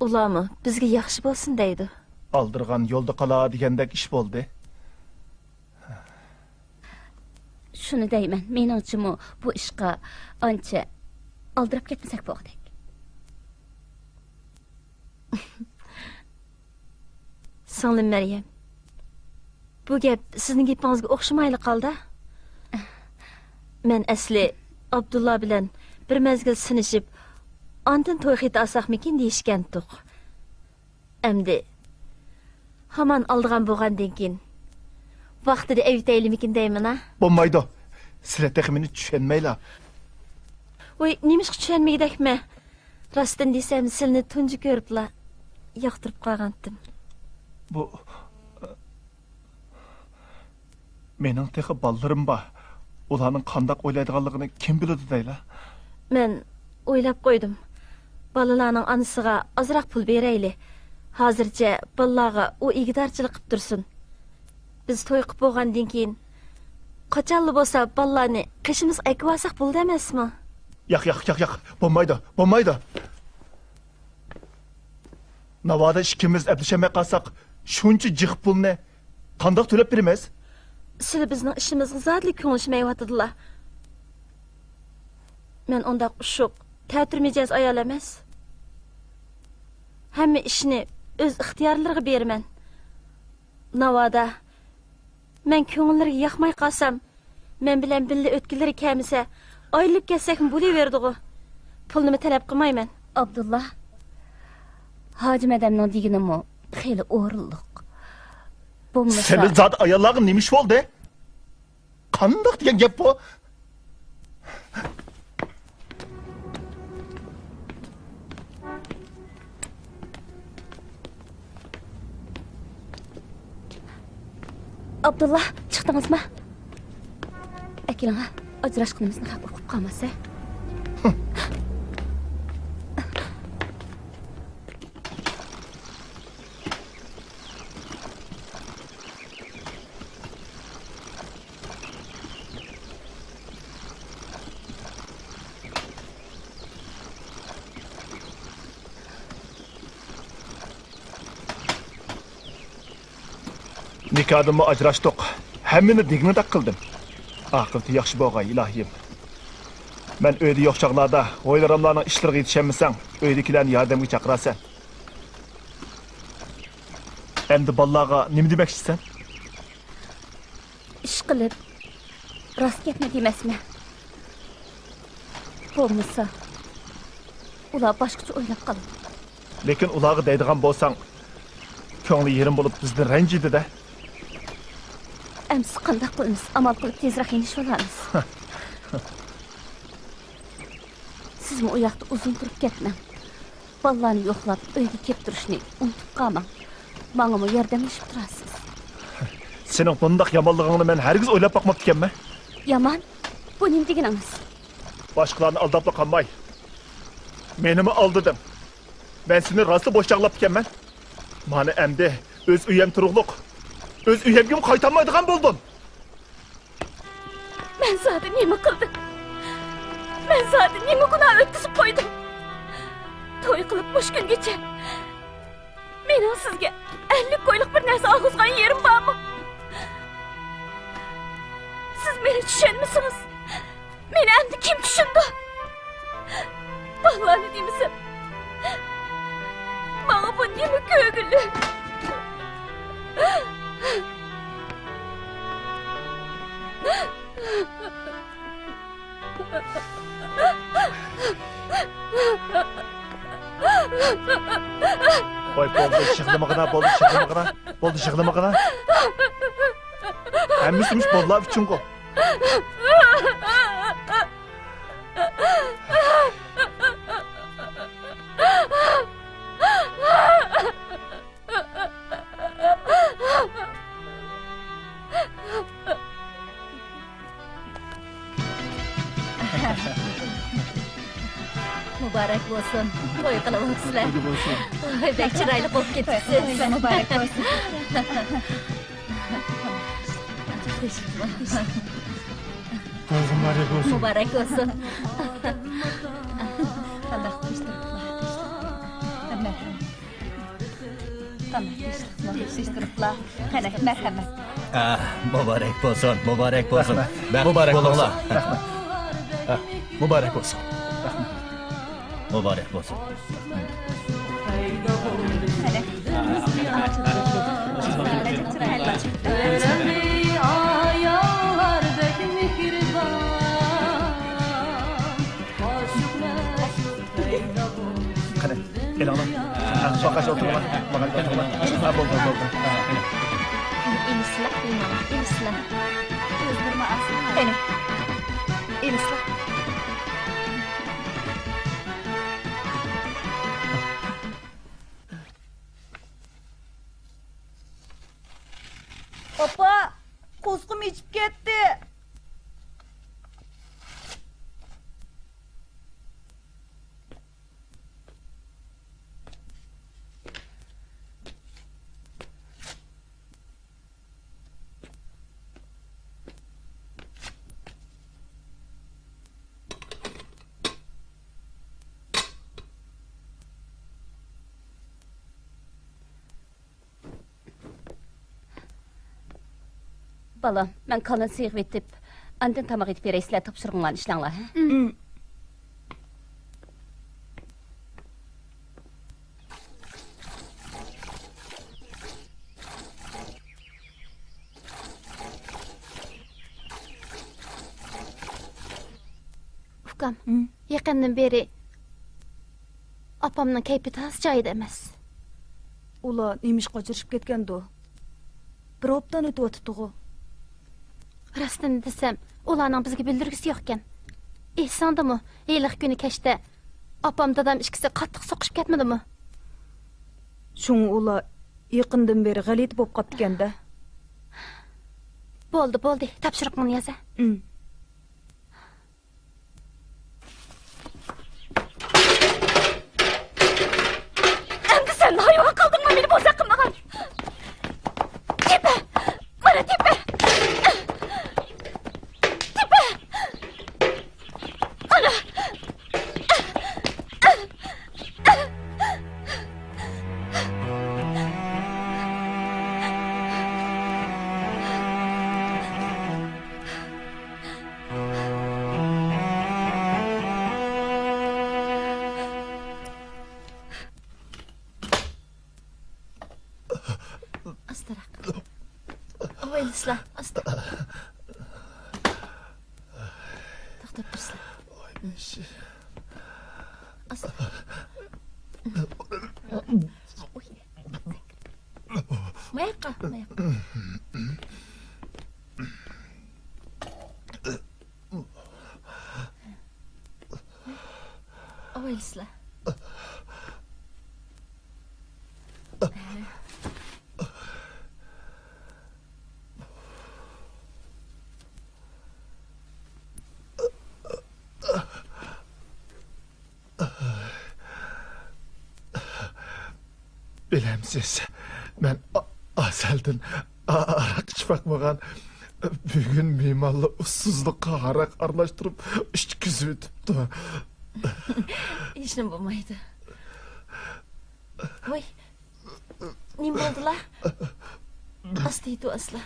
ئۇلارمۇ بىزگە ياخشى بولسۇن دەيدۇ. ئالدىرىغان يولدا قالا دېگەندەك ئىش بولدى. شۇنى دەيمەن، مېنىڭچىمۇ بۇ ئىشقا ئانچە ئالدىراپ كەتمىسەك بولغۇدەك. سىڭلىم مەريەم، بۇ گەپ سىزنىڭ گېپىڭىزگە ئوخشىمايلا قالدى. مەن ئەسلى ئابدۇللا بىلەن بىر مەزگىل سىنىشىپ، ئاندىن توي خېتى ئالساقمىكىن دېيىشكەنتۇق. ئەمدى ھامان ئالىدىغان بولغاندىن كېيىن، ۋاقتىدا ئەۋېتەيلىمىكىن دەيمەن-ھە. بولمايدۇ. سىلەر تېخى مېنى چۈشەنمەيلا. ۋوي، نېمىشقا چۈشەنمىگۈدەكمەن؟ راستىنى دېسەم، سىلىنى تۇنجى كۆرۈپلا ياقتۇرۇپ قالغانتىم. بۇ، مېنىڭ تېخى بالىلىرىم بار. ئۇلارنىڭ قانداق ئويلايدىغانلىقىنى كىم بىلىدۇ دەيلا؟ مەن ئويلاپ قويدۇم. بالىلارنىڭ ئانىسىغا ئازراق پۇل بېرەيلى. ھازىرچە بالىلارغا ئۇ ئىگىدارچىلىق قىپ تۇرسۇن. بىز توي قىپ بولغاندىن كېيىن، قاچانلا بولسا بالىلارنى قېشىمىزغا ئەكىۋالساق بولىدۇ ئەمەسمۇ؟ ياق، ياق، ياق، ياق. بولمايدۇ، بولمايدۇ. ناۋادا ئىككىمىز ئەپلىشەلمەي قالساق، شۇنچە جىق پۇلنى قانداق تۆلەپ بېرىمىز؟ سىلى بىزنىڭ ئىشىمىزغا زادىلا كۆڭۈل ئىچمەيۋاتىدىلا. مەن ئۇنداق ئۇششۇق، تەتۈر مىجەز ئايال ئەمەس. ھەممە ئىشنى ئۆز ئىختىيارلىرىغا بېرىمەن. ناۋادا مەن كۆڭۈللىرىگە ياقماي قالسام، مەن بىلەن بىللە ئۆتكۈلىرى كەلمىسە، ئايرىلىپ كەتسەكمۇ بولۇۋېرىدىغۇ. پۇلنىمۇ تەلەپ قىلمايمەن. ئابدۇللا، ھاجىم ئادەمنىڭ دېگىنىمۇ خېلى ئورۇنلۇق. بولمىسا سەن زادى ئاياللارغا نېمە ئىش بولدى؟ قانداق دېگەن گەپ بۇ؟ ئابدۇللا، چىقتىڭىزمۇ؟ ئەكېلىڭە، ئاجراشقىنىمىزنى خەق ئۇقۇپ قالماس ھە. نىكاھدىنمۇ ئاجراشتۇق. ھەممىنى دېگىنىدەك قىلدىم. ئاقىۋىتى ياخشى بولغاي، ئىلاھىم. مەن ئۆيدە يوق چاغلاردا ھويلىراملارنىڭ ئىشلىرىغا يېتىشەلمىسەڭ، ئۆيدىكىلەرنى ياردەمگە چاقىرارسەن. ئەمدى بالىلارغا نېمە دېمەكچىسەن؟ ئىشقىلىپ، راست گەپنى دېمەسمەن. بولمىسا، ئۇلار باشقىچە ئويلاپ قالىدۇ. لېكىن ئۇلارغا دەيدىغان بولساڭ، كۆڭلى يېرىم بولۇپ بىزدىن رەنجىيدۇ-دە. ئەمسە قانداق قىلىمىز؟ ئامال قىلىپ تېزرەك يېنىشىۋالامىز. سىزمۇ ئۇ ياقتا ئۇزۇن تۇرۇپ كەتمەڭ. بالىلارنى يوقلاپ، ئۆيگە كېلىپ تۇرۇشنى ئۇنتۇپ قالماڭ. ماڭىمۇ ياردەملىشىپ تۇرارسىز. سېنىڭ بۇنداق يامانلىقىڭنى مەن ھەرگىز ئويلاپ باقماپتىكەنمەن. يامان؟ بۇ نېمە دېگىنىڭىز؟ باشقىلارنى ئالداپلا قالماي، مېنىمۇ ئالدىدىڭ. مەن سېنى راستلا بوش چاغلاپتىكەنمەن. مانا ئەمدى ئۆز ئۆيەم تۇرۇقلۇق، ئۆز ئۆيەمگىمۇ قايتالمايدىغان بولدۇم. مەن زادى نېمە قىلدىم؟ مەن زادى نېمە گۇناھ ئۆتكۈزۈپ قويدۇم؟ توي قىلىپ مۇشۇ كۈنگىچە مېنىڭ سىزگە ئەللىك كويلۇق بىر نەرسە ئالغۇزغان يېرىم بارمۇ؟ سىز مېنى چۈشەنمىسىڭىز، مېنى ئەمدى كىم چۈشىنىدۇ؟ بالىلارنى دېمىسەم، ماڭا بۇ نېمە كۆرگۈلۈك؟ ۋاي، بولدى، يىغلىمىغىنا، بولدى، يىغلىمىغىنا، بولدى، يىغلىمىغىنا. ھەممىسى مۇشۇ بالىلار ئۈچۈنغۇ. مۇبارەك بولسۇن، توي قىلىۋاپسىلەر. توي بولسۇن. ۋاي، بەك چىرايلىق بولۇپ كېتىپسىز. توي مۇبارەك بولسۇن. توي مۇبارەك بولسۇن. مۇبارەك بولسۇن. قېنى، مەرھەمەت. ئا، مۇبارەك بولسۇن، مۇبارەك بولسۇن. رەھمەت. بەختلىك مۇبارەك بولۇڭلار. بولسۇن. رەھمەت. ئا، مۇبارەك بولسۇن. رەھمەت. مۇبارەك بولسۇن. قېنى. ئاياللار بەك مېھرىبان. قېنى، ئېلىڭلار. ھە، باقاش ئولتۇرۇڭلار. باقاش ئولتۇرۇڭلار. ھە، بولدى، بولدى. ھە، قېنى. قېنى، ئېلىشلا، قېنى. ئېلىشلا. قېنى. ئېلىشلا. ئاپا، قورسىقىم ئېچىپ كەتتى. بالام، مەن كالىنى سىيغىۋېتىپ، ئاندىن تاماق ئېتىپ بېرەي، سىلەر تاپشۇرغۇڭلارنى ئىشلەڭلار، ھە؟ ئۇكام، يېقىندىن بېرى ئاپامنىڭ كەيپى تازا جايىدا ئەمەس. ئۇلار نېمە ئىشقا ئاجرىشىپ كەتكەندۇ؟ بىر ھاپتىدىن ئۆتۈۋاتىدىغۇ. راستىنى دېسەم، ئۇلارنىڭ بىزگە بىلدۈرگۈسى يوقكەن. ئېسىڭدىمۇ، ھېلىقى كۈنى كەچتە ئاپام دادام ئىككىسى قاتتىق سوقۇشۇپ كەتمىدىمۇ؟ شۇڭا ئۇلار يېقىندىن بېرى غەلىتە بولۇپ قاپتىكەن-دە. بولدى، بولدى، تاپشۇرۇقۇڭنى ياز ھە. ئەمدى سەن ھايۋان قىلدىڭمۇ مېنى بوزەك قىلمىغان؟ تېپە! مانا تېپە! تېپە! مانا! ئاستىراق. ئاۋايلىسىلا، ئاستا. توختاپ تۇرسىلا. ئاستا. ماياققا، ماياققا. ئاۋايلىسىلا. بىلەمسىز، مەن ئا-، ئازەلدىن ئا-، ھاراق ئىچىپ باقمىغان. بۈگۈن مېھمانلار ئۇسسۇزلۇققا ھاراق ئارىلاشتۇرۇپ، ئىچكۈزۈۋېتىپتۇ. ھېچنېمە بولمايدۇ. ۋاي، نېمە بولدىلا؟ ئاستا يېتىۋالسىلا.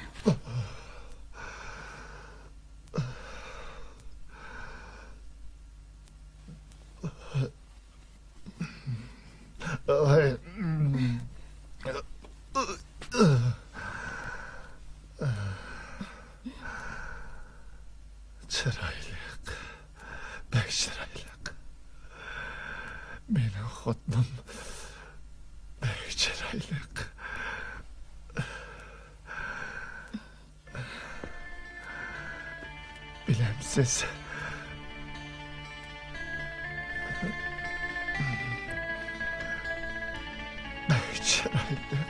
چىرايلىق. بەك چىرايلىق. مېنىڭ خوتۇنۇم بەك چىرايلىق. بىلەمسىز؟ بەك چىرايلىق.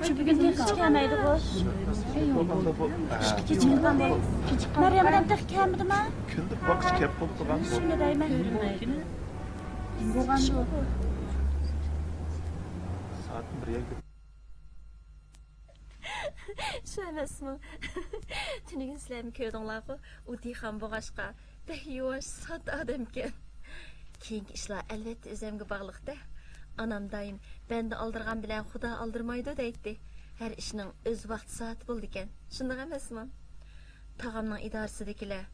شۇ بۈگۈن تېخىچە كەلمەيدىغۇ؟ كېچىككەن بولۇپ. مەريەم بىلەن تېخى كەلمىدىما؟ كۈندە باققىچە كەپ بولۇپ قالغان. شۇنى دەيمەن. بولغاندۇ. سائەت بىر يەردە. شۇ ئەمەسمۇ؟ تۈنۈگۈن سىلەرمۇ كۆردۈڭلارغۇ، ئۇ دېھقان بولغاچقا، بەك يۇۋاش، ساددا ئادەمكەن. كېيىنكى ئىشلار ئەلۋەتتە ئۆزۈمگە باغلىق-دە. ئانام دائىم، «بەندە ئالدىرىغان بىلەن خۇدا ئالدىرىمايدۇ» دەيتتى. ھەر ئىشنىڭ ئۆز ۋاقتى سائىتى بولىدىكەن، شۇنداق ئەمەسمۇ؟ تاغامنىڭ ئىدارىسىدىكىلەر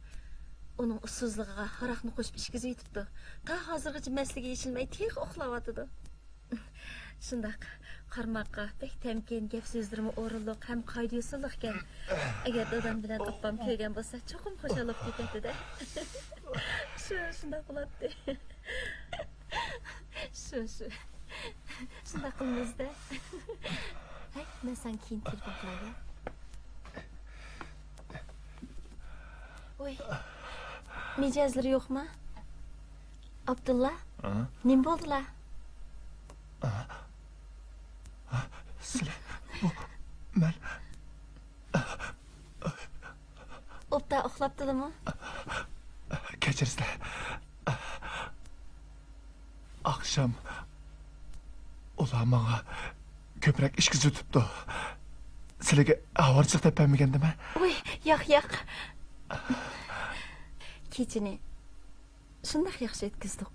ئۇنىڭ ئۇسسۇزلۇقىغا ھاراقنى قوشۇپ ئىچكۈزۈۋېتىپتۇ. تا ھازىرغىچە مەستلىكى يېشىلمەي تېخى ئۇخلاۋاتىدۇ. شۇنداق، قارىماققا بەك تەمكىن، گەپ سۆزلىرىمۇ ئورۇنلۇق ھەم قائىدە-يوسۇنلۇقكەن. ئەگەر دادام بىلەن ئاپام كۆرگەن بولسا، چوقۇم خۇشال بولۇپ كېتەتتى-دە. شۇ، شۇنداق بولاتتى. شۇ، شۇ. شۇنداق قىلىمىز-دە. ھەي، مەن ساڭا كېيىن تېلېفون قىلاي، يا. ۋوي، مىجەزلىرى يوقما؟ ئابدۇللا، ھە؟ نېمە بولدىلا؟ ھە؟ ھە؟ سىلى، بۇ، مەن. ئوبدان ئۇخلاپتىلىمۇ؟ كەچۈرسىلەر. ئاخشام ئۇلار ماڭا كۆپرەك ئىچكۈزۈپ ئۆتۈپتۇ. سىلىگە ئاۋارىچىلىق دەپ بەرمىگەندىمەن؟ ۋوي، ياق، ياق. كېچىنى شۇنداق ياخشى ئۆتكۈزدۇق.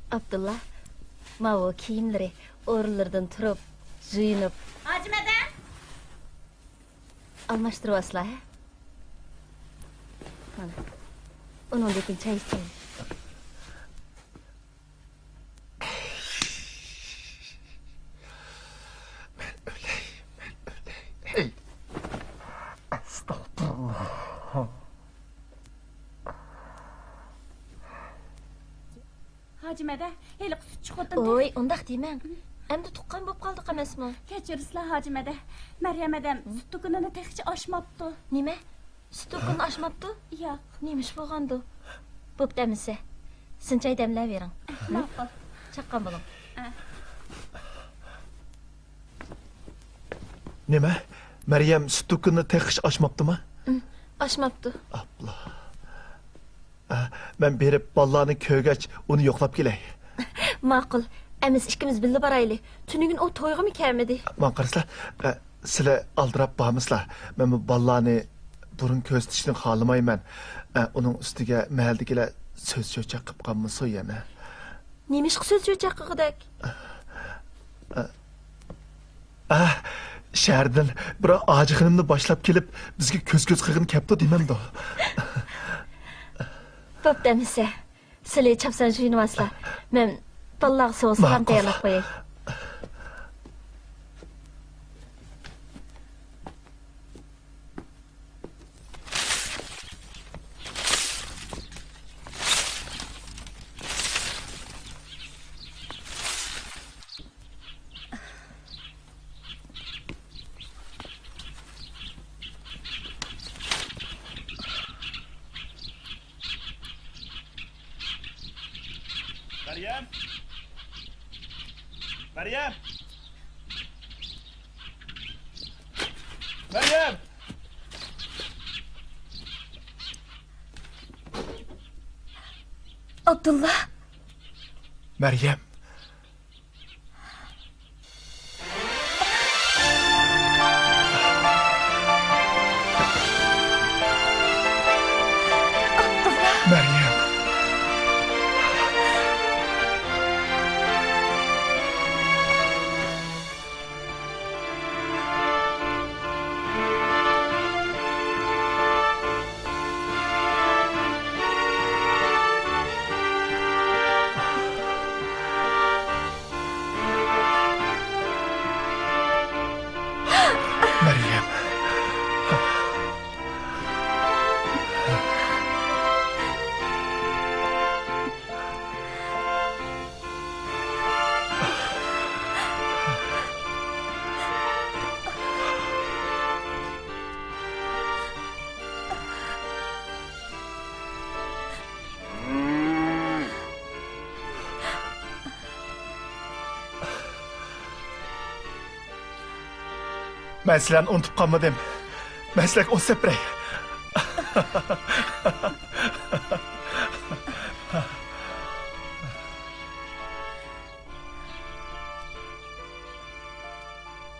ئابدۇللا، ماۋۇ كىيىملىرى ئورۇنلىرىدىن تۇرۇپ، يۇيۇنۇپ. ھاجىمەدەم! ئالماشتۇرۇۋالسىلا، ھە؟ مانا، ئۇنىڭدىن كېيىن چاي ئىچەيلى. مەن ئۆلەي، مەن ئۆلەي. ھەي. ئەستەغپۇرۇللا. ھاجىمەدە، ھېلىقى سۈتچى خوتۇن تېخى. ۋوي، ئۇنداق دېمەڭ. ئەمدى تۇغقان بولۇپ قالدۇق ئەمەسمۇ؟ كەچۈرسىلا، ھاجىمەدە. مەريەم ھەدەم سۈت دۇكىنىنى تېخىچە ئاچماپتۇ. نېمە؟ سۈت دۇكىنىنى ئاچماپتۇ؟ ياق. نېمە ئىش بولغاندۇ؟ بوپتۇ ئەمىسە. سىنچاي دەملەۋېرىڭ. ماقۇل. چاققان بولۇڭ. ئە. نېمە؟ مەريەم سۈت دۇكىنىنى تېخىچە ئاچماپتىما؟ ئىم، ئاچماپتۇ. ئاپلا. ئە، مەن بېرىپ بالىلارنى كۆرگەچ ئۇنى يوقلاپ كېلەي. ماقۇل. ئەمىسە ئىككىمىز بىللە بارايلى. تۈنۈگۈن ئۇ تويغىمۇ كەلمىدى. ماڭا قارىسىلا، ئە، سىلەر ئالدىراپ بارمىسىلا. مەن بۇ بالىلارنى بۇرۇن كۆرسىتىشنى خالىمايمەن. ئە، ئۇنىڭ ئۈستىگە مەھەللىدىكىلەر سۆز چۆچەك قىلىپ قالمىسۇن يەنە. نېمىشقا سۆز چۆچەك قىلغۇدەك؟ ئە، ئە، شەھەردىن بىر ھاجى خېنىمنى باشلاپ كېلىپ، بىزگە كۆز-كۆز قىلغىلى كەپتۇ دېمەمدۇ؟ بوپتۇ ئەمىسە. سىلى چاپسان يۇيۇنۇۋالسىلا. مەن بالىلارغا سوغۇق سالام تەييارلاپ قوياي. مەريەم! مەريەم! مەريەم! ئابدۇللا! مەريەم! ئابدۇللا! مەريەم! مەريەم. مەن سىلەرنى ئۇنتۇپ قالمىدىم. مەن سىلەرگە ئوت سېپىرەي.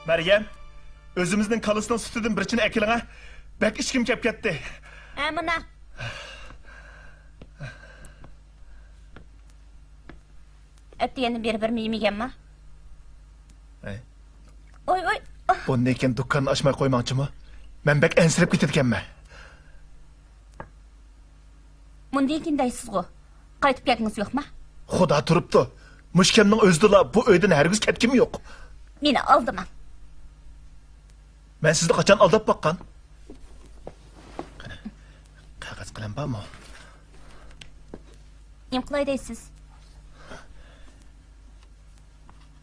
مەريەم، ئۆزىمىزنىڭ كالىسىنىڭ سۈتىدىن بىر چىنە ئەكېلىڭە. بەك ئىچكۈم كەپ كەتتى. ھە، مانا. ئەتىگەندىن بېرى بىرمۇ يېمىگەنما؟ ھەي. ئوي، ئوي. بۇندىن كېيىن دۇكاننى ئاچماي قويماڭچىمۇ؟ مەن بەك ئەنسىرەپ كېتىدىكەنمەن. مۇندىن كېيىن دەيسىزغۇ، قايتىپ كەلگىڭىز يوقما؟ خۇدا تۇرۇپتۇ. مۇشۇ كەمنىڭ ئۆزىدىلا بۇ ئۆيدىن ھەرگىز كەتكۈم يوق. مېنى ئالدىماڭ. مەن سىزنى قاچان ئالداپ باققان؟ قېنى، قەغەز قەلەم بارمۇ؟ نېمە قىلاي دەيسىز؟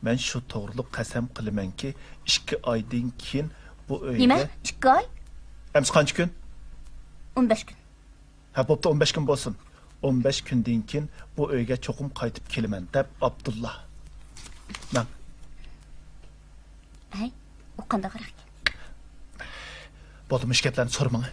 مەن شۇ توغرۇلۇق قەسەم قىلىمەنكى، ئىككى ئايدىن كېيىن بۇ ئۆيگە. نېمە؟ ئىككى ئاي؟ ئەمسە قانچە كۈن؟ ئون بەش كۈن. ھە، بوپتۇ، ئون بەش كۈن بولسۇن. ئون بەش كۈندىن كېيىن بۇ ئۆيگە چوقۇم قايتىپ كېلىمەن، دەپ ئابدۇللا. مەن. ھەي، ئۇ قانداقراق؟ بولدى، مۇشۇ گەپلەرنى سورىماڭ.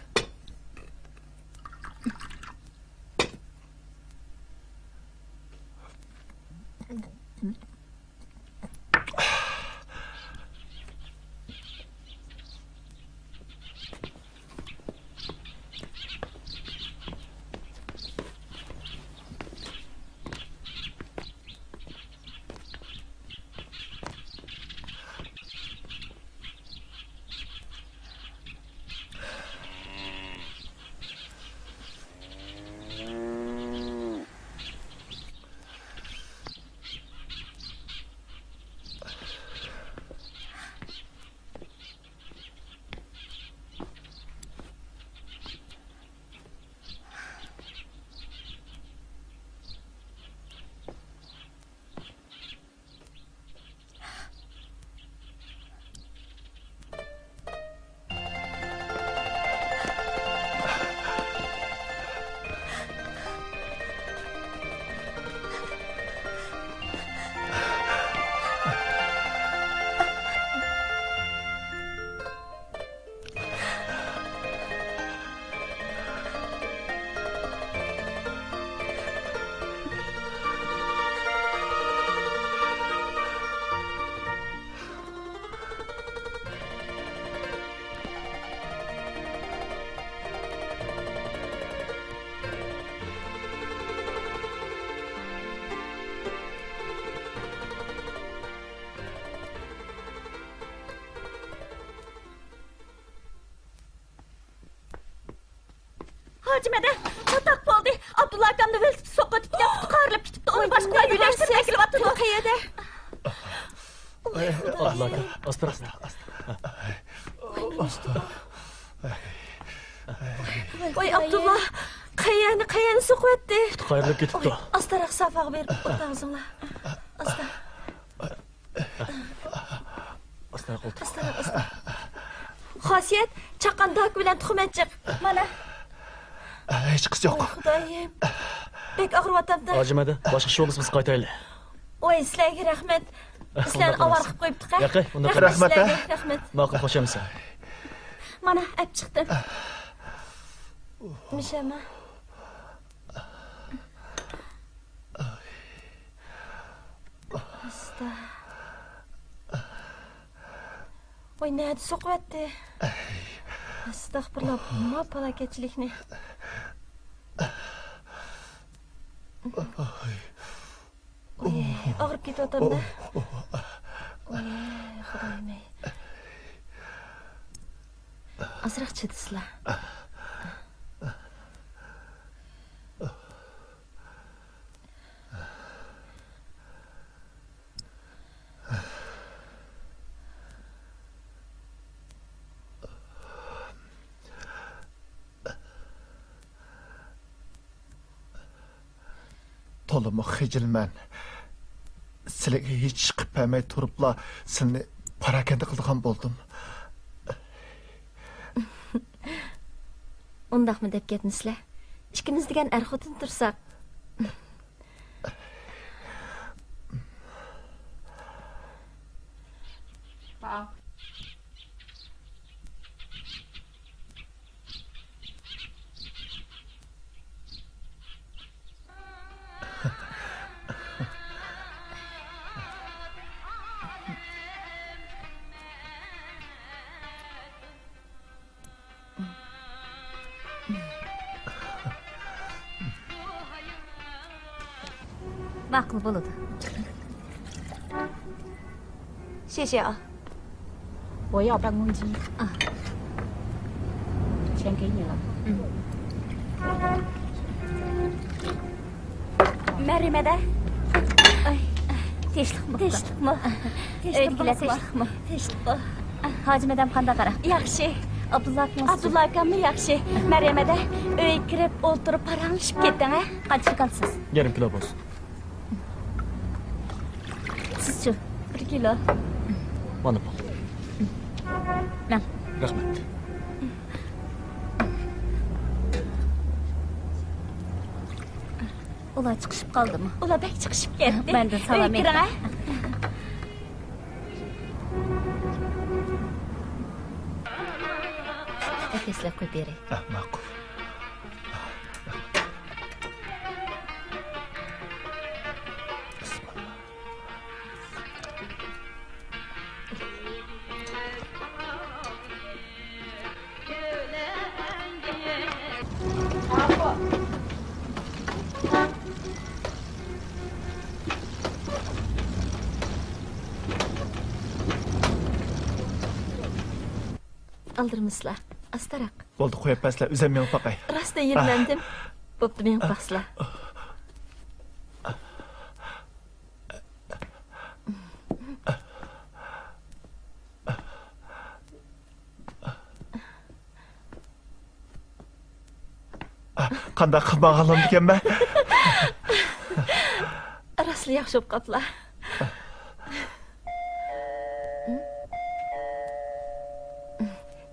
ھاجىمەدە، چاتاق بولدى. ئابدۇللا ئاكامنى ۋېلىسىپىتى سوقۇۋېتىپتىكەن، پۇتى قايرىلىپ كېتىپتۇ. ئۇنى باشقىلار يۆلەشتۈرۈپ ئەكېلىۋاتىدۇ. قەيەردە؟ ئابدۇللا ئاكا، ئاستىراق، ئاستىراق. ۋاي ئابدۇللا، قەيەرنى، قەيەرنى سوقۇۋەتتى؟ پۇتى قايرىلىپ كېتىپتۇ. ئاستىراق سافاغا بېرىپ ئولتۇرۇڭلار. ئاستا. ئاستىراق ئولتۇر. ئاستا، ئاستا. خاسىيەت، چاققان داكا بىلەن تۇخۇم ئەچچىق. مانا. ھېچقىسى يوق. ۋاي خۇدايىم. بەك ئاغرىۋاتامدۇ؟ ھاجىمەدە، باشقا ئىش بولمىسا بىز قايتايلى. ۋاي سىلەرگە رەھمەت. سىلەرنى ئاۋارە قىلىپ قويۇپتۇق ھە. ياقەي، ئۇنداق رەھمەت سىلەرگە، رەھمەت. ماقۇل، خوش ئەمىسە. مانا، ئەپ چىقتىم. مىشەما. ئاستا. ۋاي، نەدە سوقۇۋەتتى؟ ئەستەغپۇرۇللا، ما پالاكەتچىلىكنى. ۋاي، ئاغرىپ كېتىۋاتامدۇ؟ ۋاي، خۇدايىم ئەي. ئازراق چىدىسىلا. تولىمۇ خىجىلمەن. سىلىگە ھېچ ئىش قىلىپ بەرمەي تۇرۇپلا سىلىنى پاراكەندە قىلىدىغان بولدۇم. ئۇنداقمۇ دەپ كەتمىسىلە. ئىككىمىز دېگەن ئەر-خوتۇن تۇرساق. ماقۇل بولىدۇ. 谢谢啊。我要办公机。啊。钱给你了。嗯。 مەريەم ھەدە. ئاي، تىنچلىقمۇ؟ تىنچلىقمۇ؟ ئۆيدىكىلەر تىنچلىقمۇ؟ تىنچلىقمۇ؟ ھاجىم ھەدەم قانداق ئارا؟ ياخشى. ئابدۇللا ئاكىڭىز؟ ئابدۇللا ئاكاممۇ ياخشى. مەريەم ھەدە، ئۆيگە كىرىپ ئولتۇرۇپ پاراڭلىشىپ كېتىڭ ھە. قانچىلىك ئالىسىز؟ يېرىم كىلو بولسۇن. سىزچۇ؟ بىر كىلو. مانا بۇ. مەن. رەھمەت. ئۇلار چىقىشىپ قالدىمۇ؟ ئۇلار بەك چىقىشىپ كەتتى. مەندىن سالام ئېيتىڭ. ئەكەسلەپ قويۇپ بېرەي. ئە، ماقۇل. ئالدىرىمىسىلا، ئاستىراق. بولدى، قويۇپ بەرسىلە، ئۆزۈم مېڭىپ باقاي. راستلا يېنىمەمدىم. بوپتۇ، مېڭىپ باقسىلا. قانداق قىلماقلىدىكەنمەن؟ راستلا ياخشى بولۇپ قاپلا.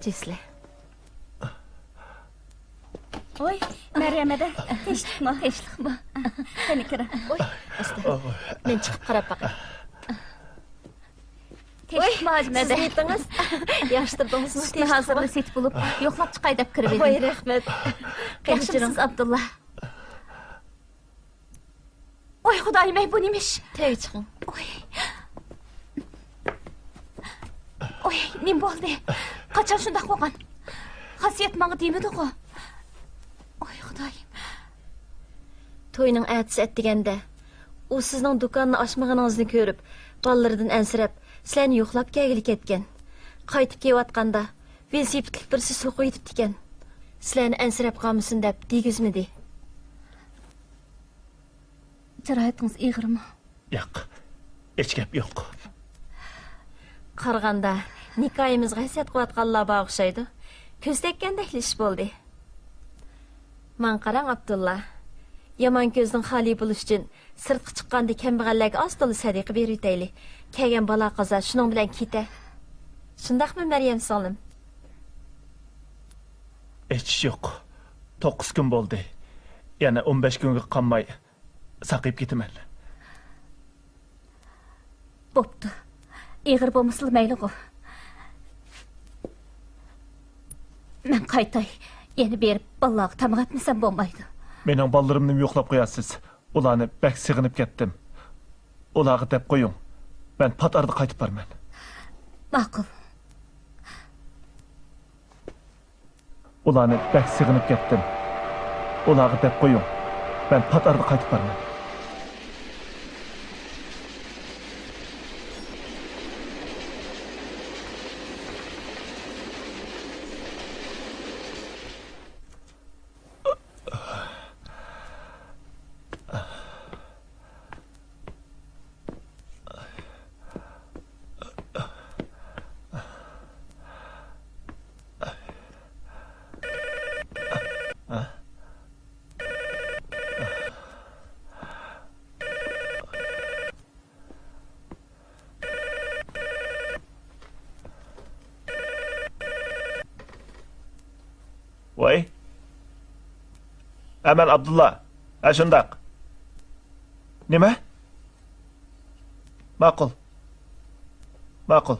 جۈسلە. ۋوي، مەريەم ھەدە، تىنچلىقمۇ؟ تىنچلىقمۇ؟ قېنى كىرىڭ. ۋوي، ئاستا. مەن چىقىپ قاراپ باقاي. تىنچلىقمۇ ھاجىم ھەدە؟ سىز نېمىتىڭىز؟ ياخشىتۇردىڭىزمۇ؟ سۈتنى ھازىرلا سېتىپ بولۇپ، يوقلاپ چىقاي دەپ كىرىۋىدىم. ۋوي، رەھمەت. قېنى ياخشىمۇسىز، ئابدۇللا؟ ۋاي خۇدايىم ئەي، بۇ نېمە ئىش؟ تەگە چىقىڭ. ۋاي. ۋاي، نېمە بولدى؟ قاچان شۇنداق بولغان؟ خاسىيەت ماڭا دېمىدىغۇ؟ ۋاي خۇدايىم. توينىڭ ئەتىسى ئەتىگەندە ئۇ سىزنىڭ دۇكاننى ئاچمىغىنىڭىزنى كۆرۈپ، بالىلىرىدىن ئەنسىرەپ، سىلەرنى يوقلاپ كەلگىلى كەتكەن. قايتىپ كېلىۋاتقاندا ۋېلىسىپىتلىك بىرسى سوقۇۋېتىپتىكەن. سىلەرنى ئەنسىرەپ قالمىسۇن دەپ دېگۈزمىدى. جاراھىتىڭىز ئېغىرمۇ؟ ياق، ھېچ گەپ يوق. قارىغاندا، نىكاھىمىزغا ھەسەت قىلىۋاتقانلار بار ئوخشايدۇ. كۆز تەگكەندەكلا ئىش بولدى. ماڭا قاراڭ، ئابدۇللا. يامان كۆزدىن خالىي بولۇش ئۈچۈن سىرتقا چىققاندا كەمبەغەللەرگە ئاز-تولا سەدىقە بېرىۋېتەيلى. كەلگەن بالا-قازا شۇنىڭ بىلەن كېتە. شۇنداقمۇ، مەريەم سىڭلىم؟ ھېچ ئىش يوق. توققۇز كۈن بولدى. يەنە ئون بەش كۈنگە قالماي ساقىيىپ كېتىمەن. بوپتۇ. ئېغىر بولمىسىلا مەيلىغۇ. مەن قايتاي. يەنە بېرىپ بالىلارغا تاماق ئەتمىسەم بولمايدۇ. مېنىڭ بالىلىرىمنىمۇ يوقلاپ قويارسىز. ئۇلارنى بەك سېغىنىپ كەتتىم. ئۇلارغا دەپ قويۇڭ، مەن پات ئارىدا قايتىپ بارىمەن. ماقۇل. ئۇلارنى بەك سېغىنىپ كەتتىم. ئۇلارغا دەپ قويۇڭ، مەن پات ئارىدا قايتىپ بارىمەن. ۋاي. ھە، مەن ئابدۇللا. ھە، شۇنداق. نېمە؟ ماقۇل. ماقۇل.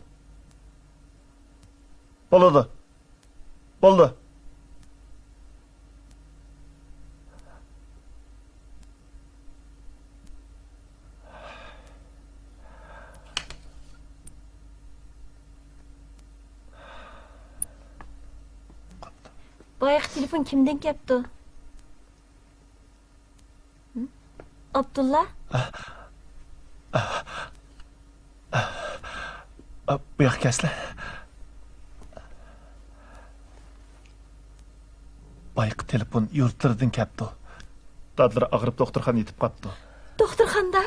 بولىدۇ. بولدى. بايىقى تېلېفون كىمدىن كەپتۇ؟ ھە؟ ئابدۇللا؟ ئا، بۇ ياققا كەلسىلە. بايىقى تېلېفون يۇرتلىرىدىن كەپتۇ. دادىلىرى ئاغرىپ دوختۇرخانىدا يېتىپ قاپتۇ. دوختۇرخانىدا؟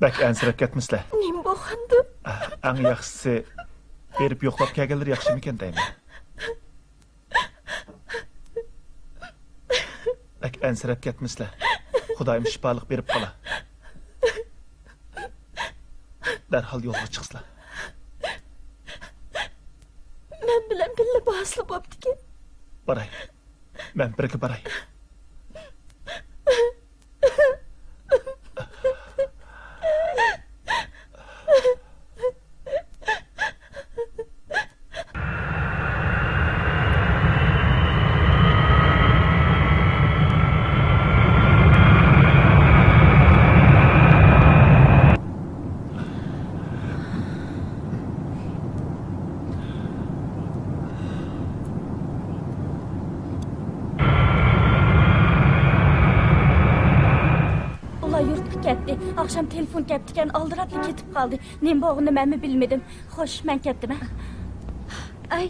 بەك ئەنسىرەپ كەتمىسىلە. نېمە بولغاندۇ؟ ئەڭ ياخشىسى، بېرىپ يوقلاپ كەلگەنلىرى ياخشىمىكەن دەيمەن. بەك ئەنسىرەپ كەتمىسىلە. خۇدايىم شىپالىق بېرىپ قالا. دەرھال يولغا چىقسىلا. مەن بىلەن بىللە بارسىلا بوپتىكەن. باراي. مەن بىرگە باراي. ئۇلار يۇرتقا كەتتى. ئاخشام تېلېفون كەپتىكەن، ئالدىراپلا كېتىپ قالدى. نېمە بولغىنىنى مەنمۇ بىلمىدىم. خوش، مەن كەتتىم، ھە. ئاي.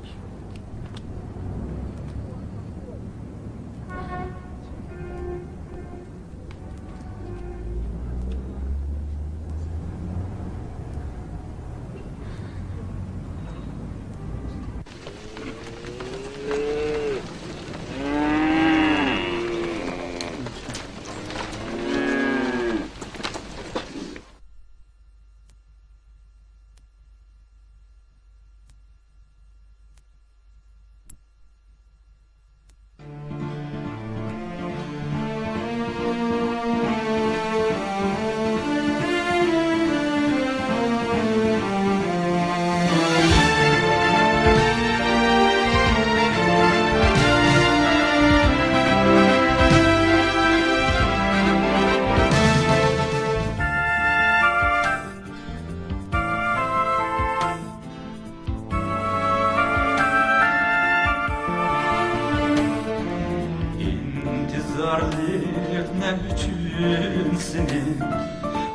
ئىنتىزارلىق نەم ئۈچۈن سېنى،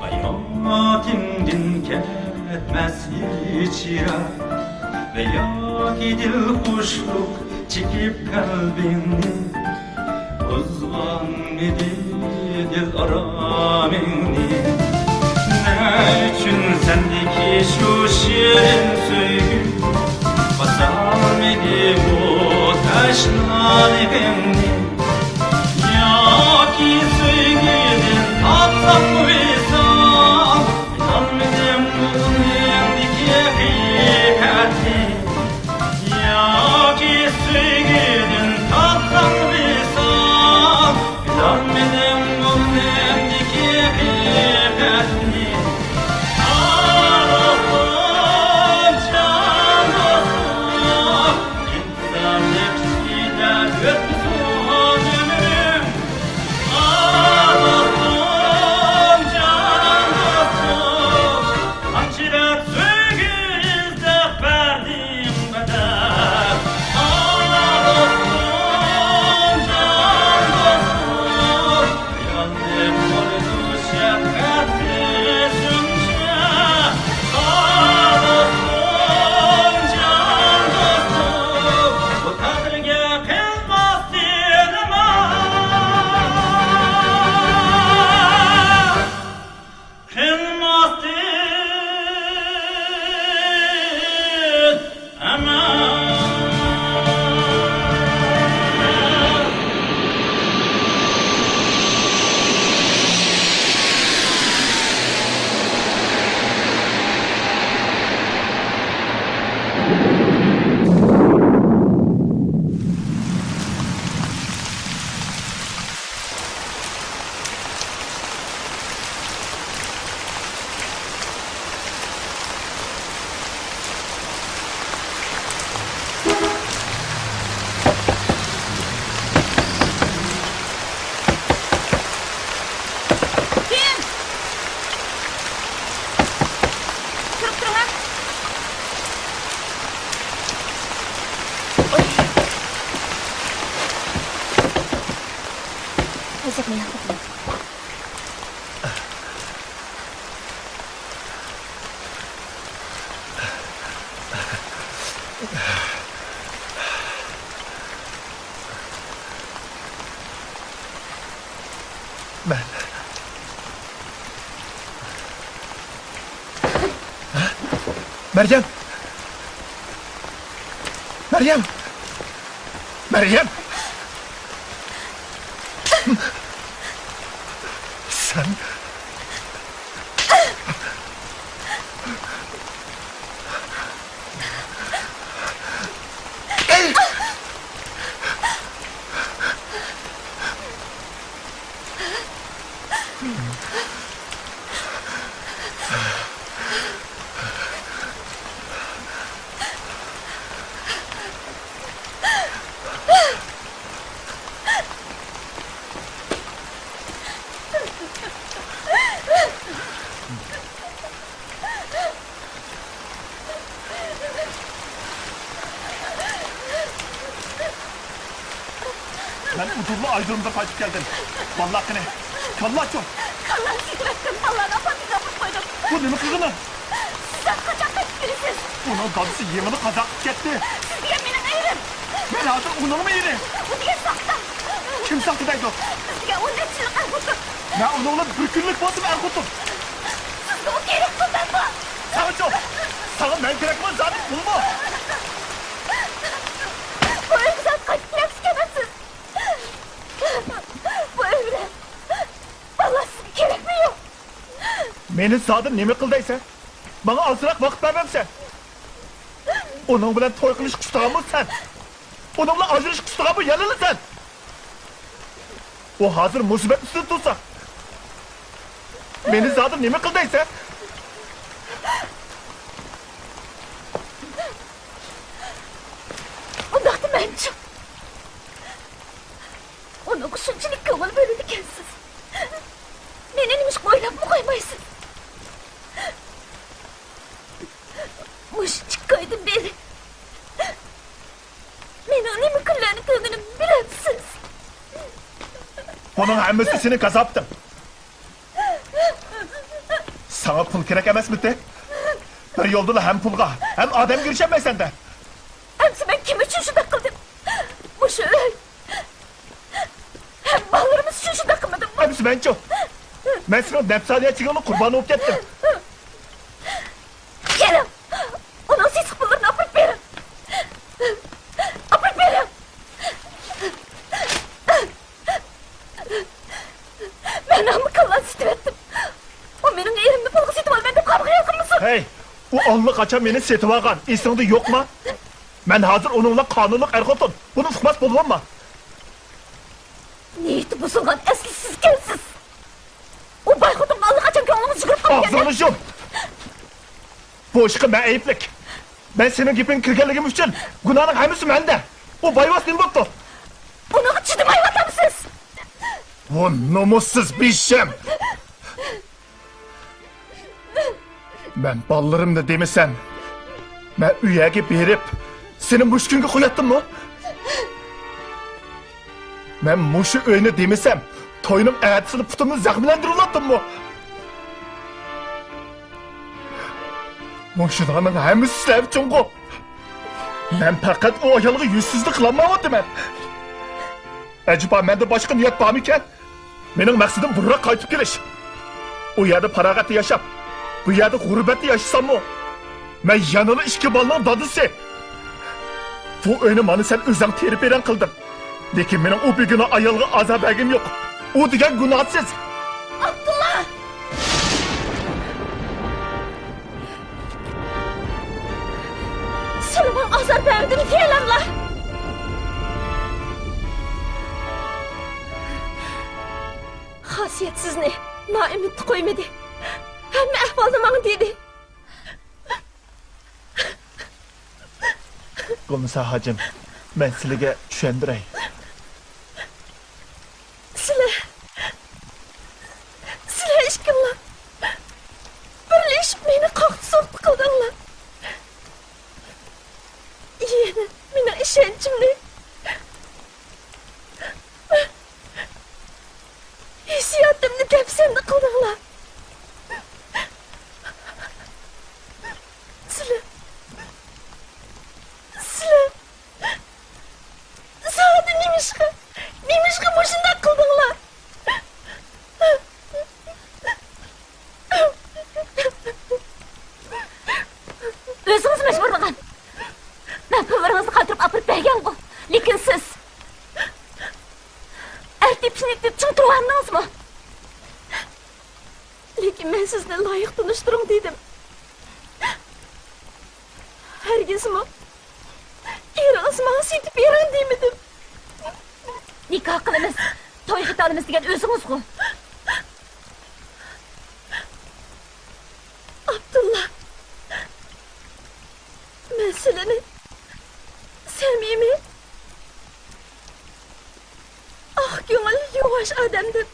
ھاياتىمدىن كەتمەس ھېچ يىراق، ۋە ياكى دىلخۇشلۇق چېكىپ قەلبىڭنى، بۇزغانمىدى دىل ئارامىڭنى؟ نە ئۈچۈن سەندىكى شۇ شېرىن سۆيگۈ باسالمىدى بۇ تەشنالىقىمنى؟ ياكى سۆيگۈدىن تاپسام ۋىسال، بىلالمىدىم كۆڭلۈمدىكى ھەقىقەتنى. ياكى سۆيگۈدىن تاپسام ۋىسال، بىلالمىدىم كۆڭلۈمدىكى ھەقىقەتنى. ئاھ، دوستۇم، جان دوستۇم، ئىنتىزارنى پىشقىدە ئۆتمىسۇن ئۆمرۈم. ئاھ، دوستۇم، جان دوستۇم، قانچىلىك سۆيگۈ ئىزدەپ بەردىم بەدەل. ئاھ، دوستۇم، جان دوستۇم، خىيالنى قورۇدۇ شەپقەتسىز شۇنچە. ئاھ، دوستۇم، جان دوستۇم، بۇ تەقدىرگە قىلماستىن ئامان. قىلماستىن ئەمەل. كىم؟ تۇرۇپ تۇرۇڭ ھە. ئازراق مېنى ياقلاپ قويۇڭ. مەن. مەريەم! مەريەم! مەريەم! سەن. مەن ئۇدۇللا ئايرودرومدىن قايتىپ كەلدىم. بالىلار قېنى؟ كاللاچۇ؟ كاللام سېتىۋەتتىم، بالىلارنى ئاپارتمىنغا ئاپىرىپ قويدۇم. بۇ نېمە قىلغىنى؟ سىز ھازىر قاچاق قايتىپ كېلىسىز؟ ئۇنىڭ دادىسى يېڭىلا قازا قىلىپ كەتتى. سىز دېگەن مېنىڭ ئېرىم. مەن ھازىر ئۇنىڭمۇ ئېرى؟ ئۇ دېگەن ساختام. كىم ساختا دەيدۇ؟ سىز دېگەن ئون نەچچە يىللىق ئەر خوتۇن. مەن ئۇنىڭ بىلەن بىر كۈنلۈك بولسىمۇ ئەر خوتۇن. سىزگە ئۇ كېرەكمۇ مەنمۇ؟ ساڭىچۇ؟ ساڭا مەن كېرەكمۇ زادى پۇلمۇ؟ بۇ ئۆيگە زادى قايتىپ كېلەمسىز، كېلمەمسىز؟ بۇ ئۆي بىلەن بالىلار سىزگە كېرەكمۇ يوق؟ مېنى زادى نېمە قىل دەيسەن؟ ماڭا ئازراق ۋاقىت بەرمەمسەن؟ ئۇنىڭ بىلەن توي قىلىشقا ئۇستىغانمۇ سەن؟ ئۇنىڭ بىلەن ئاجرىشىشقا ئۇستىغانمۇ يەنىلا سەن؟ ئۇ ھازىر مۇسىبەت ئۈستىدە تۇرسا، مېنى زادى نېمە قىل دەيسەن؟ ئۇنداقتا مەنچۇ؟ ئۇنىڭغا شۇنچىلىك كۆڭۈل بۆلىدىكەنسىز. مېنى نېمىشقا ئويلاپمۇ قويمايسىز؟ مۇشۇ ئىككى ئايدىن بېرى مېنىڭ نېمە كۈنلەرنى كۆرگىنىمنى بىلەمسىز؟ بۇنىڭ ھەممىسى سېنىڭ كازاپىتىڭ. ساڭا پۇل كېرەك ئەمەسمىدى؟ بىر يولدىلا ھەم پۇلغا، ھەم ئادەمگە ئېرىشەلمەيسەن-دە. ئەمسە مەن كىم ئۈچۈن شۇنداق قىلدىم؟ مۇشۇ ئۆي، ھەم بالىلىرىمىز ئۈچۈن شۇنداق قىلمىدىممۇ؟ ئەمسە مەنچۇ؟ مەن سېنىڭ نەپسانىيەتچىلىكىڭنىڭ قۇربانى بولۇپ كەتتىم. كېلىڭ، ئۇنىڭ سېسىق پۇللىرىنى ئاپىرىپ بېرىڭ. ئاپىرىپ بېرىڭ. مەن ھەممە كاللانى سېتىۋەتتىم. ئۇ مېنىڭ ئېرىمنى پۇلغا سېتىۋالىمەن دەپ قارىغا يالقۇنمىسۇن. ھەي، ئۇ ئاللىقاچان مېنى سېتىۋالغان، ئېسىڭدە يوقما؟ مەن ھازىر ئۇنىڭ بىلەن قانۇنلۇق ئەر-خوتۇن. بۇنى ئۇقماس بولۇۋالما. نىيىتى بۇزۇلغان ئەسلى سىزكەنسىز. ئۇ باي خوتۇنغا ئاللىقاچان كۆڭلىڭىز يۈگۈرۈپ قالغان. ئاغزىڭنى يۇم! بۇ ئىشقا مەن ئەيىبلىك. مەن سېنىڭ گېپىڭگە كىرگەنلىكىم ئۈچۈن گۇناھنىڭ ھەممىسى مەندە. ئۇ بايۋاس نېمە بوپتۇ؟ ئۇنىڭغا چىدىمايۋاتامسىز؟ بۇ نومۇسسىز بىشەم! مەن بالىلىرىمنى دېمىسەم، مەن ئۇ يەرگە بېرىپ، سېنى مۇشۇ كۈنگە قوياتتىممۇ؟ مەن مۇشۇ ئۆينى دېمىسەم، توينىڭ ئەتىسىدە پۇتۇمنى زەخىملەندۈرۈۋالاتتىممۇ؟ مۇشۇلارنىڭ ھەممىسى سىلەر ئۈچۈنغۇ؟ مەن پەقەت ئۇ ئايالغا يۈزسىزلىك قىلالمايۋاتىمەن. ئەجەبا، مەندە باشقا نىيەت بارمىكەن؟ مېنىڭ مەقسىتىم بۇرۇنراق قايتىپ كېلىش. ئۇ يەردە پاراغەتتە ياشاپ، بۇ يەردە غۇربەتتە ياشىساممۇ، مەن يەنىلا ئىككى بالىنىڭ دادىسى. بۇ ئۆينى مانا سەن ئۆزۈڭ تېرە-پېرەڭ قىلدىڭ. لېكىن مېنىڭ ئۇ بىگۇناھ ئايالغا ئازار بەرگۈم يوق. ئۇ دېگەن گۇناھسىز. ئابدۇللا! سىلىمۇ ئازار بەردىم دېيەلەملا. خاسىيەت سىزنى نائۈمىدتە قويمىدى. ھەممە ئەھۋالنى ماڭا دېدى. بولمىسا ھاجىم، مەن سىلىگە چۈشەندۈرەي. سىلەر، سىلەر ئىككىڭلار بىرلىشىپ مېنى قاقتى-سوقتى قىلدىڭلار. يەنە مېنىڭ ئىشەنچىمنى، ھېسسىياتىمنى دەپسەندە قىلدىڭلار. سىلەر، ئاڭلاندىڭىزمۇ؟ لېكىن مەن سىزنى لايىق تونۇشتۇرۇڭ دېدىم. ھەرگىزمۇ ئېرىڭىز ماڭا سېتىپ بېرىڭ دېمىدىم. نىكاھ قىلىمىز، توي قىلالىمىز دېگەن ئۆزىڭىزغۇ. ئابدۇللا، مەن سىلىنى سەمىمىي، ئاق كۆڭۈل، يۇۋاش ئادەم دەپ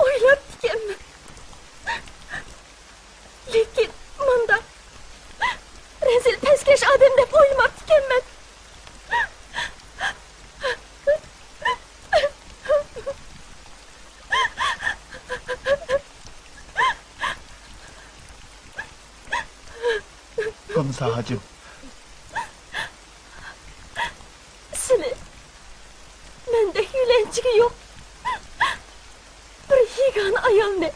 ئويلاپتىكەنمەن. لېكىن مۇنداق رەزىل پەسكەش ئادەم دەپ ئويلىماپتىكەنمەن. گۈلنىسا ھاجىم. سىلى مەندەك يۆلەنچۈكى يوق بىر يېگانە ئايالنى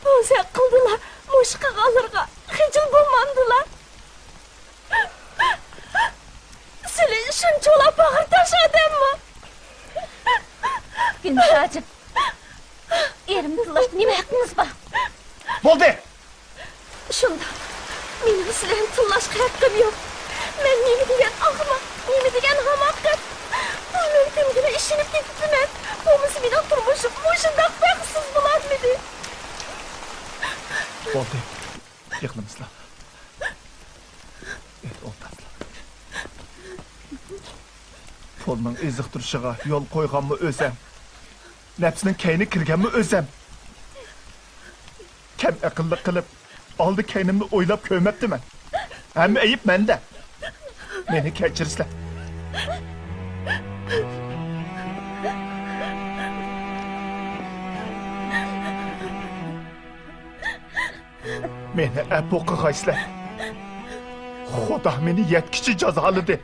بوزەك قىلدىلا، مۇشۇ قىلغانلىرىغا خىجىل بولمامدىلا؟ سىلى شۇنچىۋالا باغرى تاش ئادەممۇ؟ گۈلنىسا ھاجىم، ئېرىمنى تىللاشقا نېمە ھەققىڭىز بار؟ بولدى! شۇنداق. مېنىڭ سىلەرنى تىللاشقا ھەققىم يوق. مەن نېمە دېگەن ئەخمەق، نېمە دېگەن ھاماقەت. بۇ مۆلكەمگىلا ئىشىنىپ كېتىپتىمەن. بولمىسا مېنىڭ تۇرمۇشۇم مۇشۇنداق بەختسىز بولارمىدى؟ بولدى. يىغلىمىسىلا. ئېيت، ئولتۇرسىلا. پۇلنىڭ ئېزىقتۇرۇشىغا يول قويغانمۇ ئۆزەم. نەپسىنىڭ كەينىگە كىرگەنمۇ ئۆزەم. كەم ئەقىللىق قىلىپ، ئالدى كەينىمنى ئويلاپ كۆرمەپتىمەن. ھەممە ئەيىب مەندە. مېنى كەچۈرىسىلەر. مېنى ئەپۇ قىلغايسىلەر. خۇدا مېنى يەتكۈچە جازالىدى.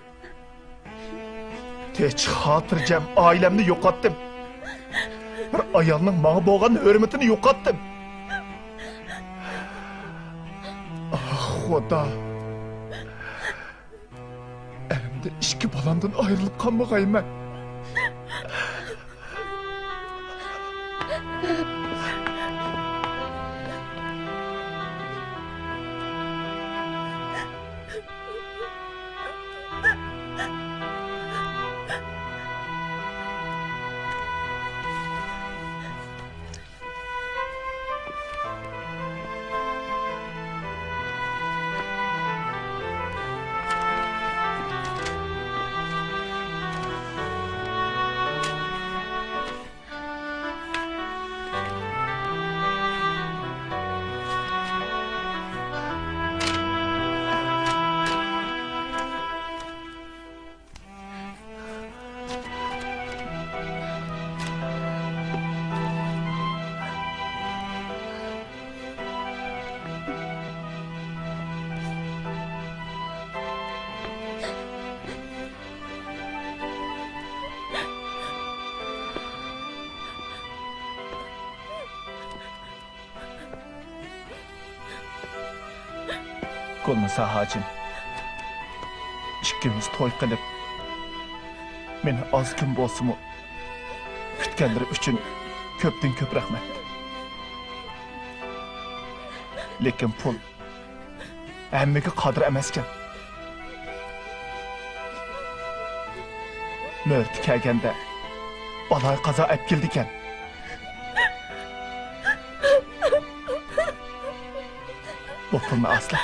تىنچ، خاتىرجەم ئائىلەمنى يوقاتتىم. بىر ئايالنىڭ ماڭا بولغان ھۆرمىتىنى يوقاتتىم. ئاھ، خۇدا. ئەمدى ئىككى بالامدىن ئايرىلىپ قالمىغايمەن. گۈلنىسا ھاجىم، ئىككىمىز توي قىلىپ، مېنى ئاز كۈن بولسىمۇ كۈتكەنلىرى ئۈچۈن كۆپتىن كۆپ رەھمەت. لېكىن پۇل ھەممىگە قادىر ئەمەسكەن. مۆرىتى كەلگەندە بالايىقازا ئەپ كېلىدىكەن. بۇ پۇلنى ئاسلا.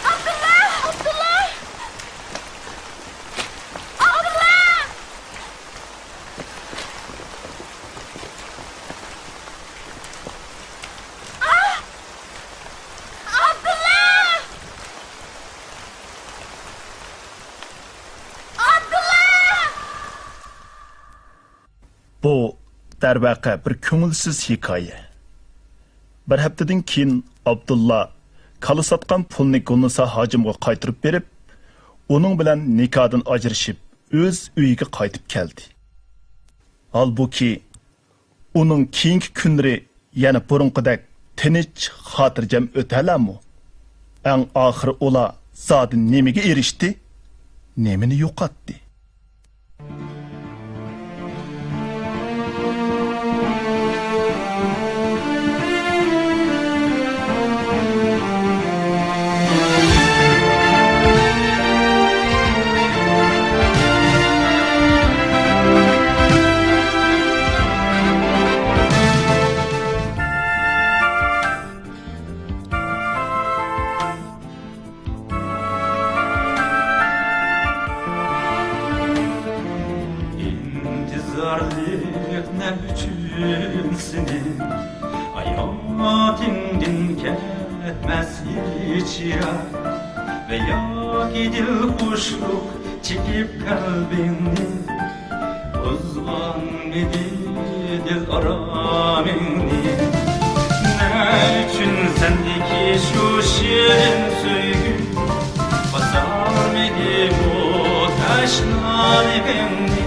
ئابدۇللا! ئابدۇللا! ئابدۇللا! ئابدۇللا! ئابدۇللا! بۇ، دەرۋەقە، بىر كۆڭۈلسىز ھېكايە. بىر ھەپتىدىن كېيىن ئابدۇللا كالا ساتقان پۇلنى گۈلنىسا ھاجىمغا قايتۇرۇپ بېرىپ، ئۇنىڭ بىلەن نىكاھتىن ئاجرىشىپ، ئۆز ئۆيىگە قايتىپ كەلدى. ھالبۇكى، ئۇنىڭ كېيىنكى كۈنلىرى يەنە بۇرۇنقىدەك تىنچ، خاتىرجەم ئۆتەلەرمۇ؟ ئەڭ ئاخىرى ئۇلار زادى نېمىگە ئېرىشتى؟ نېمىنى يوقاتتى؟ ئىنتىزارلىق نەم ئۈچۈن سېنى، ھاياتىڭدىن كەتمەس ھېچ يىراق، ۋە ياكى دىلخۇشلۇق چېكىپ قەلبىڭنى، بۇزغانمىدى دىل ئارامىڭنى؟ نە ئۈچۈن سەندىكى شۇ شېرىن سۆيگۈ باسالمىدى بۇ تەشنالىقىڭنى؟